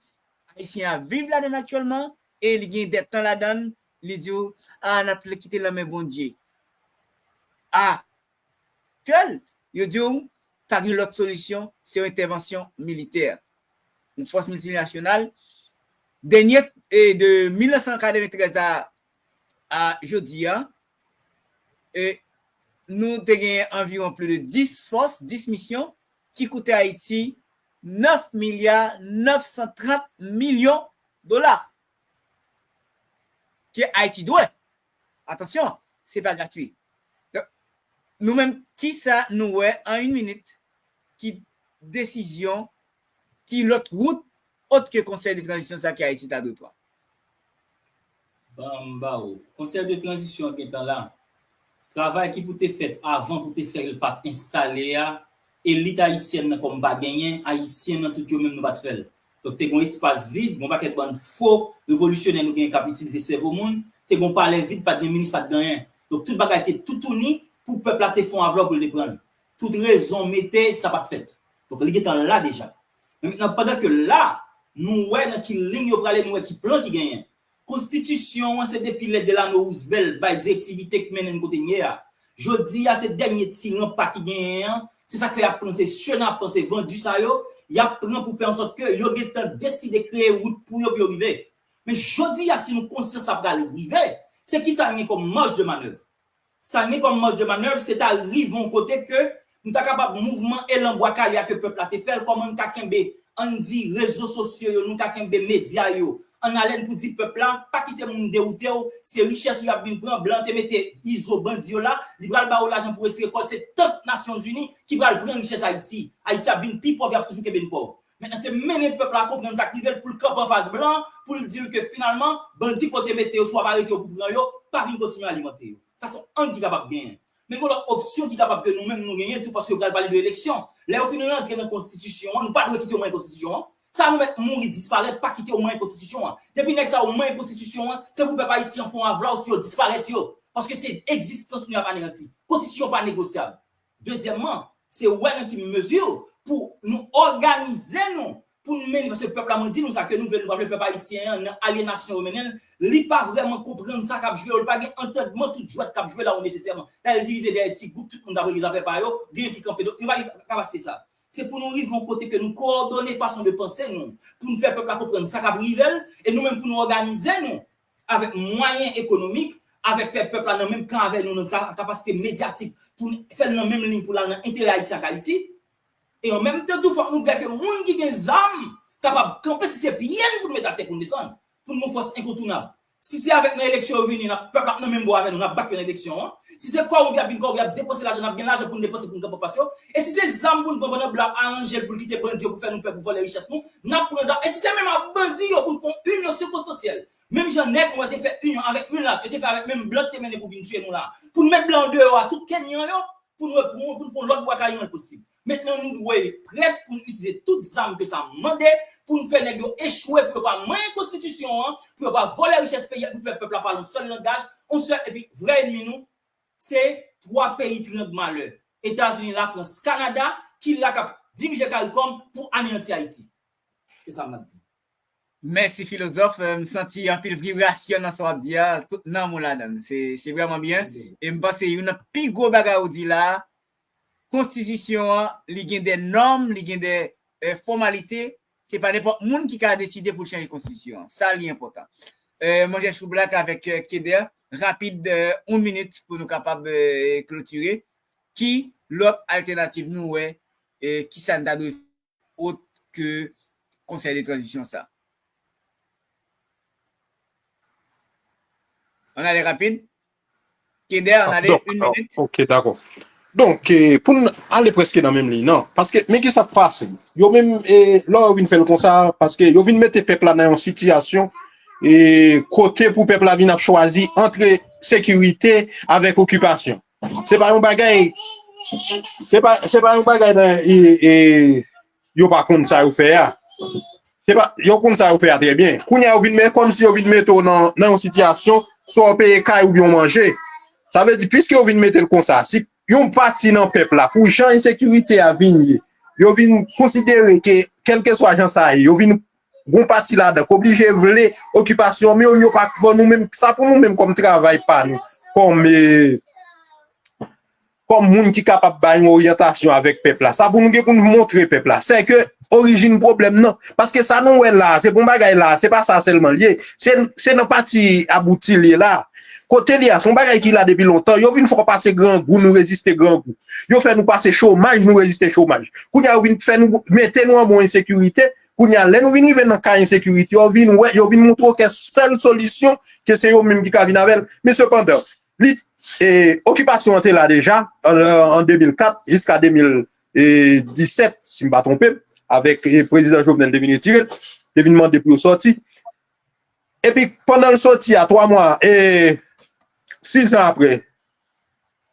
ayisyen ap viv ladan l aktyèlman, e li gen dètan ladan l, li di w, a, n ap kite l nan men Bondye. A, aktyèl, yo di w pa gen lòt solisyon, se yon entèvansyon militè. Yon fòs miltinasyonal. Dènye, e de mil nèf san katreventrèz a, a jodi a, e nou te gen anviwon plis de dis fòs, dis misyon ki koute Ayiti nèf milya nèf san trant milyon dola ke Ayiti dwe. Atansyon, se pa gratui. Donk, nou menm, kisa nou wè an yon minit ki desizyon, ki lòt wout, ot ke konsèy de tranzisyon sa ke Ayiti ta dwe pran? Ban m ba ou. Konsèy de tranzisyon an gentan la. Travay ki pou te fèt avan pou te fè l pa t enstale a, elit ayisyèn nan kòm pa genyen, ayisyen nan tout yo menm nou pa t fè l. Donk, te gen yon espas vid, gen yon pakèt bann fo revolisyonè nou genyen k ap itilize sèvo moun, te gen yon palè vid, pa t gen minis, pa t gen anyen. Donk, tout bagay te toutouni pou pèp la te fè yon avlò pou l te pran l. Tout rezon mete, sa pa t fèt. Donk, li gentan la deja. Men mentnan, pandan ke la, nou wè nan ki liy yo prale, nou wè ki plan ki genyen. Konstitisyon an se depi lè Delano Roosevelt bay direktivite k mennen n kote n ye a. Jodi a, se dènye ti ranpa ki genyen an. Se sa k fè y ap panse Shenard, ap panse Vendy sa yo, y ap pran pou fè ansòt ke yo gentan deside kreye wout pou yo, pou yo rive. Men jodi a, si nou konsyan sa pral rive, se kisa n gen kòm maj de manèv? Sa n gen kòm maj de manèv, se ta rive yon kote ke nou ta kapab mouvman elan bwa kale a ke pèp la te fè l, kòman n ka kenbe, ann di, rezo sosyo yo, nou ka kenbe medya yo an alèn pou di pèp la, pa kite moun dewoute w, se richès ou y ap vin pran, blan te mete Izo bandi yo la, li pral ba yo lajan pou retire kò l, se tank Nasyonzini ki pral pran richès Ayiti. Ayiti ap vin pi pòv, y ap toujou kenbe n pòv. Mentnan, se mennen pèp la konprann sa k rive l pou l kanpe anfas blan, pou l di l ke finalman, bandi ke w te mete yo, si w ap arete yo pou pran yo, pa vin kontinye alimante yo. Sa se yon ang ki kapab genyen. Men gen lòt opsyon ki kapab ke nou menm nou genyen tou, paske yo pral pale de eleksyon. Lè yo fin rantre nan konstitisyon an, nou pa dwe kite yo manyen konstitisyon an. Sa nou mèt mouri disparèt, pa kite yo manyen konstitisyon an. Depi nèg sa yo manyen konstitisyon an, se pou pèp ayisyen an fè yon avlwa, osnon yo disparèt yo. Paske se egzistans nou y ap aneyanti. Konstitisyon pa negosyab. Dezyèmman, se wè nan ki mezi pou nou òganize nou, pou nou mennen, paske pèp la, mwen di nou sa, ke nou vle, nou pa vle, pèp ayisyen an, nan alyenasyon yo mennen l, li pa vrèman konprann sa k ap jwe yo, li pa gen antandman tout jwèt k ap jwe la yo nesesèman. Dayè, l divize dèyè ti gwoup, tout moun t ap regle zafè pa yo, gen ki kanpe, donk, nou pa gen kapasite sa. Se pou nou rive yon kote ke nou kowòdone fason de panse nou, pou nou fè pèp la konprann sa k ap rive l, e nou menm pou nou òganize nou avèk mwayen ekonomik, avèk fè pèp la nan menm kan avèk nou, nan ka-, kapasite medyatik, pou n fè l nan menm liy, pou l al nan enterè Ayisyen ak Ayiti. E an menm tan tou, fòk nou vle ke moun ki gen zam kapab kanpe, si se pye n pou n met atè pou n desann, pou n gen fòs enkontounab. Si se avèk nan eleksyon yo vini, n ap, pèp la ap nan menm bò avè nou, n ap bat yo nan eleksyon an. Si se kòwonpi y ap vin kòwonpi, y ap depanse lajan, n ap gen lajan pou n depanse, pou n kanpe anfas yo. E si se zam pou n pran pandan blan ap aranje l pou l kite bandi yo pou fè nou pè, pou vòlè richès nou, n ap pran zam. E si se menm ak bandi yo pou n fè yon inyon sikonstansyèl, menm jan nèg nwa te fè inyon avèk milat, yo te fè avèk menm blan ki te mennen pou vin tiye nou la. Pou n met blan andeyò a, tout Kenyan yo, pou n repran, pou n fè yon lòt bwa kale nan l posib. Mentnan, nou dwe prèt pou n itilize tout zam ke sa mande, pou n fè nèg yo echwe, pou yo pa manyen konstitisyon an, pou yo pa vòlè richès peyi a, pou fè pèp la pale yon sèl langaj, yon sèl, epi vrè ènmi nou, se twa peyi triyang malè, Etazini, Lafrans, Kanada, ki la k ap dirije CARICOM pou aneyanti Ayiti. Se sa m ap di. Mèsi, filozòf. Eh, m santi anpil vibrasyon nan sa w ap di a, tout nanm ou ladan l. Se, se vrèman byen. E m panse youn nan pi gwo bagay ou di la, konstitisyon an, li gen de nòm, li gen de, eh, fòmalite. Se pa nenpòt moun ki ka deside pou l chanje konstitisyon an. Sa li enpòtan. Eh, Monchè Choublak avèk, eh, Keder, rapid, eh, yon minit pou nou kapab, eh, klotire. Ki lòt altènativ nou wè, eh, ki sa n ta dwe ot ke konsèy de tranzisyon sa? Ann ale rapid. Keder, ann ale, yon minit. Ok, dakò. Donk, eh, pou n ale prèske nan menm liy nan, paske men ki sa k pase. Yo menm, eh, lè yo vin fè l konsa, paske yo vin mete pèp la nan yon sitiyasyon, eh, kote pou pèp la vin ap chwazi antre sekirite avèk okipasyon. Se pa yon bagay, se pa, se pa yon bagay nan, e, e, yo pa konn sa yo fè a. Se pa, yo konn sa yo fè a trè byen. Kounye a yo vin, men kòmsi yo vin mete w nan, nan yon sitiyasyon, swa w peye kay oubyen w manje. Sa vle di, piske yo vin mete l konsa, si yon pati nan pèp la, pou jan ensekirite a vin ye, yo vin konsidere ke, kèlkeswa jan sa ye, yo vin gon pati ladan k oblije vle okipasyon, men yo, yo pa fò nou menm, sa pou nou menm kòm travay pa nou, kòm, eh, kòm moun ki kapab bay yon oryantasyon avèk pèp la. Sa pou nou gen pou nou montre pèp la. Se ke orijin pwoblèm nan. Paske sa nou wè la, se bon bagay la, se pa sa sèlman l ye. Se, se nan pati abouti l ye la. kote li a, se yon bagay ki la depi lontan. Yo vin fè w pase grangou, nou reziste grangou. Yo fè nou pase chomaj, nou reziste chomaj. Kounye a, yo vin fè nou, mete nou anba ensekirite. Kounye a, lè nou vin rive nan ka ensekirite, yo vin wè, yo vin montre w ke sèl solisyon, ke se yo menm ki ka vin avè l. Men sepandan, li, e, okipasyon an te la deja, an, an de mil kat jiska de mil disèt, si m pa twonpe m, avèk, e, prezidan Jovenel te vin retire l, te vin mande pou yo sòti. Epi, pandan l soti a, twa mwa, e, sis an apre,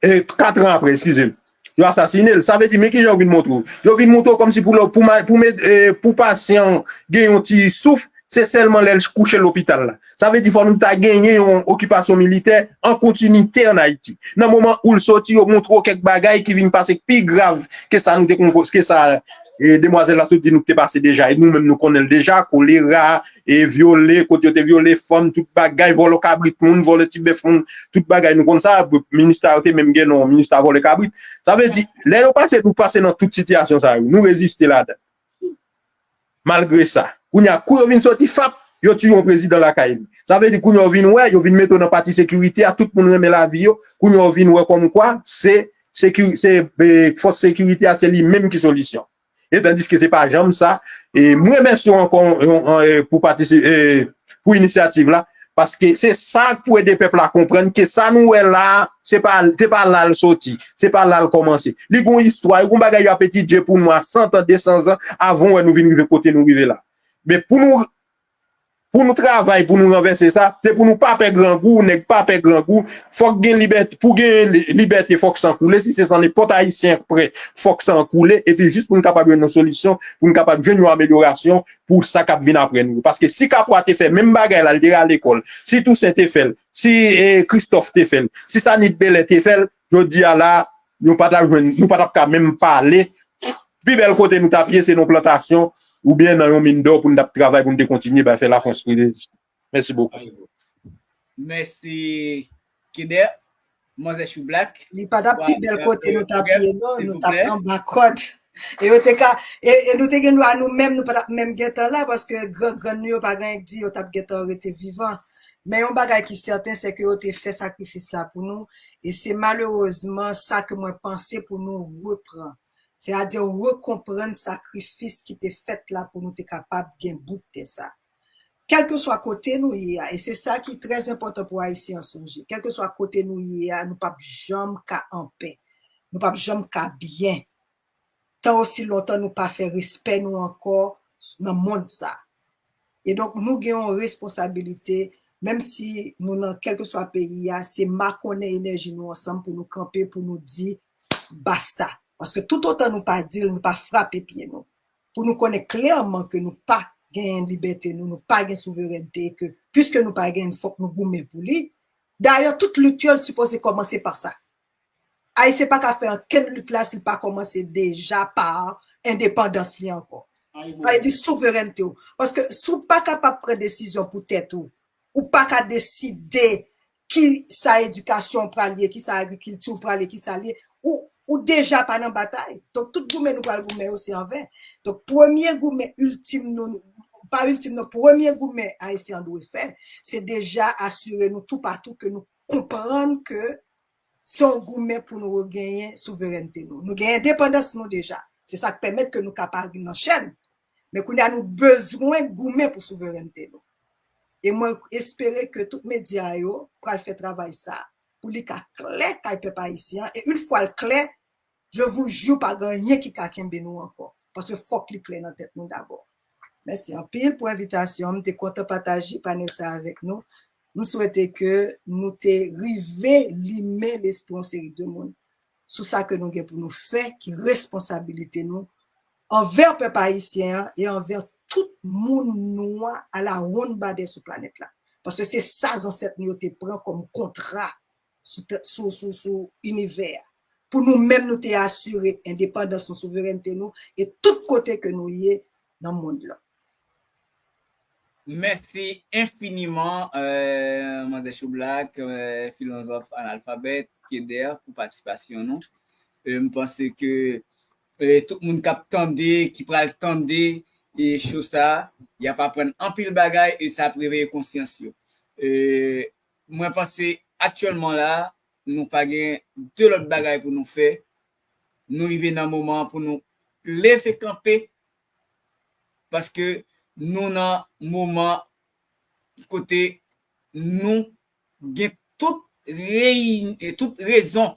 e, kat an apre, eskize m, yo asasine l. Sa vle di, men kijan yo vin montre w. Yo vin montre w kòmsi pou, pou, pou, e, pou pasyan gen yon ti souf, se sèlman lè l kouche lopital la. Sa vle di, fò nou ta genyen yon okipasyon militè an kontinite ann Ayiti. Nan moman ou l soti, yo montre w kèk bagay ki vin pase pi grav ke sa nou te konn, ke sa, e, demwazèl la sot di nou te pase deja. E nou menm, nou konnen l deja, kolera, e vyole, kote yo te vyole fanm, tout bagay, vòlò kabrit moun, vòlò ti bèf moun, tout bagay nou konn sa, minista yo te menm gen non, minista vòlè kabrit. Sa vle di, lè yo pase, nou pase nan tout sitiyasyon sa yo, nou reziste ladan. Malgre sa, kounye a, kou yo vin soti, fap, yo tiye yon prezidan lakay li. Sa vle di, kounye a, yo vin wè, yo vin mete yo nan pati sekirite a, tout moun renmen lavi yo, kounye a, yo vin wè kòmkwa, se, seki-, se, e, fòs sekirite a, se li menm ki solisyon. E tandiske se pa janm sa. E m remèsye w ankò, e, e, pou patisi-, e, pou inisyativ la, paske se sa k pou ede pèp la konprann ke sa nou wè la, se pa, se pa la l soti, se pa la l kòmanse. Li gon istwa, li gon bagay y ap etidye pou nou a san tan, de san zan, avan w wè nou vin rive kote nou rive la. Men pou nou, pou nou travay, pou nou ranvèse sa, se pou nou pa pè grangou, nèg pa pè grangou, fòk gen libète, pou gen li-, libète, fòk san koule, si se san nenpòt Ayisyen k prè, fòk san koule, epi jis pou n kapab jwenn yon solisyon, pou n kapab jwenn yon amelyorasyon pou sa k ap vin apre nou. Paske si Kapwa te fè menm bagay la, l te rale kò l, si Tousen te fè l, si, e, Kristòf te fè l, si Sanit Belè te fè l, jodi a la, nou pa t ap jwenn, nou pa t ap ka menm pale. Pi bèl kote nou t ap ye, se nan plantasyon, oubyen nan yon min dò pou n t ap travay, pou n te kontinye bay fè Lafrans privilèj. Mèsi bokou. Mèsi, Keder. Manzè Choublak. Li pa t ap pi bèl kote nou t ap ye, non. Nou t ap anba kòd. E yo te ka, e, e nou te gen dwa nou menm, nou pa t ap menm gentan la, paske gran grann nou yo pa gen di yo t ap gentan rete vivan. Men yon bagay ki sèten, se ke yo te fè sakrifis la pou nou, e se malerezman sa ke mwen panse pou nou repran. Sètadi rekonprann sakrifis ki te fèt la pou nou te kapab gen bout tè sa. Kèlkeswa kote nou ye a, e se sa ki trè enpòtan pou Ayisyen an sonje, kèlkeswa kote nou ye a, nou p ap janm ka anpè. Nou p ap janm ka byen. Tan osi lontan nou pa fè respè nou ankò nan mond sa. E donk, nou gen yon responsabilite, menm si nou nan kèlkeswa peyi a, se makonnen enèji nou ansanm pou nou kanpe, pou nou di basta. Paske toutotan nou pa di l, nou pa frape pye nou. Pou nou konnen klèman ke nou pa genyen libète nou, nou pa gen souverènte, e ke, piske nou pa genyen, fòk nou goumen pou li. Dayè, tout lit yo, l sipoze kòmanse pa sa. Ayisyen pa ka fè ankenn lit la si l pa kòmanse deja pa endepandans li ankò. Sa vle di souverènte w. Paske si w pa kapab pran desizyon pou tèt ou, ou pa ka deside ki sa edikasyon w pral ye, ki sa agrikilti w pral ye, ki sa l ye, ou, ou deja pa nan batay. Donk, tout goumen nou pral goumen yo, se anven. Donk, premye goumen iltim nou, pa iltim non, premye goumen Ayisyen an dwe fè, se deja asire nou toupatou ke nou konprann ke se yon goumen pou nou regenyen souverènte nou. Nou gen endepandans nou deja. Se sa k pèmèt ke nou ka pa nan chèn. Men kounye a, nou bezwen goumen pou souverènte nou. E mwen espere ke tout medya yo pral fè travay sa pou li ka klè kay pèp ayisyen an. E yon fwa l klè, je vous jure, pa gen anyen ki ka kenbe nou ankò. Paske fòk li klè nan tèt nou dabò. Mèsi anpil pou envitasyon an. M te kontan pataje panèl sa avèk nou. M swete ke nou te rive limen lespri yon seri de moun sou sa ke nou gen pou nou fè, ki responsabilite nou anvè pèp ayisyen an e anvè tout moun nwa alawonnbadè sou planèt la. Paske se sa zansèt nou yo te pran kòm kontra sou, sou, sou, sou inivè a. Pou nou menm, nou te asire endepandans nou, souverènte nou, e tout kote ke nou ye nan mond lan. Mèsi enfiniman, euh, Manzè Choublak, euh, filozòf analfabèt, Keder, pou patisipasyon nou. Euh, m panse ke, euh, tout moun k ap tande, ki pral tande, e show sa, y ap aprann anpil bagay e sa ap reveye konsyans yo. Euh, mwen panse aktyèlman la, nou pa gen de lòt bagay pou nou fè. Nou rive nan moman pou nou leve kanpe, paske nou nan moman kote nou gen tout reyini, tout rezon,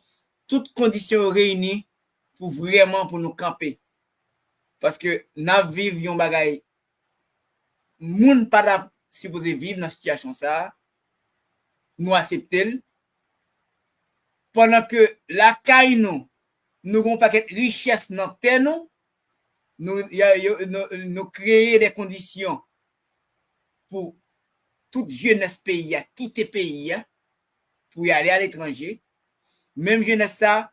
tout kondisyon yo reyini pou vrèman pou nou kanpe. Paske n ap viv yon bagay moun pa ta sipoze viv nan sitiyasyon sa a, nou aksepte l. Pandan ke lakay nou, nou gen yon pakèt richès nan tè nou, nou, y a, yo, nou, nou kreye de kondisyon pou tout jenès peyi a kite peyi a, pou y ale aletranje. Menm jenès sa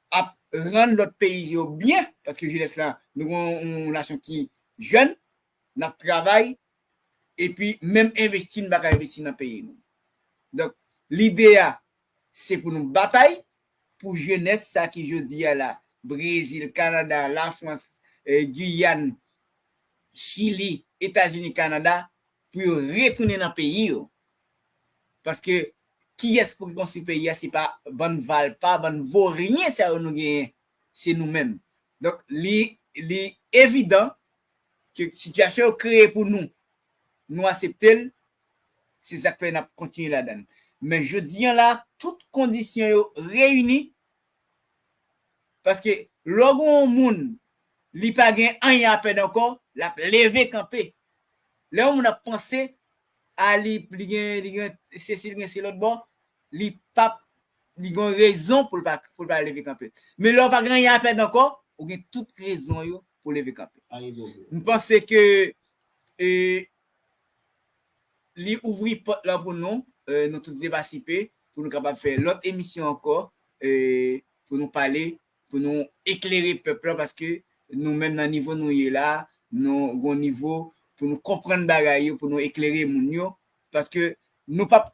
ap rann lòt peyi yo byen, paske jenès la, nou gen yon, yon nasyon ki jèn, n ap travay, epi menm envesti, n pa ka envesti nan peyi nou. Donk, lide a, se pou nou batay pou jenès sa ki jodi a la, Brezil, Kanada, Lafrans, eh, Giyàn, Chili, Etazini, Kanada, pou yo retounen nan peyi yo. Paske kiyès pou ki konstwi peyi a, se pa bann valpa, bann voryen sa yo nou genyen, se nou menm. Donk, li, li evidan ke sitiyasyon yo kreye pou nou, nou aksepte l, se sa k fè n ap kontinye ladan l. Men jodi a la, tout kondisyon yo reyini, paske lè w gen yon moun, li pa gen anyen a pèd ankò, l ap leve kanpe. Lè yon moun ap panse, a li, li gen, li gen sesi, li gen se lòt bò, li p ap, li gen rezon pou l pa, pou l pa leve kanpe. Men lè w pa gen anyen a pèd ankò, ou gen tout rezon yo pou leve kanpe. M panse ke, e, li ouvri pòt la pou nou, e, nou tout te patisipe, pou nou kapab fè lòt emisyon ankò, e, pou nou pale, pou nou eklere pèp la, paske nou menm nan nivo nou ye la, nou gon nivo pou nou konprann bagay yo, pou nou eklere moun yo, paske nou p ap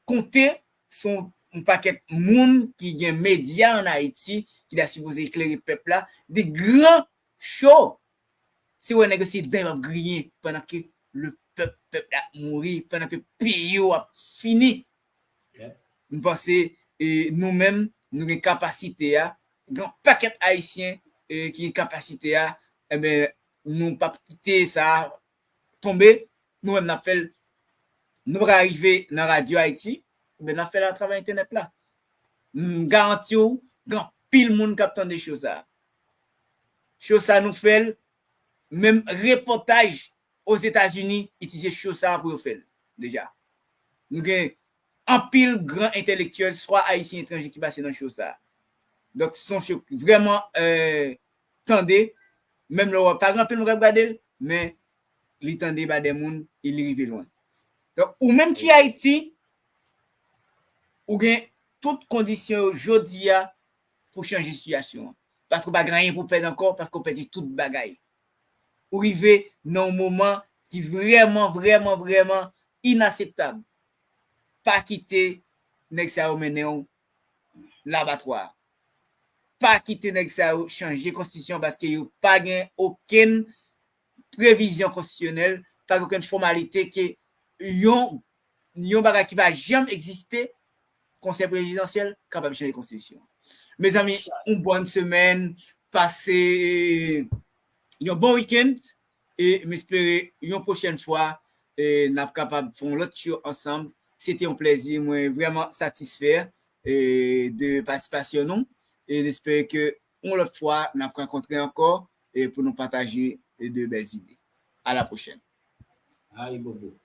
konte sou yon pakèt moun ki gen medya ann Ayiti, ki ta sipoze eklere pèp la, de gran cho. Se wè nèg yo se dan yo ap griyen pandan ke le pèp, pèp la ap mouri, pandan ke peyi yo ap fini. M panse, e, nou menm, nou gen kapasite a, gen yon pakèt Ayisyen, e, ki gen kapasite a, enben, nou p ap kite sa tonbe, nou menm n ap fè l, nou pa ka rive nan Radyo Ayiti, enben, n ap fè l atravè entènèt la. M garanti w, gen anpil moun k ap tande cho sa. Cho sa nou fè l, menm repòtaj Ozetazini itilize cho sa pou yo fè l deja. Nou gen anpil gran entèlektyèl, swa ayisyen etranje ki pase nan cho sa. Donk, se yon cho ki vrèman, e, tande, menm lè w pa gen anpil moun k ap gade l, men li tande pa de moun e li rive lwen. Donk, ou menm ki Ayiti, ou gen tout kondisyon yo jodi a pou chanje sitiyasyon an. Paske w pa gen anyen pou w pèd ankò, paske w pèdi tout bagay. Ou rive nan yon moman ki vrèman, vrèman, vrèman inakseptab. Pa kite nèg sa yo mennen w labatwa. Pa kite nèg sa yo chanje konstitisyon paske yo pa gen okenn previzyon konstitisyonèl, pa gen okenn fòmalite ke yon, yon bagay ki pa janm egziste, konsèy prezidansyèl, kapab chanje konstitisyon. Mezanmi, yon bòn semèn, pase yon bon wikenn, e m espere yon pwochèn fwa, e n ap kapab fè yon lòt show ansanm. Se te yon plèzi, mwen vrèman satisfè, e, de patisipasyon nou, e n espere ke yon lòt fwa, n ap rankontre ankò, e pou nou pataje, e, de bèl ide. A la pwochèn. Ayibobo.